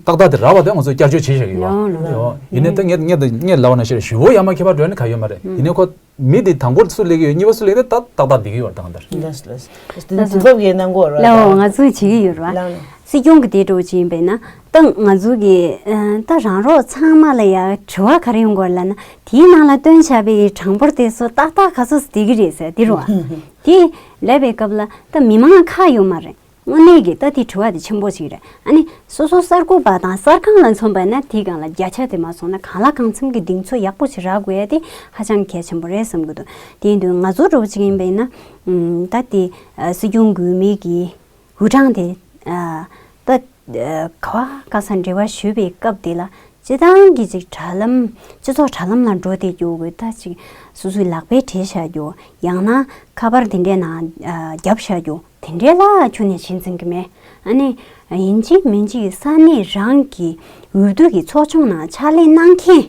ཏག་ཏག་དེ་རག་པ་དེ་ང་ཚོས་བསྐྱར་བཅོས་བྱས་བཞག་གི་ཡོད། ཡོང་ལ་ཡོང་། ཡིན་ནའི་ད་ངས་ངས་ད་ངས་ལབ་པ་ནང་བཞིན་ཞེ་པོ་ཡར་མར་ཁྱད་པར་འགྲོ་ཡ་ནི་ག་ཡོད་མ་རེད། ཡིན་ནའི་ཁོ་མི་དེ་དང་པོར་སུ་སླེབས་ཀྱི་ཡོད། གཉིས་པ་སུ་སླེབས་ཀྱི་ད་ཏག་ཏག་བསྡད་ཀྱི་ཡོད་རེད། ད་གང་ལྟར། ལགས་སོ་ལགས་སོ། དེ་ནི་དུས་བབ་ཀྱི་གནང་སྒོ་རེད་བ། ལགས་ལགས། སྲིད་སྐྱོང་གི་དེ་འདྲ་བོ་ཅིག་ཡིན་པས་ན། ད་ང་ཚོ་གི་ཨ་ད་རང་རོགས་ཚང་མ་ལ་ཡ་དྲི་བ་ག་རེ་ཡོང་གི་ཡོད་ལབ་ན། དེའི་ནང་ལ་བཏོན་བཞག་པའི་གྲངས་འབོར་དེ་ཚོ་ཏག་ཏག་ག་ཚོད་བསྡད་ཀྱི་རེད་ཟེར་དེ་རེད་བ། དེ་ལབ་པའི་སྐབས་ལ་ད་མི་མང་ཁག་ཡོད་མ་རེད། དངོས་གནས་ཀྱི་ད་དེ་དྲི་བ་དེ་ཆེན་པོ་ཅིག་རེད། ཨ་ནི་སོ་སོ་གསར་འགོད་པ་དང་གསར་ཁང་ལ་མཚོན་པ་ན་དེའི་སྒང་ལ་བརྒྱ་ཆ་དེ་མ་སོང་ན་གང་ལ་གང་འཚམ་གྱི་གདེང་ཚོད་ཡག་པོ་ཅིག་རག་དགོས་ཡ་དེ་ཧ་ཅང་གལ་ཆེན་པོ་རེད་བསམ་གྱི་འདུག་དེ་ཡིན་དུས་ང་ཚོ་འདྲ་བོ་ཅིག་ཡིན་པས་ན། ཨམ་ད་དེ་ཨ་སྲིད་སྐྱོང་འོས་མི་གི་འོས་གྲངས་དེ་ཨ་ད་ཨ་ག་བ་ག་ས་འབྲེལ་བ་ཞུས་པའི་སྐབས་དེ་ལ་སྤྱི་བཏང་གི་ཅིག་དྲ་ལམ་སྤྱི་ཚོགས་དྲ་ལམ་ལ་འགྲོ་བསྡད་རྒྱུ་དགོས། ད་ཅིག་སོ་སོའི་ལག་པས་བྲིས་བཞག་རྒྱུ། ཡང་ན་ཁ་པར་དེ་འདྲའི་ནང་ཨ་བརྒྱབ་བཞག་རྒྱུ། དེ་འདྲའི་ལ་ཁྱོན་ནས་གཞི་འཛིན་གྱི་མེད། ཨ་ནི་ཡིན་གཅིག་མིན་གཅིག་ས་གནས་རང་གི་འོས་བསྡུ་གི་ཚོགས་ཆུང་ནང་ཕྱག་ལས་གནང་མཁན།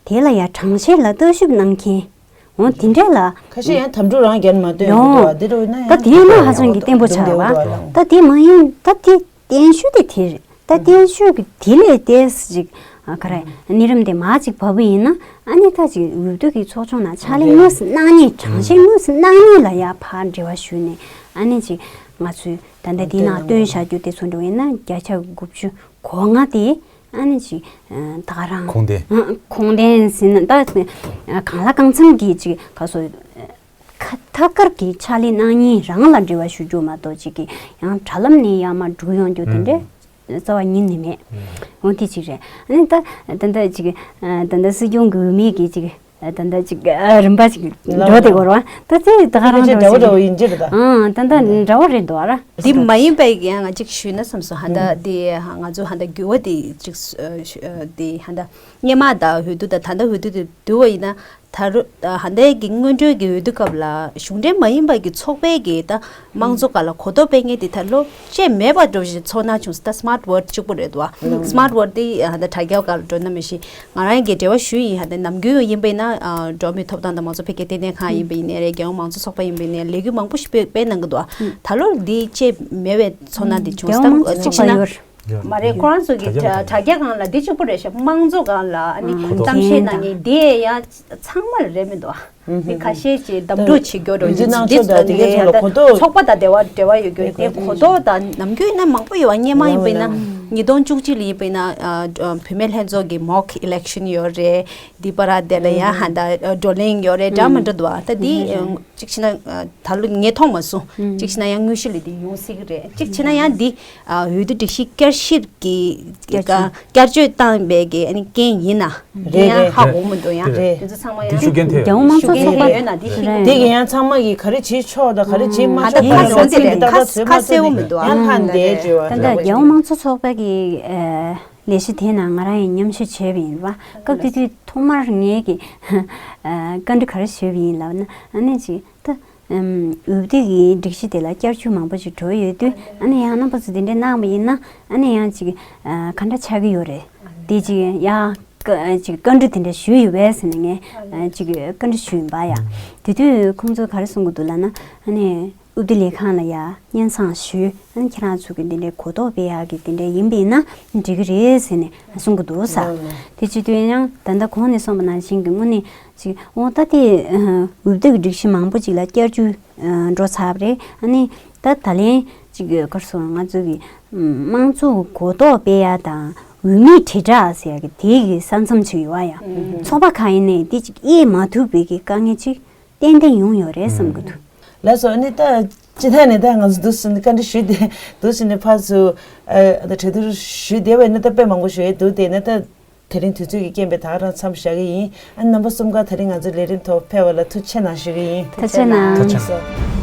དེ་ལ་ཡང་གྲངས་བཤེར་ལ་ལྟ་ཞིབ་གནང་མཁན། འོ་དེ་འདྲ་ལ། ཁ་ཤས་ཡང་དམ་ཕྲུག་རང་རྒྱལ་མ་སྟོན་ཡོང་གི་འདུག་བ། འདི་འདྲ་ཡིན་ན་ད་ཡང་དེ་ཡིན་ན་ཧ་ཅང་གི་བརྟན་པོ་ཆགས་པ། ད་དེ་མ་ཡིན་ད་དེ་བརྟན་ཤོས་དེ་དེ་རེད། ད་བརྟན་ཤོས་ཀྱི་དེ་ལས་ཏོག་ཙམ་ཅིག་ཨ་ག་རེ་གནས་རིམ་དེ་མར་ཅིག་བབས་པ་ཡིན་ན། ཨ་ནི་ད་ཅིག་འོས་བསྡུ་གི་ཚོགས་ཆུང་ནང་ཕྱག་ལས་དངོས་སུ་གནང་མཁན། གྲངས་བཤེར་དངོས་སུ་གནང་མཁན་ལ་ཡ་ཕར་འབྲེལ་བ་ཞུས་ནས། ཨ་ནི་ཅིག་ང་ཚོས་ད་ལྟ་འདི་ནང་བཏོན་བཞག་རྒྱུ་དེ་ཚོ་འདྲ་ཡིན་ན་བརྒྱ་ཆ་དགུ་བཅུ་གོ་ལྔ་དེ་ཨ་ནི་ཅིག་ད་ག་རང་ཁུངས་ལྡན། ཁུངས་ལྡན་ཟིན་ན་ད་གང་ལ་གང་འཚམ་གྱི་ཅིག་ག་སོ། ཁ་ཐད་ཀར་གྱི་ཕྱག་ལས་གནང་མཁན་རང་ལ་འབྲེལ་བ་ཞུ་རྒྱུ་མ་གཏོགས་ཅིག་གི་ཡང་དྲ་ལམ་ནས་ཡར་མར་འགྲོ་ཡོང་རྒྱུ་དེ་འདྲ་རྩ་བ་ཉིད་ནས་མེད། འོ་དེ་གཅིག་རེད། ཨ་ནི་ད་ད་ལྟ་ཅིག་ད་ལྟ་སྲིད་སྐྱོང་གི་འོས་མི་གི་ཅིག་ ད་ལྟ་ཅིག་རིམ་པ་ཅིག་འགྲོ་དེ་གོ་ར། ད་ཚེ་ད་ག་རང་འགྲོ་འདྲ་བོ་འདྲ་བོ་ཡིན་གྱི་རེད་ད། ཨང་ད་ལྟ་འདྲ་བོ་རེད་འདུག་ར། འདི་མ་ཡིན་པའི་ཡང་ང་ཅིག་ཞུས་ན་བསམ་སོང་། ཧ་ད་འདི་ང་ཚོ་ཧ་ད་འགྱུར་བ་འདི་ཅིག་འདི་ཧ་ད་སྔོན་མ་ད་འོས་བསྡུ་ད་ད་ལྟ་འོས་བསྡུ་དེ་བསྡུ་བ་ཡིན་ན། ད་རུ་ད་ཧ་ད་གི་སྔོན་འགྲོའི་གི་འོས་བསྡུ་སྐབས་ལ་གཞུང་འབྲེལ་མ་ཡིན་པ་གི་ཚོགས་པའི་གི་ད་དམངས་གཙོ་སྒང་ལ་གོ་རྟོགས་སྤེལ་མཁན་དེ་ད་ལོ་བཅད་མེད་པ་འགྲོ་བཞིན་ཚོར་སྣང་བྱུང་སོང་། ད་སི་མཱར་ཊི་ཝོ་ཊི་གཅིག་པུ་རེད་འདུག་བ། སི་མཱར་ཊི་ཝོ་ཊི་དེ་ཧ་ད་དྲ་རྒྱ་སྒང་ལ་འགྲོ་ན་མི་ཤེས། ང་རང་གི་འབྲེལ་བ་ཞུས་ཡིན། ཧ་ད་ནམ་རྒྱུན་ཡིན་པ་ཡིན་ན་འགྲོ་བ་མིའི་ཐོབ་ཐང་དང་མང་གཙོ་འཕེལ་རྒྱས་ལྟེ་གནས་ཁང་ཡིན་པ་ཡིན་ནའི་རེད། རྒྱལ་ཡོངས་མང་གཙོ་ཚོགས་པ་ཡིན་པ་ཡིན་ནའི་ལས་འགུལ་མང་པོ་ཞིག་སྤེལ་སྤེལ་གནང་གི་འདུག་བ། ད་ལོ་འདི་བཅད་མེད་པའི་ཚོར་སྣང་དེ་བྱུང་སོང་། ད་གཅིག་བྱས་ན། མ་རེད། ཁོ་རང་ཚོ་གི་དྲ་དྲ་རྒྱ་སྒང་ལ་འདི་གཅིག་པུ་རེད་ཤག་དམངས་གཙོ་སྒང་ལ་ཨ་ནི་གཏམ་བཤད་གནང་མཁན་དེ་ཡང་ཚང་མ་ལ་རེད་མི་འདུག་ཨ། མི་ཁ་ཤས་ཀྱིས་གདམ་འདྲ་བྱེད་རྒྱུ་འདྲ་བོ་ཅིག་འདི་ཚོ་ལ་ཡང་ད་ཚོགས་པ་དང་འབྲེལ་བ་འབྲེལ་བ་ཡོད་རྒྱུ་དེ་གོ་རྟོགས་དང་ནམ་རྒྱུན་ཡིན་ན་མང་པོ་ཡོད་པ། སྔོན་མ་ཡིན་པ་ཡིན་ན་ཉིས་སྟོང་བཅུ་གཅིག་ལ་ཡིན་པ་ཡིན་ན་བུད་མེད་ལྷན་ཚོགས་ཀྱི་མོག་ཨི་ལེག་ཤན་ཡོད་རེད། འདི་པ་ར་དེ་ལ་ཡང་ཧ་ད་བགྲོ་གླེང་ཡོད་རེད། འདྲ་མི་འདྲ་འདུག་ཨ། ད་འདི་གཅིག་བྱས་ན་ད་ལོ་ངས་མཐོང་མ་སོང་། གཅིག་བྱས་ན་ཡང་དངོས་གཞི་ལ་འདི་ཡོང་སྲིད་ཀྱི་རེད། གཅིག་བྱས་ན་ཡང་འདི་འོས་བསྡུ་སྒྲིག་གཞི་བསྐྱར་ཞིབ་ཀྱི་བསྐྱར་བཅོས་བསྐྱར་བཅོས་བཏང་བའི་གི་ཨ་ནི་རྐྱེན་ཡིན་ན་འདི་ཡང་ཧ་གོ་མི་འདུག་ཡང་རེད། འདི་ཚོ་ཚང་མ་ཡང་དེ་ཤུགས་རྐྱེན་ཐེབས། རྒྱལ་ཡོངས་མང་གཙོ་ཚོགས་པ་ཡོད་ན་འདི་ཤུགས་རྐྱེན་དེ་གི་ཡང་ཚང་མ་གི་ག་རེ་བྱེད་ཆོག་དང་ག་རེ་བྱེད་མ་ཆོག་ད་ཁ་ཡོང་ཚེ་རེད། ཁ་ཁ་གསལ་བོ་མི་འདུག་ཨ། ཡང་ཧ་འདས་བརྗོད་པ་ད་ལྟ་རྒྱལ་ཡོངས་མང་གཙོ་ཚོགས་པ་གི་ལས་གཞི་དེ་ནང་ང་རང་ཡང་མཉམ་ཞུགས་བྱས་པ་ཡིན་པ། སྐབས་དེ་དུས་ཐོག་མར་ངས་ཀྱི་བཀའ་འདྲི་ག་རེ་ཞུས་པ་ཡིན་ལབ་ན། ཨ་ནི་ཅིག་ད་འོས་བསྡུ་གི་སྒྲིག་གཞི་དེ་ལ་བསྐྱར་བཅོས་མང་པོ་ཞིག་འགྲོ་ཡོད་དུས། ཨ་ནི་ཡང་རྣམ་པ་ཚོ་དེ་འདྲས་གནང་བ་ཡིན་ན། ཨ་ནི་ཡང་ཅིག་ག་འདྲ་ཆགས་ཀྱི་ཡོད་རེད། དེ་ཅིག་ཡང་ཅིག་བཀའ་འདྲི་དེ་འདྲ་ཞུས་ཡོད་པས་ཟེར་ནས་ངས་ཅིག་བཀའ་འདྲི་ཞུས་ཡིན་པ་ཡ། དེ་དུས་ཁོང་ཚོས་ག་རེ་གསུང་གི་འདུག་ལབ་ན། ཨ་ནི། དབུས་བདེ་ལས་ཁང་ལ་ཡ་སྙན་སེང་ཞུས། ཨ་ནི་ཁྱེད་རང་ཚོ་གི་འདི་འདྲའི་གོ་རྟོགས་སྤེལ་ཡག་གི་འདི་འདྲའི་ཡིན་པ་ཡིན་ན་འགྲིག་གི་རེད་ཟེར་ནས་གསུང་གི་འདུག་ས། དེ་བྱེད་དུས་ཡང་ད་ལྟ་གོང་ནས་གསུངས་པ་ནང་བཞིན་གྱི་དངོས་གནས་ཅིག་འོ་ད་དེ་འོས་བསྡུ་གི་སྒྲིག་གཞི་མང་པོ་ཅིག་ལ་བསྐྱར་བཅོས་འགྲོ་ཚར་བ་རེད། ཨ་ནི་ད་ད་ལན་ཅིག་ག་རེ་ཟེར། ང་ཚོ་གི་དམངས་གཙོ་གི་གོ་རྟོགས་སྤེལ་ཡག་དང་འོས་མིའི་དྲིལ་བསྒྲགས་ཟེར་ཡག་གི་དེ་གི་ས་མཚམས་ཅིག་ཡོད་པ་ཡ། ཚོགས་པ་ཁག་ཡིན་ནའི་དེ་ཅིག་དབྱེ་མ་ཐུབ་པའི་གི་དཀའ་ངལ་ཅིག་ཏན་ཏན་ཡོང་ཡོད་རེད་བསམ་གི་འདུག་ལགས་སོ། ཨ་ནི་ད་སྤྱི་བཏང་ནས་ད་ང་ཚོ་འདུག་སེ་ནས་བཀའ་འདྲི་ཞུས་ཏེ། འདུག་སེ་ནས་ཕར་ཚུར་ཨ་ད་གྲོས་བསྡུར་ཞུས་བསྡད་པ་ཡིན་ན་ད་དཔེ་མང་པོ་ཞུ་ཡས་འདུག་དེ་ནས་ད་དེ་རིང་དུས་ཚོད་ཀྱི་རྐྱེན་པས་ད་ག་རང་མཚམས་བཞག་གི་ཡིན། ཨ་ནི་རྣམ་པ་གསུམ་ཀ་དེ་རིང་ང་ཚོའི་ལས་རིམ་ཐོག་ཕེབས་པ་ལ་ཐུགས་རྗེ་ཆེ་གནང་ཞུ་གི་ཡིན། ཐུགས་རྗེ་གནང་། ཐུགས་རྗེ་གནང་།